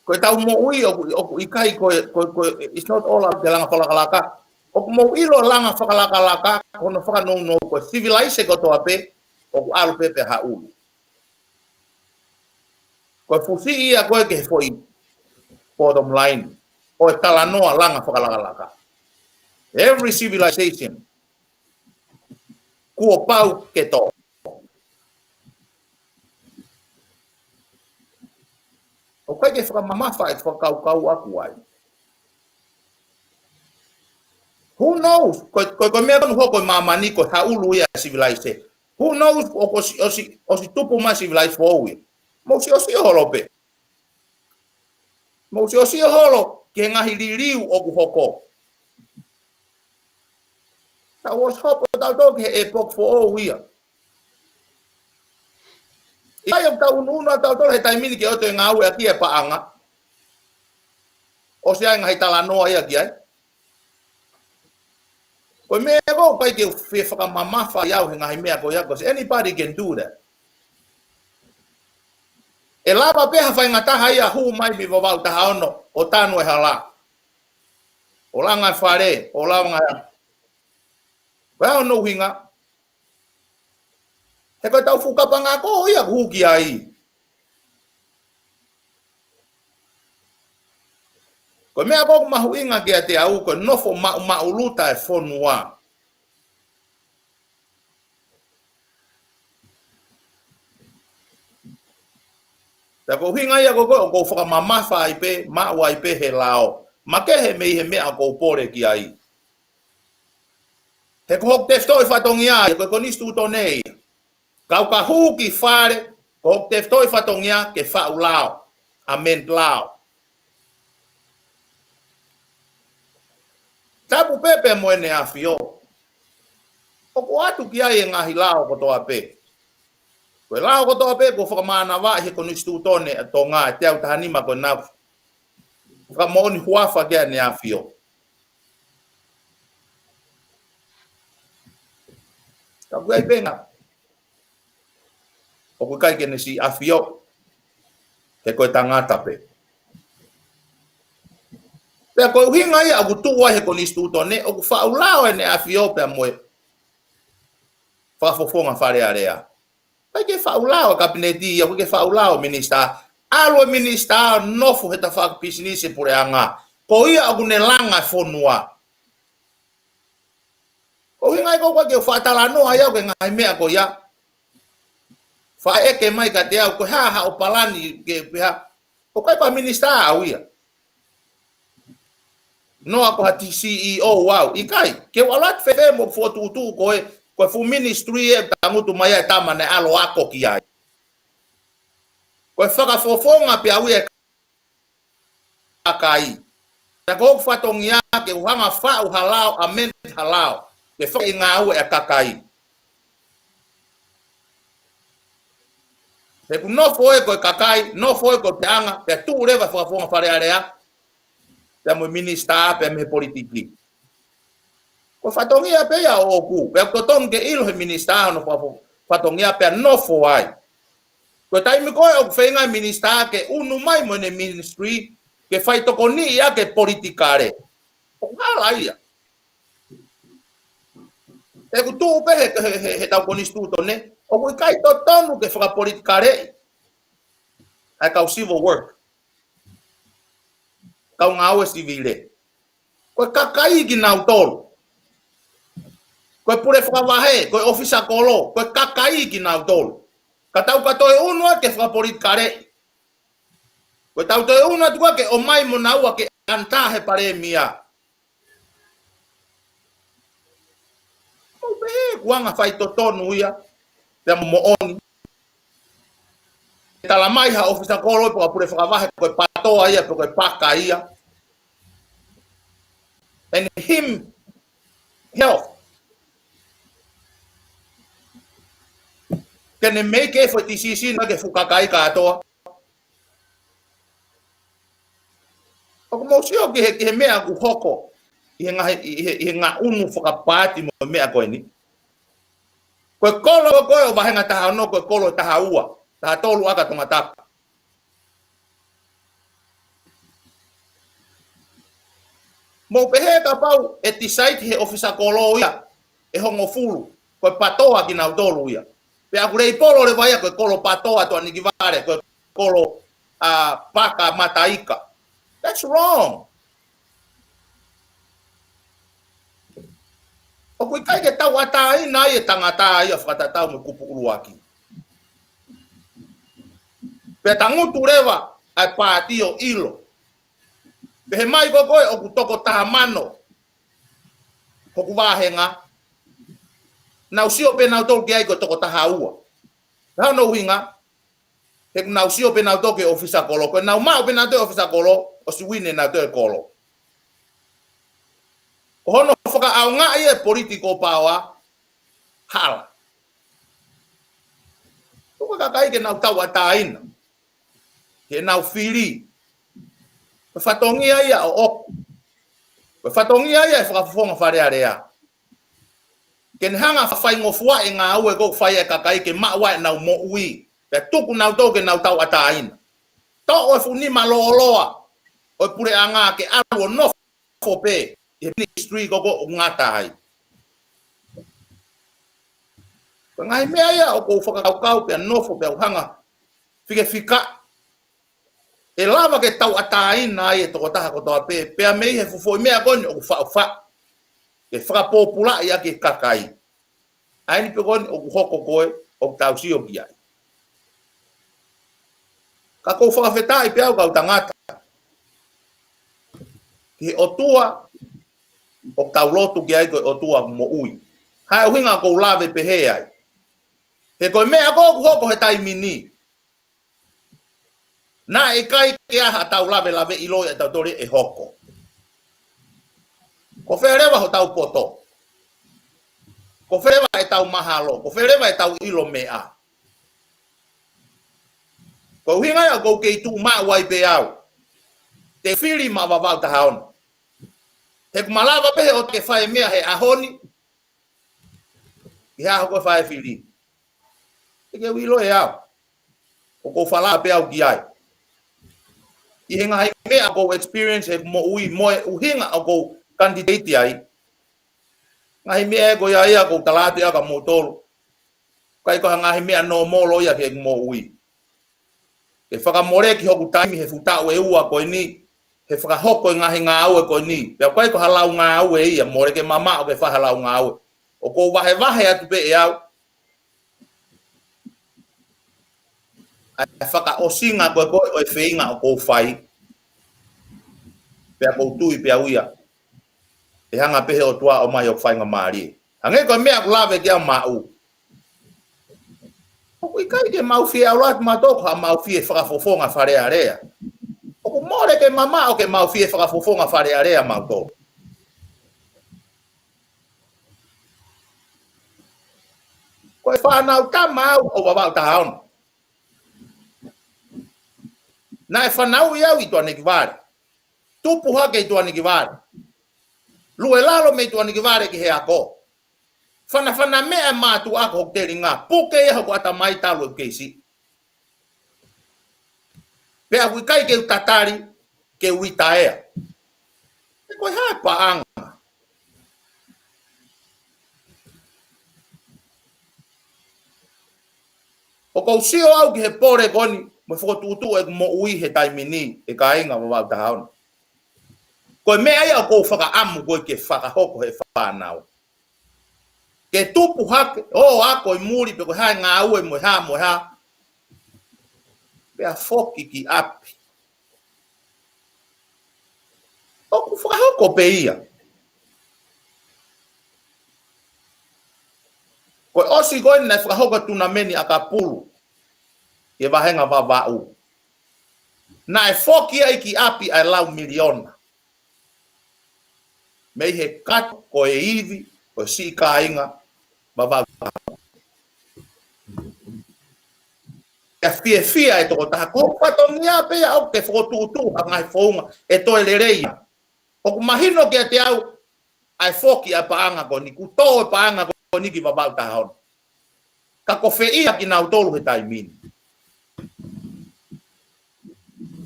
Ko ʻetau moʻui ʻoku, ʻoku ʻikai ko e, ko e, ko e, it's not all about e langa fakalakalaka. ʻOku mou ʻilo langa fakalakalaka, ko hono fakanounou ko e civilization kotoa pē, ʻoku ʻalu pē pea haʻulu. Ko e fusi ia ko ē ki he foʻi bottom line ʻo e talanoa langa fakalakalaka. Every civilization kuo pau ke tō. ʻOku ʻikai ke fakamamafa e fakakaukau ʻaku ai. Who knows? Ko, ko, ko e meʻa tonu hoko e māmani ko e haʻulu ia e civilization. Who knows? ʻOku ʻosi, ʻosi, ʻosi tupu mai civilization foʻou ia. Mou siʻosiʻo holo pē. Mou siʻosiʻo holo ki he ngaahi liliu ʻoku hoko. Tau ʻosi hopo tautolu ki he epoch foʻou ia. ʻIkai ʻoku tau unuunu ʻa tautolu he taimi ni ke ʻoto e ngāue ʻaki e paʻanga. ʻOsi ʻi ai e ngaahi talanoa ia ki ai. Ko e meʻa ko ē ʻoku ʻikai ke fie fakamamafa ai au he ngaahi meʻa ko ia, 'cause anybody can do that. ʻE lava pē ha faingataha ia hū mai mei Vavaʻu taha ono ʻo tanu e hala. ʻO langa e fale, ʻo langa e. Ko e hā hono ʻuhinga? He ko ʻetau fuʻu kapanga ko ia ʻoku hū ki ai. Ko e meʻa ko ē ʻoku mahuʻinga kiate au, ko e nofo maʻumaʻuluta e fonua. Pea ko e ʻuhinga ia ko ē ʻoku ou fakamamafa ai pē, maʻu ai pē he lao. Makehe mei he meʻa ʻoku ou pole ki ai. He ko hoku tefitoʻi fatongia ia, ko e konisitūtone ia. Kau ka hū ki fale, ko hoku tefitoʻi fatongia ke faʻu lao, amend lao. Tapu pē pea mo ʻEne ʻAfio. ʻOku ʻoatu ki ai e ngaahi lao kotoa pē. Ko e lao kotoa pē kuo fakamānavaʻi he konisitūtone ʻa Tonga, e teau taha nima ko ena. Fakamoʻoni huafa ki ai ʻEne ʻAfio. Ka ʻoku ʻi ai pē ngā ʻoku ʻikai ke ne siʻi ʻafio, he ko e tangata pē. Pea ko e ʻuhinga ia ʻoku tuʻu ai he konisitūtone, ʻoku faʻu lao ʻEne ʻAfio pea mo e fakafofonga Fale Alea. ʻIkai ke faʻu lao e kapineti ia, ʻoku ʻikai ke faʻu lao e minisitā. ʻAlu e minisitā ʻo nofo he tafaʻaki pisinisi e puleʻanga. Ko ia ʻoku ne langa e fonua. Ko e ʻuhinga ia ko ē ʻoku ʻikai ke faʻa talanoa ai au ki he ngaahi meʻa ko ia. Faʻa ʻeke mai kiate au, ko e hā haʻo palani ke pehē. ʻOku ʻikai ko ha minisitā au ia. Noa ko ha C E O au. ʻIkai, ke u ʻalu atu fēfē mo e fokotuʻutuʻu ko ē, Ko e fuʻu ministry ʻe tangutu mai ai e tama naʻe ʻalu ʻo ako ki ai. Ko e fakafofonga pē ia ʻo e kakai. Pea ko hoku fatongia ke u hanga ʻo faʻu ha lao, amend ha lao, ke fai e ngāue ʻa e kakai. He ʻoku nofo ē ko e kakai, nofo ē ko e puleʻanga, pea tuʻu leva e fakafofonga Fale Alea, pea mo e minisitā, pea mei he politiki. Ko e fatongia pē ia ʻoʻoku, pea ʻoku totonu ke ʻilo ʻe he minisitā hono fakafofonga, fatongia pea nofo ai. Ko e taimi ko ē ʻoku feinga e minisitā ke unu mai mo ʻene ministry, ke fai tokoniʻi ʻaki e politikale, ʻoku hala ia. He ʻoku tuʻu pē he, he, he, heʻetau konisitūtone, ʻoku ʻikai totonu ke fakapolitikaleʻi ʻa e kau civil work, kau ngāue sivile. Ko e kakai kinautolu. Ko e pule fakavahe, ko e ʻōfisa kolo, ko e kakai kinautolu. Ka tau ka toe unu atu ke fakapolitikaleʻi. Ko ʻetau toe unu atu ko ē ke ʻomai mo naua ke anitā he palēmia. Mou pehē ʻoku anga faitotonu ia, pea mo moʻoni. Talamai ʻe ha ʻōfisa kolo pe ko ha pule fakavahe ko e PATOA ia, pe ko e paka ia. And him, health. Ke ne make e foʻi decision ʻaki e fuʻu kakai kātoa. ʻOku mou sio ki he, ki he meʻa ʻoku hoko ʻi he ngaahi, ʻi he, ʻi he ngaʻunu fakapaati mo e meʻa ko eni. Ko e kolo ko ē ʻo vāhenga taha ono, ko e kolo taha ua, taha tolu ʻa e Tongatapu. Mou pehē kapau ʻe decide he ʻōfisa kolo ia ʻe hongofulu, ko e PATOA kinautolu ia. Pea ʻoku leipolo leva ia ko e kolo PATOA Tuʻanikivale, ko e kolo, a, paka Mataika. That's wrong. ʻOku ʻikai ke tauʻatāina ai e tangata ia fakatatau mo e kupu ʻuluaki. Pea tangutu leva ʻa e paati ʻo ʻilo. Pehē mai ko ē ko ē ʻoku toko taha mano hoku vāhenga, nau sio pē nautolu ki ai ko e toko taha ua. Pea hono ʻuhinga, he ʻoku nau sio pē nautolu ki he ʻōfisa kolo, ko ʻenau maʻu pē nautolu e ʻōfisa kolo, ʻosi uine nautolu e kolo. Ko hono fakaʻaongaʻi e political power, hala. Tuku e kakai ke nau tauʻatāina, ke nau fili. Ko e fatongia ia ʻoʻoku. Ko e fatongia ia e fakafofonga Fale Alea. Ke ne hanga ʻo faingofuaʻi e ngāue ʻoku fai ʻe he kakai ke maʻu ai ʻenau moʻui. Pea tuku nautolu ke nau tauʻatāina. Toʻo e fuʻu nima lōloa ʻo e puleʻanga ke ʻalu ʻo nofo pē ʻi he ministry ko ē ʻoku ngata ai. Ko e ngaahi meʻa ia ʻoku ou fakakaukau pea nofo pea u hanga ʻo fikefikaʻi ʻe lava ke tauʻatāina ai e tokotaha kotoa pē, pea mei he fuʻu foʻi meʻa ko eni ʻoku faʻufaʻu ke fakapōpulaʻi ʻaki e kakai. ʻA eni pē ko eni ʻoku hoko ko ē ʻoku tau sio ki ai. Ka ʻoku ou fakafetaʻi pē au kau tangata ki he ʻOtua ʻoku tau lotu ki ai, ko e ʻOtua moʻui. Ko e ʻuhinga ʻoku ou lave pehē ai. He ko e meʻa ko ē ʻoku hoko he taimi ni, naʻe ʻikai ke ʻi ai haʻatau lavelaveʻi ʻiloʻi ʻe tautolu ʻe hoko. Ko fē leva hotau poto? Ko fē leva ʻetau mahalo? Ko fē leva ʻetau ʻilo meʻa? Ko e ʻuhinga ia ʻoku ou kei tuʻu maʻu ai pē au. Te u fili maʻa Vavaʻu taha ono. He ʻoku malava pē he ʻoku ke fai e meʻa he ʻaho ni, ʻi he ʻaho ko ē fai e fili. ʻIkai ke u ʻilo ʻe au. ʻOku ou falala pē au ki ai. ʻI he ngaahi meʻa ʻoku ou experience he moʻui mo e ʻuhinga ʻoku ou candidate ai. Ngaahi meʻa ē ko ia ia ʻoku ou tala atu ia kia moutolu, ʻikai ko ha ngaahi meʻa nōmolo ia ki heʻeku moʻui. Ke fakamoleki hoku taimi he fuʻu taʻu ʻe ua ko eni, he fakahoko e ngaahi ngāue ko eni. Pea ʻoku ʻikai ko ha lau ngāue ia, mole ke mamaʻo ke fai ha lau ngāue. ʻOku ou vahevahe atu pē ʻe au ʻa e fakaʻosinga ko ē ko ē ʻo e feinga ʻoku ou fai. Pea ʻoku ou tui pē au ia ʻe hanga pē he ʻOtua ʻo ʻomai hoku faingamālie. Hangē ko e meʻa ʻoku lave ki ai Maʻu. ʻOku ʻikai ke mau fie ʻalu atu mautolu ko haʻamau fie fakafofonga Fale Alea. ʻOku mole ke mamaʻo ke mau fie fakafofonga Fale Alea mautolu. Ko e fānau tama au ʻo Vavaʻu Tahaono. Naʻe fanauʻi au ʻi Tuʻanekivale. Tupu hake ʻi Tuʻanekivale. Lue lalo mei Tuʻanekivale ki he ako. Fanafana meʻa e mātuʻa ko hoku telinga. Puke ia hoku ʻatamai talu ʻeku kei siʻi. Pea ʻoku ʻikai ke u tatali, ke u litaea. He ko e hā e paʻanga? ʻOku ou sio au ki he pole ko eni, mo e fokotuʻutuʻu ʻeku moʻui he taimi ni, ʻe kāinga Vavaʻu Tahaono. Ko e meʻa ia ʻoku ou fakaʻamu ko ē ke fakahoko he fānau. Ke tupu hake, ʻo ako ʻi muli pe ko e hā e ngāue mo e hā mo e hā. Pea foki ki ʻapi. ʻOku fakahoko pē ia. Ko e ʻosi ko ē naʻe fakahoko e tunameni ʻakapulu ʻi he vahenga Vavaʻu. Naʻe foki ai ki ʻapi ʻa e lau miliona. Mei he kato ko e ivi ʻo e siʻi kāinga Vavaʻu. Pea fiefia e tokotaha, ko hoku fatongia pē ia ʻoku ke fokotuʻutuʻu ha ngaahi founga ʻe toe lelei ia. ʻOku mahino kiate au ʻa e foki ʻa e paʻanga ko eni, kuo tō e paʻanga ko eni ki Vavaʻu Tahaono. Ka ko fē ia kinautolu he taimi ni?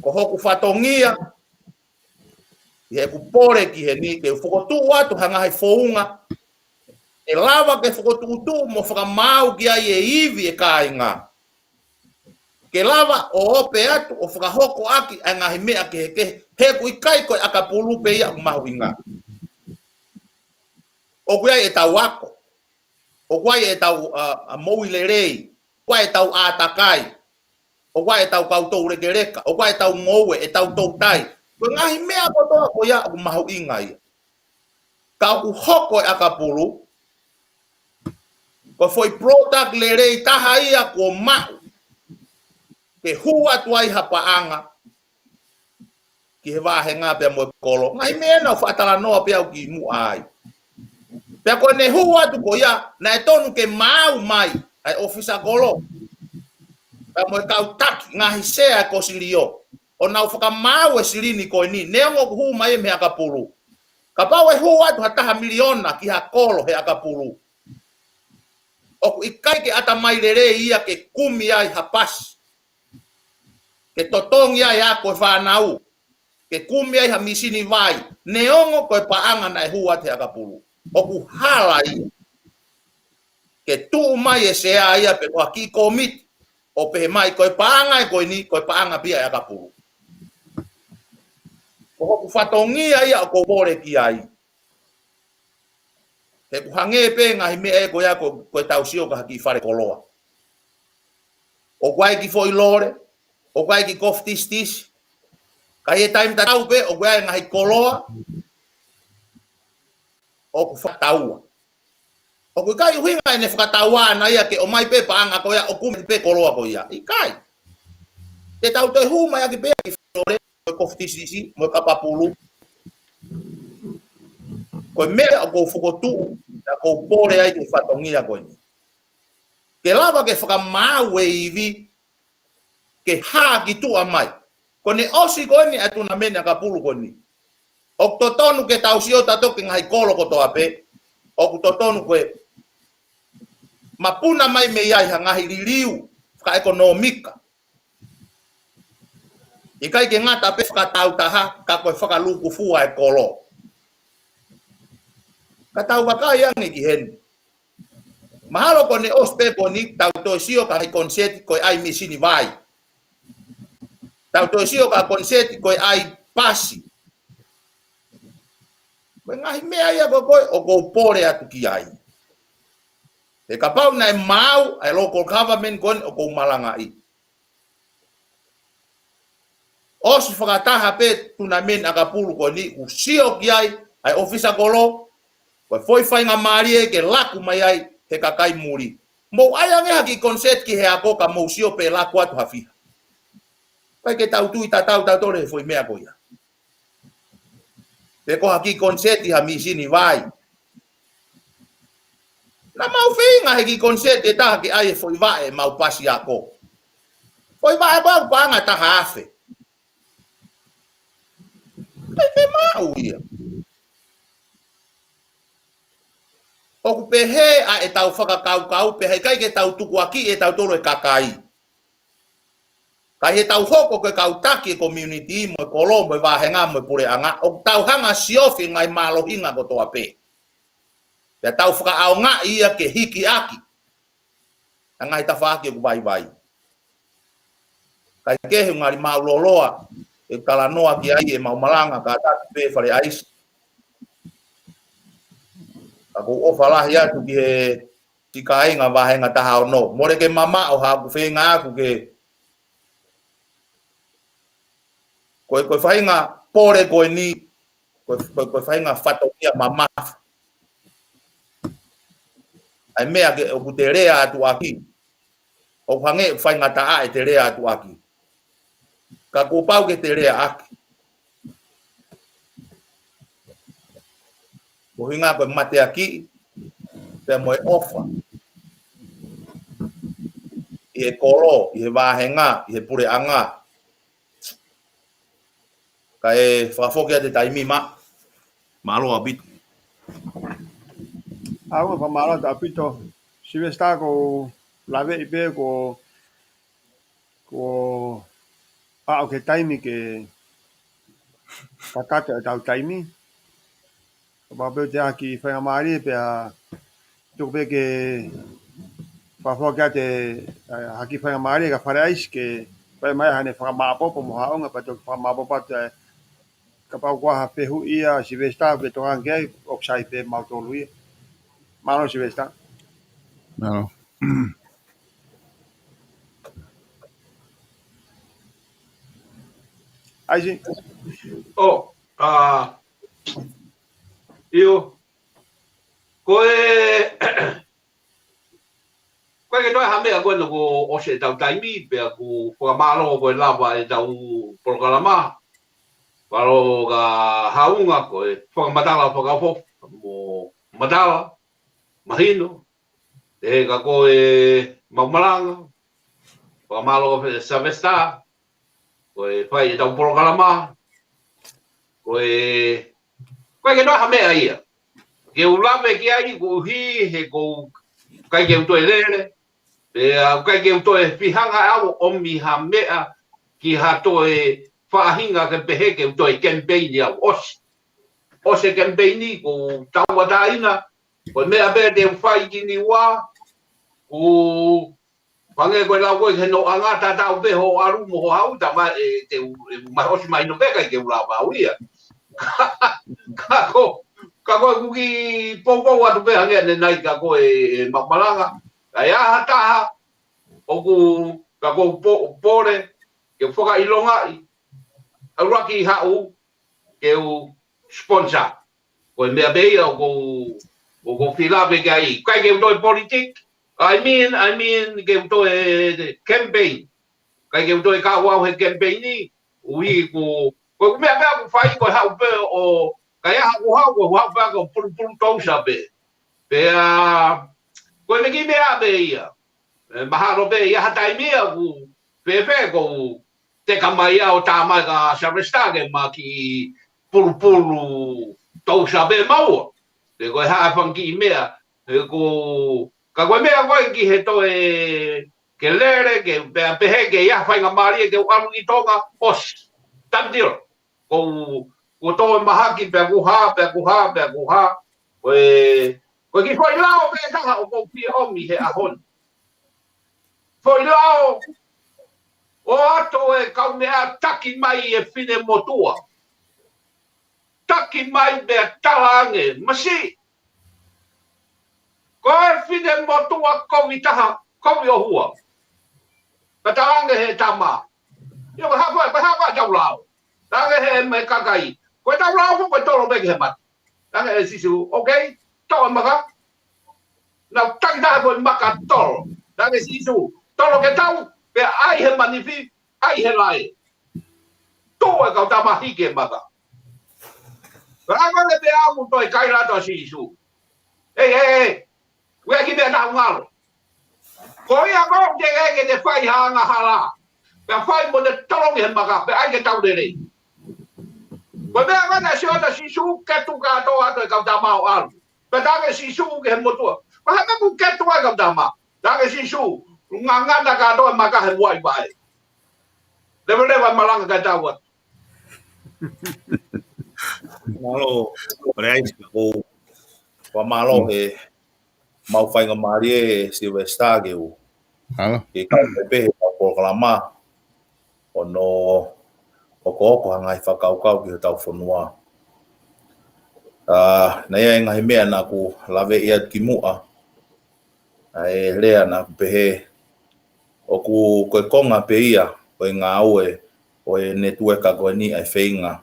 Ko hoku fatongia, ʻi heʻeku pole ki heni, ke u fokotuʻu atu ha ngaahi founga ʻe lava ke fokotuʻutuʻu mo fakamaau ki ai e ivi e kāinga. Ke lava ʻo ope atu ʻo fakahoko ʻaki ʻa e ngaahi meʻa kehekehe, he ʻoku ʻikai ko e ʻakapulu pē ia ʻoku mahuʻinga. ʻOku ʻi ai ʻetau ako. ʻOku ʻi ai ʻetau, ʻa, ʻa moʻui lelei. ʻOku ʻi ai ʻetau ʻātakai. ʻOku ʻi ai ʻetau kau toulekeleka. ʻOku ʻi ai ʻetau ngoue, ʻetau toutai. Ko e ngaahi meʻa kotoa ko ia ʻoku mahuʻinga ia. Ka ʻoku hoko e ʻakapulu, ko e foʻi product lelei taha ia kuo maʻu. Ke hū atu ai ha paʻanga ki he vahenga pea mo e kolo. Ngaahi meʻa naʻa ku faʻa talanoa pē au kimuʻa ai. Pea ko ʻene hū atu ko ia, naʻe tonu ke maau mai ʻa e ʻōfisa kolo. Pea mo e kau taki, ngaahi sea e kosilio. ʻO nau fakamaau e silini ko eni, neongo ʻoku hū mai mei he ʻakapulu. Kapau ʻe hū atu ha taha miliona ki ha kolo he ʻakapulu, ʻoku ʻikai ke ʻatamai lelei ia ke kumi ai ha pasi. Ke totongi ai e ako e fānau. Ke kumi ai ha mīsini vai. Neongo ko e paʻanga naʻe hū atu he ʻakapulu. ʻOku hala ia. Ke tuʻu mai e sea ia pe ko ha kiʻi kōmiti ʻo pehē mai ko e paʻanga ē ko eni, ko e paʻanga pē ia e ʻakapulu. Ko hoku fatongia ia ʻoku ou pole ki ai. He ʻoku hangē pē ngaahi meʻa ē ko ia ko, ko ʻetau sio ki ha kiʻi fale koloa. ʻOku ʻi ai e kiʻi foʻi lole, ʻoku ʻi ai e kiʻi kofu tisitisi. Ka ʻi he taimi tatau pē, ʻoku ʻi ai e ngaahi koloa ʻoku fakataua. ʻOku ʻikai ʻuhinga ʻene fakataua ʻana ia ke ʻomai pē paʻanga ko ia ʻo kumi pē koloa ko ia. ʻIkai. Te tau toe hū mai ʻaki pē ʻa e kiʻi lole, mo e kofu tisitisi, mo e kapapulu. Ko e meʻa ʻoku ou fokotuʻu, ʻoku ou pole ai ki he fatongia ko eni. Ke lava ke fakamaau e ivi, ke hā ki tuʻa mai. Ko ʻene ʻosi ko eni ʻa e tunameni ʻakapulu ko eni. ʻOku totonu ke tau sio tautolu ki he ngaahi kolo kotoa pē. ʻOku totonu ke mapuna mai mei ai ha ngaahi liliu fakaʻekonōmika. ʻIkai ke ngata pē fakatāutaha, ka ko e fakalūkufua e kolo. Ka tau vakai ange ki heni. Mahalo ko ʻene ʻosi pē ko eni, tau toe sio ki ha ngaahi koniseti ko e ʻai mīsini vai. Tau toe sio ki ha koniseti ko e ʻai pasi. Ko e ngaahi meʻa ia ko ē ʻoku ou pole atu ki ai. He kapau naʻe maau ʻa e local government ko eni ʻoku ou malangaʻi. ʻOsi fakataha pē tunameni ʻakapulu ko eni, ʻoku sio ki ai ʻa e ʻōfisa kolo, Ko e foʻi faingamālie ke laku mai ai he kakai muli. Mou ʻai ange ha kiʻi koniseti ki he ako ka mou sio pe laku atu ha fiha. ʻIkai ke tau tui tatau tautolu he foʻi meʻa ko ia. Pe ko ha kiʻi koniseti ha mīsini vai. Naʻa mau feinga he kiʻi koniseti ʻe taha ke ʻai e foʻi vaʻe mau pasi ako. Foʻi vaʻe ko ē ʻoku paʻanga ʻe taha afe. ʻIkai ke maʻu ia. ʻOku pehē ʻa ʻetau fakakaukau, pehē ʻikai ke tau tukuakiʻi ʻe tautolu e kakai. Ka ʻi heʻetau hoko ko e kau taki e community, mo e kolo, mo e vāhenga, mo e puleʻanga, ʻoku tau hanga siofi e ngaahi mālohinga kotoa pē. Pea tau fakaʻaongaʻi ia ke hiki ʻaki ʻa e ngaahi tafaʻaki ʻoku vaivai. Kae kehe ʻoku ngali mālōlō ʻeku talanoa ki ai ʻemau malanga kātaki pē Fale ʻAisi. Ka ʻoku ou ʻofa lahi atu ki he siʻi kāinga vāhenga taha ono. Mole ke mamaʻo haʻaku feinga ʻaku ke ko e, ko e faʻahinga pole ko eni, ko e, ko e, ko e faʻahinga fatongia mamafa. ʻA e meʻa ke ʻoku te lea atu ʻaki, ʻoku hangē ʻoku faingataʻa ʻete lea atu ʻaki. Ka kuo pau ke te lea ʻaki. Ko e ʻuhinga ko e mateakiʻi, pea mo e ʻofa. ʻI he kolo, ʻi he vāhenga, ʻi he puleʻanga. Kae fakafoki atu e taimi, mā. Mālō ʻaupito. ʻAu, fakamālō atu ʻaupito. Sylvester, ko e laveʻi pē ko, ko e aʻu ki he taimi ke kakato ʻetau taimi. Kapau pē ʻoku ʻi ai ha kiʻi faingamālie pea tuku pē ke fakafoki atu e, eh, ha kiʻi faingamālie kia Fale ʻAisi ke fai mai haʻane fakamāʻopoʻopo mo haʻunga pea toki fakamāʻopoʻopo atu, eh, kapau ko ha fehuʻi ia Sylvester ke tokanga ki ai, ʻoku sai pē mautolu ia. Mālō Sylvester. Mālō. ʻAisi. ʻO, ʻa, ʻio. Ko e, ʻikai ke toe ha meʻa ko ena kuo ʻosi ʻetau taimi, pea ʻoku fakamālō ko e lava ʻetau polokalama. Mālō kia Haʻunga ko e fakamatala fakaʻofoʻofa mo matala mahino. Pehē kia koe mau malanga. Fakamālō kia Sylvester. Ko e fai ʻetau polokalama. Ko e, ʻikai ke toe ha meʻa ia ke u lave ki ai, koeʻuhi he ʻoku ʻikai ke u toe lele. Pea ʻikai ke u toe fihanga au ʻo ʻomi ha meʻa ki ha toe faʻahinga ke pehē ke u toe kemipeini au. ʻOsi. ʻOsi e kemipeini, kuo u tauʻatāina. Ko e meʻa pē te u fai ki Niua, ʻoku hangē ko e lau ko ē ki he noʻanga, tatau pē hoʻo ʻalu mo hoʻo haʻu, tā mai ʻe te u, ʻe u ma-, ʻosi mahino pē ʻikai ke u lava au ia. Ka ko, ka ko ʻeku kiʻi poupou atu pē hangē ʻanenai kia koe, ʻe mau malanga. Ka ʻi ai ha taha ʻoku, ka ko po-, pole, ke fakaʻilongaʻi, ʻuluaki haʻu, ke u sponsor. Ko e meʻa pē ia ʻoku ou, ʻoku ou fie lave ki ai. ʻIkai ke u toe politiki. I mean, I mean, ke u toe campaign. ʻIkai ke u toe kau au he campaign ni, ʻuhi ko, ko e meʻa pē ʻoku fai ko e haʻu pē ʻo, ka ʻi ai haʻaku haʻu, ko e haʻu pē ʻo pulupulu tousa pē. Pea, ko e kiʻi meʻa pē ia. ʻE, mahalo pē ʻi ai ha taimi ia ʻoku fēfē ʻoku ou teka mai au ʻo tā mai kia Sylvester ke ma kiʻi pulupulu tousa pē maua. Pe ko e hā e fanga kiʻi meʻa, ʻe ko, ka ko e meʻa ko ē ki he toe ke lele, ke pea pehē ke ʻi ai ha faingamālie ke u ʻalu ki Tonga, ʻosi. Done deal. Ko, ko e toe mahaki, pea kuo hā, pea kuo hā, pea kuo hā. Ko e, ko e kiʻi foʻi lao pē taha ʻoku ou fie ʻomi he ʻaho ni. Foʻi lao, ʻoatu e kaumeʻa taki mai e finemotuʻa. Taki mai pea talaange, masiʻi. Ko e finemotuʻa kovi taha, kovi ʻohua. Pea talaange he tama. ʻIo, ko e hā ko ē, ko e hā ko ē ʻetau lao. Talaange he meʻa kakai. Ko ʻetau lao ko e tolo pē ki he mate. Talaange ʻe Sīsū, okay. toʻo e maka. Naʻa nau takitaha ko e maka tolo. Naʻe ʻeke ʻe Sīsū, tolo ke tau, pea ʻai he manifi, ʻai he lae. Tuʻu e kau tama hiki e maka. Pea ʻai mai pea ʻamu toe kaila atu ʻa Sīsū. Ei, ei, ei. Ue ki meʻa naʻa ku ngalo. Ko ia ko te ke te fai ha angahala. Pea fai mo te tolongi he maka, pea ʻai ke tau lelei. Ko e meʻa ko ena sio atu ʻa Sīsū ke tuku kātoa atu e kau tama ʻo ʻalu. Pea tala ange ʻe Sīsū ki he motuʻa. Ko e hā e meʻa ʻoku ke tuku ai e kau tama? Tala ange ʻe Sīsū, ngangana kātoa e maka he muʻa ʻi vaʻe. Leveleva e malanga kae tau atu. Mālō, Pale ʻAisi, ko e fakamālō he mau faingamālie ʻe Sylvester ke u. Mālō. Ke kau pē he kau polokalama. ʻO nau ʻokoʻoko ha ngaahi fakakaukau ki hotau fonua. ʻA, naʻe ʻi ai e ngaahi meʻa naʻa ku laveʻi atu kimuʻa. ʻA e lea naʻa ku pehē, ʻoku ko e konga pē ia ʻo e ngāue ʻo e netiueka ko eni ʻa e feinga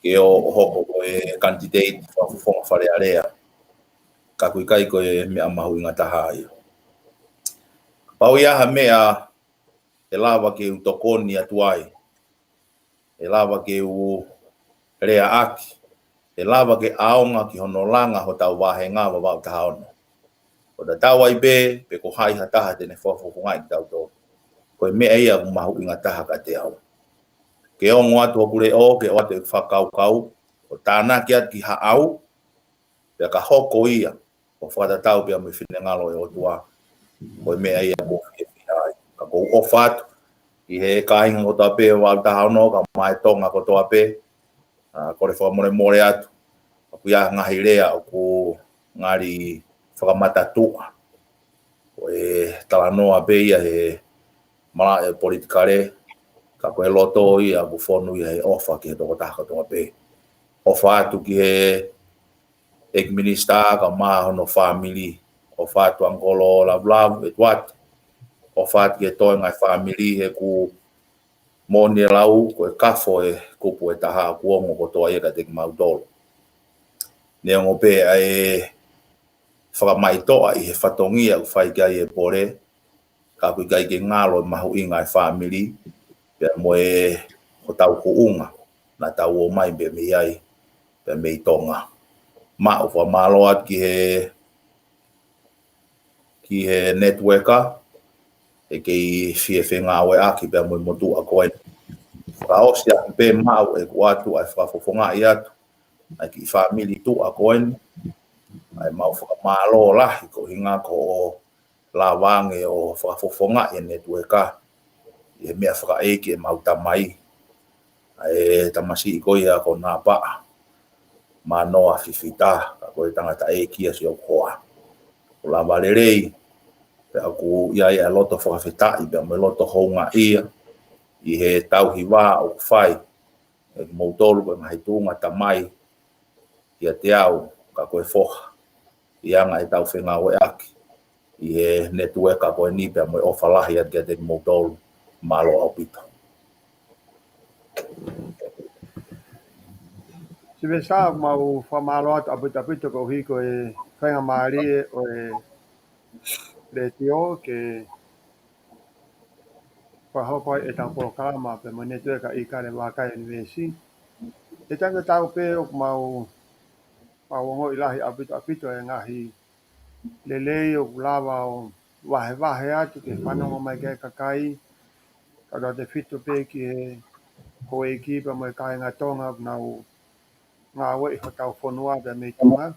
ke ō ʻo hoko ko e kanititeiti fakafofonga Fale Alea. Ka ʻoku ʻikai ko e meʻa mahuʻinga taha ia. Kapau ʻe ʻi ai ha meʻa ʻe lava ke u tokoni atu ai, ʻe lava ke u leaʻaki, ʻe lava ke ʻaonga ki hono langa hotau vāhenga Vavaʻu taha ono. ʻO tatau ai pē pe ko hai ha taha te ne fakafofongaʻi kitautolu. Ko e meʻa ia ʻoku mahuʻinga taha kiate au. Ke ongo atu hoku leʻo, ke ʻoatu e fakakaukau, ʻo tānaki atu ki haʻau, pea ka hoko ia ʻo fakatatau pea mo e finangalo ʻo e ʻOtua. Ko e meʻa ia ʻoku ou fiefia ai. Ka ʻoku ou ʻofa atu ki he kāinga kotoa pē ʻo Vavaʻu taha ono, kae ʻumaʻā e Tonga kotoa pē. ʻA, kole fakamolemole atu. ʻOku ʻi ai e ngaahi lea ʻoku ngali fakamatatuʻa. Ko e talanoa pē ia he malaʻe politikale, ka ko e loto ia ʻoku fonu ia he ʻofa ki he tokotaha kotoa pē. ʻOfa atu ki he ʻEiki Minisitā kae ʻumaʻā hono fāmili. ʻOfa atu Uncle Lavulavu, ʻEtuate. ʻOfa atu ki he toenga e fāmili he ʻoku moʻoni e lau, ko e kafo e kupu ʻe taha ʻoku ongo kotoa ia kiate kimautolu. Neongo pē ʻa e fakamaʻitoʻa ʻi he fatongia ʻoku fai ki ai e pole, ka ʻoku ʻikai ke ngalo e mahuʻinga e fāmili, pea mo e hotau huʻunga naʻa tau ō mai pē mei ai, pea mei Tonga. Mau fakamālō atu ki he, ki he netiueka, ʻe kei fie fengāueʻaki pea mo e motuʻa ko eni. Fakaʻosi atu pē mau ʻeku ʻoatu ʻa e fakafofongaʻi atu ʻa e kiʻi fāmili tuʻa ko eni. ʻA e mau fakamālō lahi ko e ʻuhinga ko hoʻo lava ange ʻo fakafofongaʻi e netiueka ʻi he meʻa fakaʻeiki ʻemau tamai. ʻA e tamasiʻi ko ia ko Napaʻa Manoa Fifita, ka ko e tangataʻeiki ia ʻo Siokuhoa. ʻOku lava lelei, pea ʻoku ʻi ai ʻa e loto fakafetaʻi, pea mo e loto houngaʻia, ʻi he tauhi vā ʻoku fai ʻe kimoutolu ko e ngaahi tuʻunga tamai kiate au, ka ko e foha, ʻi he anga ʻetau fengāueʻaki ʻi he netiueka ko eni pea mo e ʻofa lahi atu kiate kimoutolu. Mālō ʻaupito. Sylvester, mau fakamālō atu ʻaupito ʻaupito koeʻuhi ko e faingamālie ʻo e letiō ke fakahoko ai ʻetau polokalama pea mo e netiueka ʻIkale Vākai University. ʻI he taimi tatau pē ʻoku mau, mau ongoʻi lahi ʻaupito ʻaupito e ngaahi lelei ʻoku lava ʻo vahevahe atu ke fanongo mai ki ai e kakai, kae tautefito pē ki he houʻeiki pea mo e kāinga Tonga ʻoku nau ngāueʻi hotau fonua pea mei Tonga.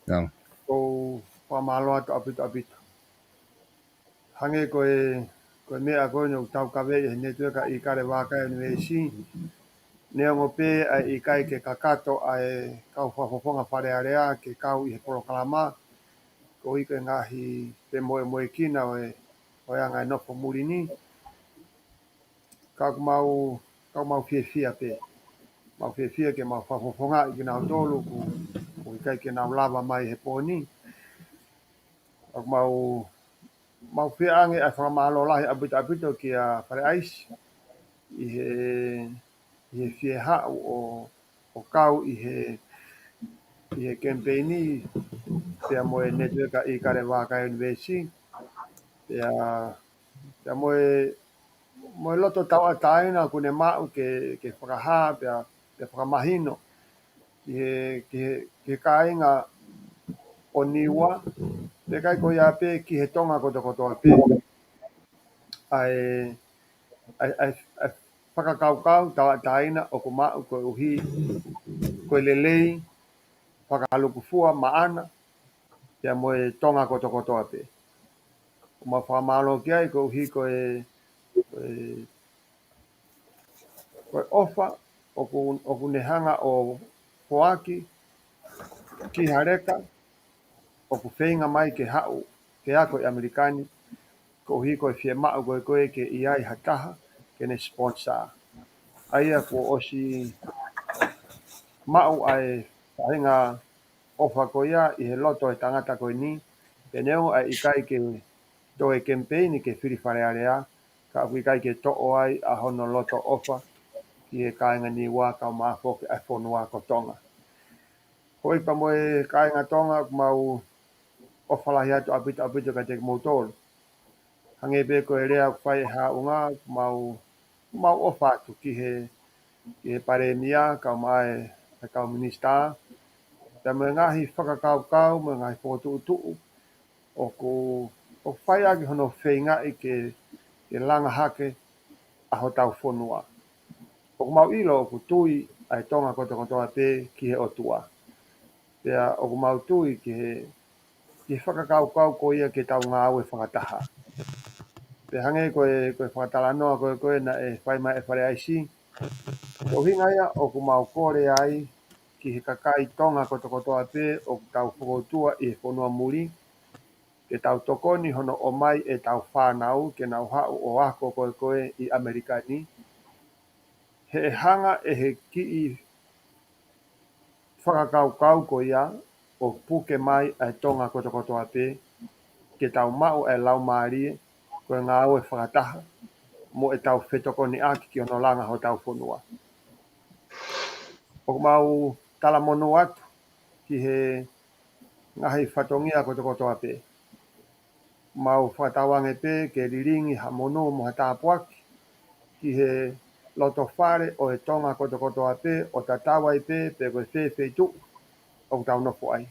ʻIo. ʻOku ou fakamālō atu ʻaupito ʻaupito. Hangē ko e, ko e meʻa ko eni ʻoku taukaveʻi ʻe he netiueka ʻIkale Vākai University. Neongo pē ʻa e ʻikai ke kakato ʻa e kau fakafofonga Fale Alea ke kau ʻi he polokalama, koeʻuhi ko e ngaahi femoemoekina ʻo e, ʻo e anga e nofo muli ni. Ka ʻoku mau, ka ʻoku mau fiefia pē. Mau fiefia ke mau fakafofongaʻi kinautolu ʻoku, ʻoku ʻikai ke nau lava mai he pō ni. ʻOku mau, mau fie ange ʻa e fakamālō lahi ʻaupito ʻaupito kia Fale ʻAisi ʻi he, ʻi he fie haʻu ʻo, ʻo kau ʻi he, ʻi he kemipeini, pea mo e netiueka ʻIkale Vākai University, pea, pea mo e, mo e loto tauʻatāina ʻoku ne maʻu ke, ke fakahā, pea, pea fakamahino ki he, ki he, ki he kāinga ʻo Niua, pea ʻikai ko ia pē, ki he Tonga kotokotoa pē, ʻa e, ʻa e, ʻa e, ʻa e fakakaukau tauʻatāina ʻoku maʻu koeʻuhi ko e lelei, fakalūkufua maʻana, pea mo e Tonga kotokotoa pē. ʻOku mau fakamālō ki ai koeʻuhi ko e, ko e, ko e ʻofa ʻoku, ʻoku ne hanga ʻo foaki ki ha leka ʻoku feinga mai ke haʻu, ke ako ʻi ʻAmelika ni, koeʻuhi ko e fiemaʻu ko ē ko ē ke ʻi ai ha taha ke ne sponsor. ʻA ia kuo ʻosi maʻu ʻa e faʻahinga ʻofa ko ia ʻi he loto ʻo e tangata ko eni, pea neongo ʻa e ʻikai ke toe kemipeini ke fili Fale Alea, ka ʻoku ʻikai ke toʻo ai ʻa hono loto ʻofa ki he kāinga Niua kae ʻumaʻā foki ʻa e fonua ko Tonga. Hoi pea mo e kāinga Tonga, ʻoku mau ʻofa lahi atu ʻaupito ʻaupito kiate kimoutolu. Hangē pē ko e lea ʻoku fai ʻe he haʻunga, ʻoku mau, ʻoku mau ʻofa atu ki he, ki he Palēmia, kae ʻumaʻā e, e kau minisitā, pea mo e ngaahi fakakaukau, mo e ngaahi fokotuʻutuʻu ʻoku, ʻoku fai ʻaki hono feingaʻi ke, ke langa hake ʻa hotau fonua. ʻOku mau ʻilo ʻoku tui ʻa e Tonga kotokotoa pē ki he ʻOtua. Pea ʻoku mau tui ki he, ki he fakakaukau ko ia ke tau ngāue fakataha. Pea hangē ko e, ko e fakatalanoa ko ē ko ē naʻe fai mai ʻe Fale ʻAisi, ko e ʻuhinga ia ʻoku mau kole ai ki he kakai Tonga kotokotoa pē ʻoku tau fokoutua ʻi he fonua muli, ke tau tokoni hono ʻomai ʻetau fānau ke nau haʻu ʻo ako ko ē ko ē ʻi ʻAmelika ni, he ʻe hanga ʻe he kiʻi fakakaukau ko ia ʻo puke mai ʻa e Tonga kotokotoa pē, ke tau maʻu ʻa e laumālie ko e ngāue fakataha mo ʻetau fetokoniʻaki ki hono langa hotau fonua. ʻOku mau talamonū atu ki he ngaahi fatongia kotokotoa pē. Mau fakatauange pē ke lilingi ha monū mo ha tāpuaki ki he loto fale ʻo e Tonga kotokotoa pē, ʻo tatau ai pē pe ko e fē feituʻu ʻoku tau nofo ai.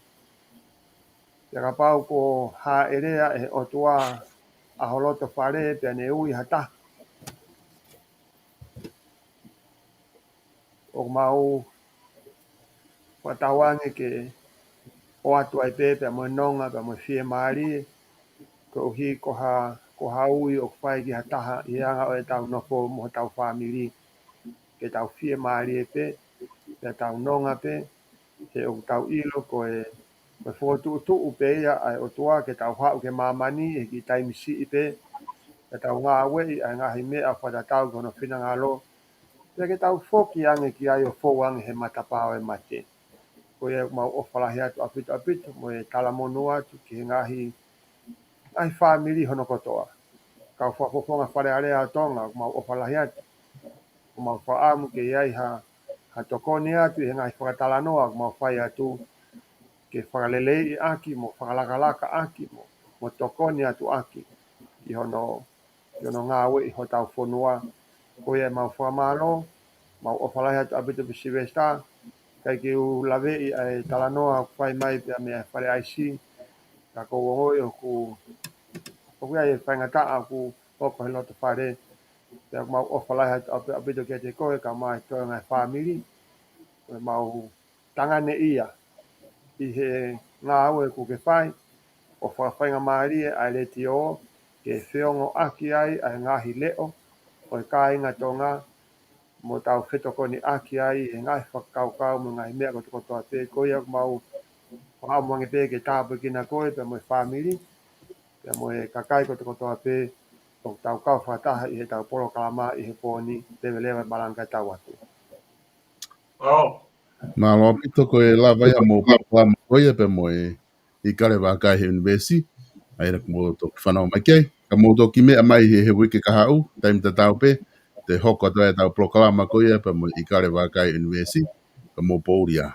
Pea kapau kuo hāʻelea ʻe he ʻOtua ʻa ho loto fale pea ne ui ha taha, ʻoku mau fakatauange ke ʻoatu ai pē pea mo e nonga, pea mo e fiemālie, koeʻuhi ko ha, ko ha ui ʻoku fai ki ha taha ʻi he anga ʻo ʻetau nofo mo hotau fāmili, ke tau fiemālie pē, pea tau nonga pē, he ʻoku tau ʻilo ko e, ko e fokotuʻutuʻu pē ia ʻa e ʻOtua ke tau haʻu ki māmani he kiʻi taimi siʻi pē, ke tau ngāueʻi ʻa e ngaahi meʻa fakatatau ki hono finangalo, pea ke tau foki ange ki ai ʻo fou ange he matapā ʻo e mate. Ko ia ʻoku mau ʻofa lahi atu ʻaupito ʻaupito, mo e talamonū atu ki he ngaahi, ngaahi fāmili hono kotoa. Kau fakafofonga Fale Alea ʻo Tonga, ʻoku mau ʻofa lahi atu. ʻOku mau fakaʻamu ke ʻi ai ha, ha tokoni atu ʻi he ngaahi fakatalanoa ʻoku mau fai atu, ke fakaleleiʻi ʻaki, mo fakalakalaka ʻaki, mo, mo tokoni atu ʻaki ki hono, ki hono ngāueʻi hotau fonua. Ko ia ʻemau fakamālō, mau ʻofa lahi atu ʻaupito pē Silivesitā, ʻikai ke u laveʻi ʻa e talanoa ʻoku fai mai pea meia Fale ʻAisi, ka ʻoku ou ongoʻi ʻoku, ʻoku ʻi ai e faingataʻa ʻoku hoko he loto fale, pea ʻoku mau ʻofa lahi atu ʻaupito, ʻaupito kiate koe, kae ʻumaʻā e toenga e fāmili, ko ʻemau tanganeʻia ʻi he ngāue ʻoku ke fai, ʻo fakafaingamālie ʻa e letiō, ke feongoʻaki ai ʻa e ngaahi leʻo ʻo e kāinga Tonga, mo tau fetokoniʻaki ai he ngaahi fakakaukau mo e ngaahi meʻa kotokotoa pē. Ko ia ʻoku mau fakaʻamu ange pē ke tāpuekina koe pea mo e fāmili, pea mo e kakai kotokotoa pē ʻoku tau kau fakataha ʻi heʻetau polokalama ʻi he pō ni, leveleva e malanga kae tau atu. ʻAo. Mālō ʻaupito, ko e lava ia mo e polokalama ko ia pea mo e ʻIkale Vākai he ʻUnivēsi, ʻa ia ʻoku mou toki fanongo mai ki ai. Ka mou toki meʻa mai he, he uike kahaʻu, taimi tatau pē, te hoko atu ai ʻetau polokalama ko ia pea mo e ʻIkale Vākai ʻUnivēsi, ka mou pouli ā.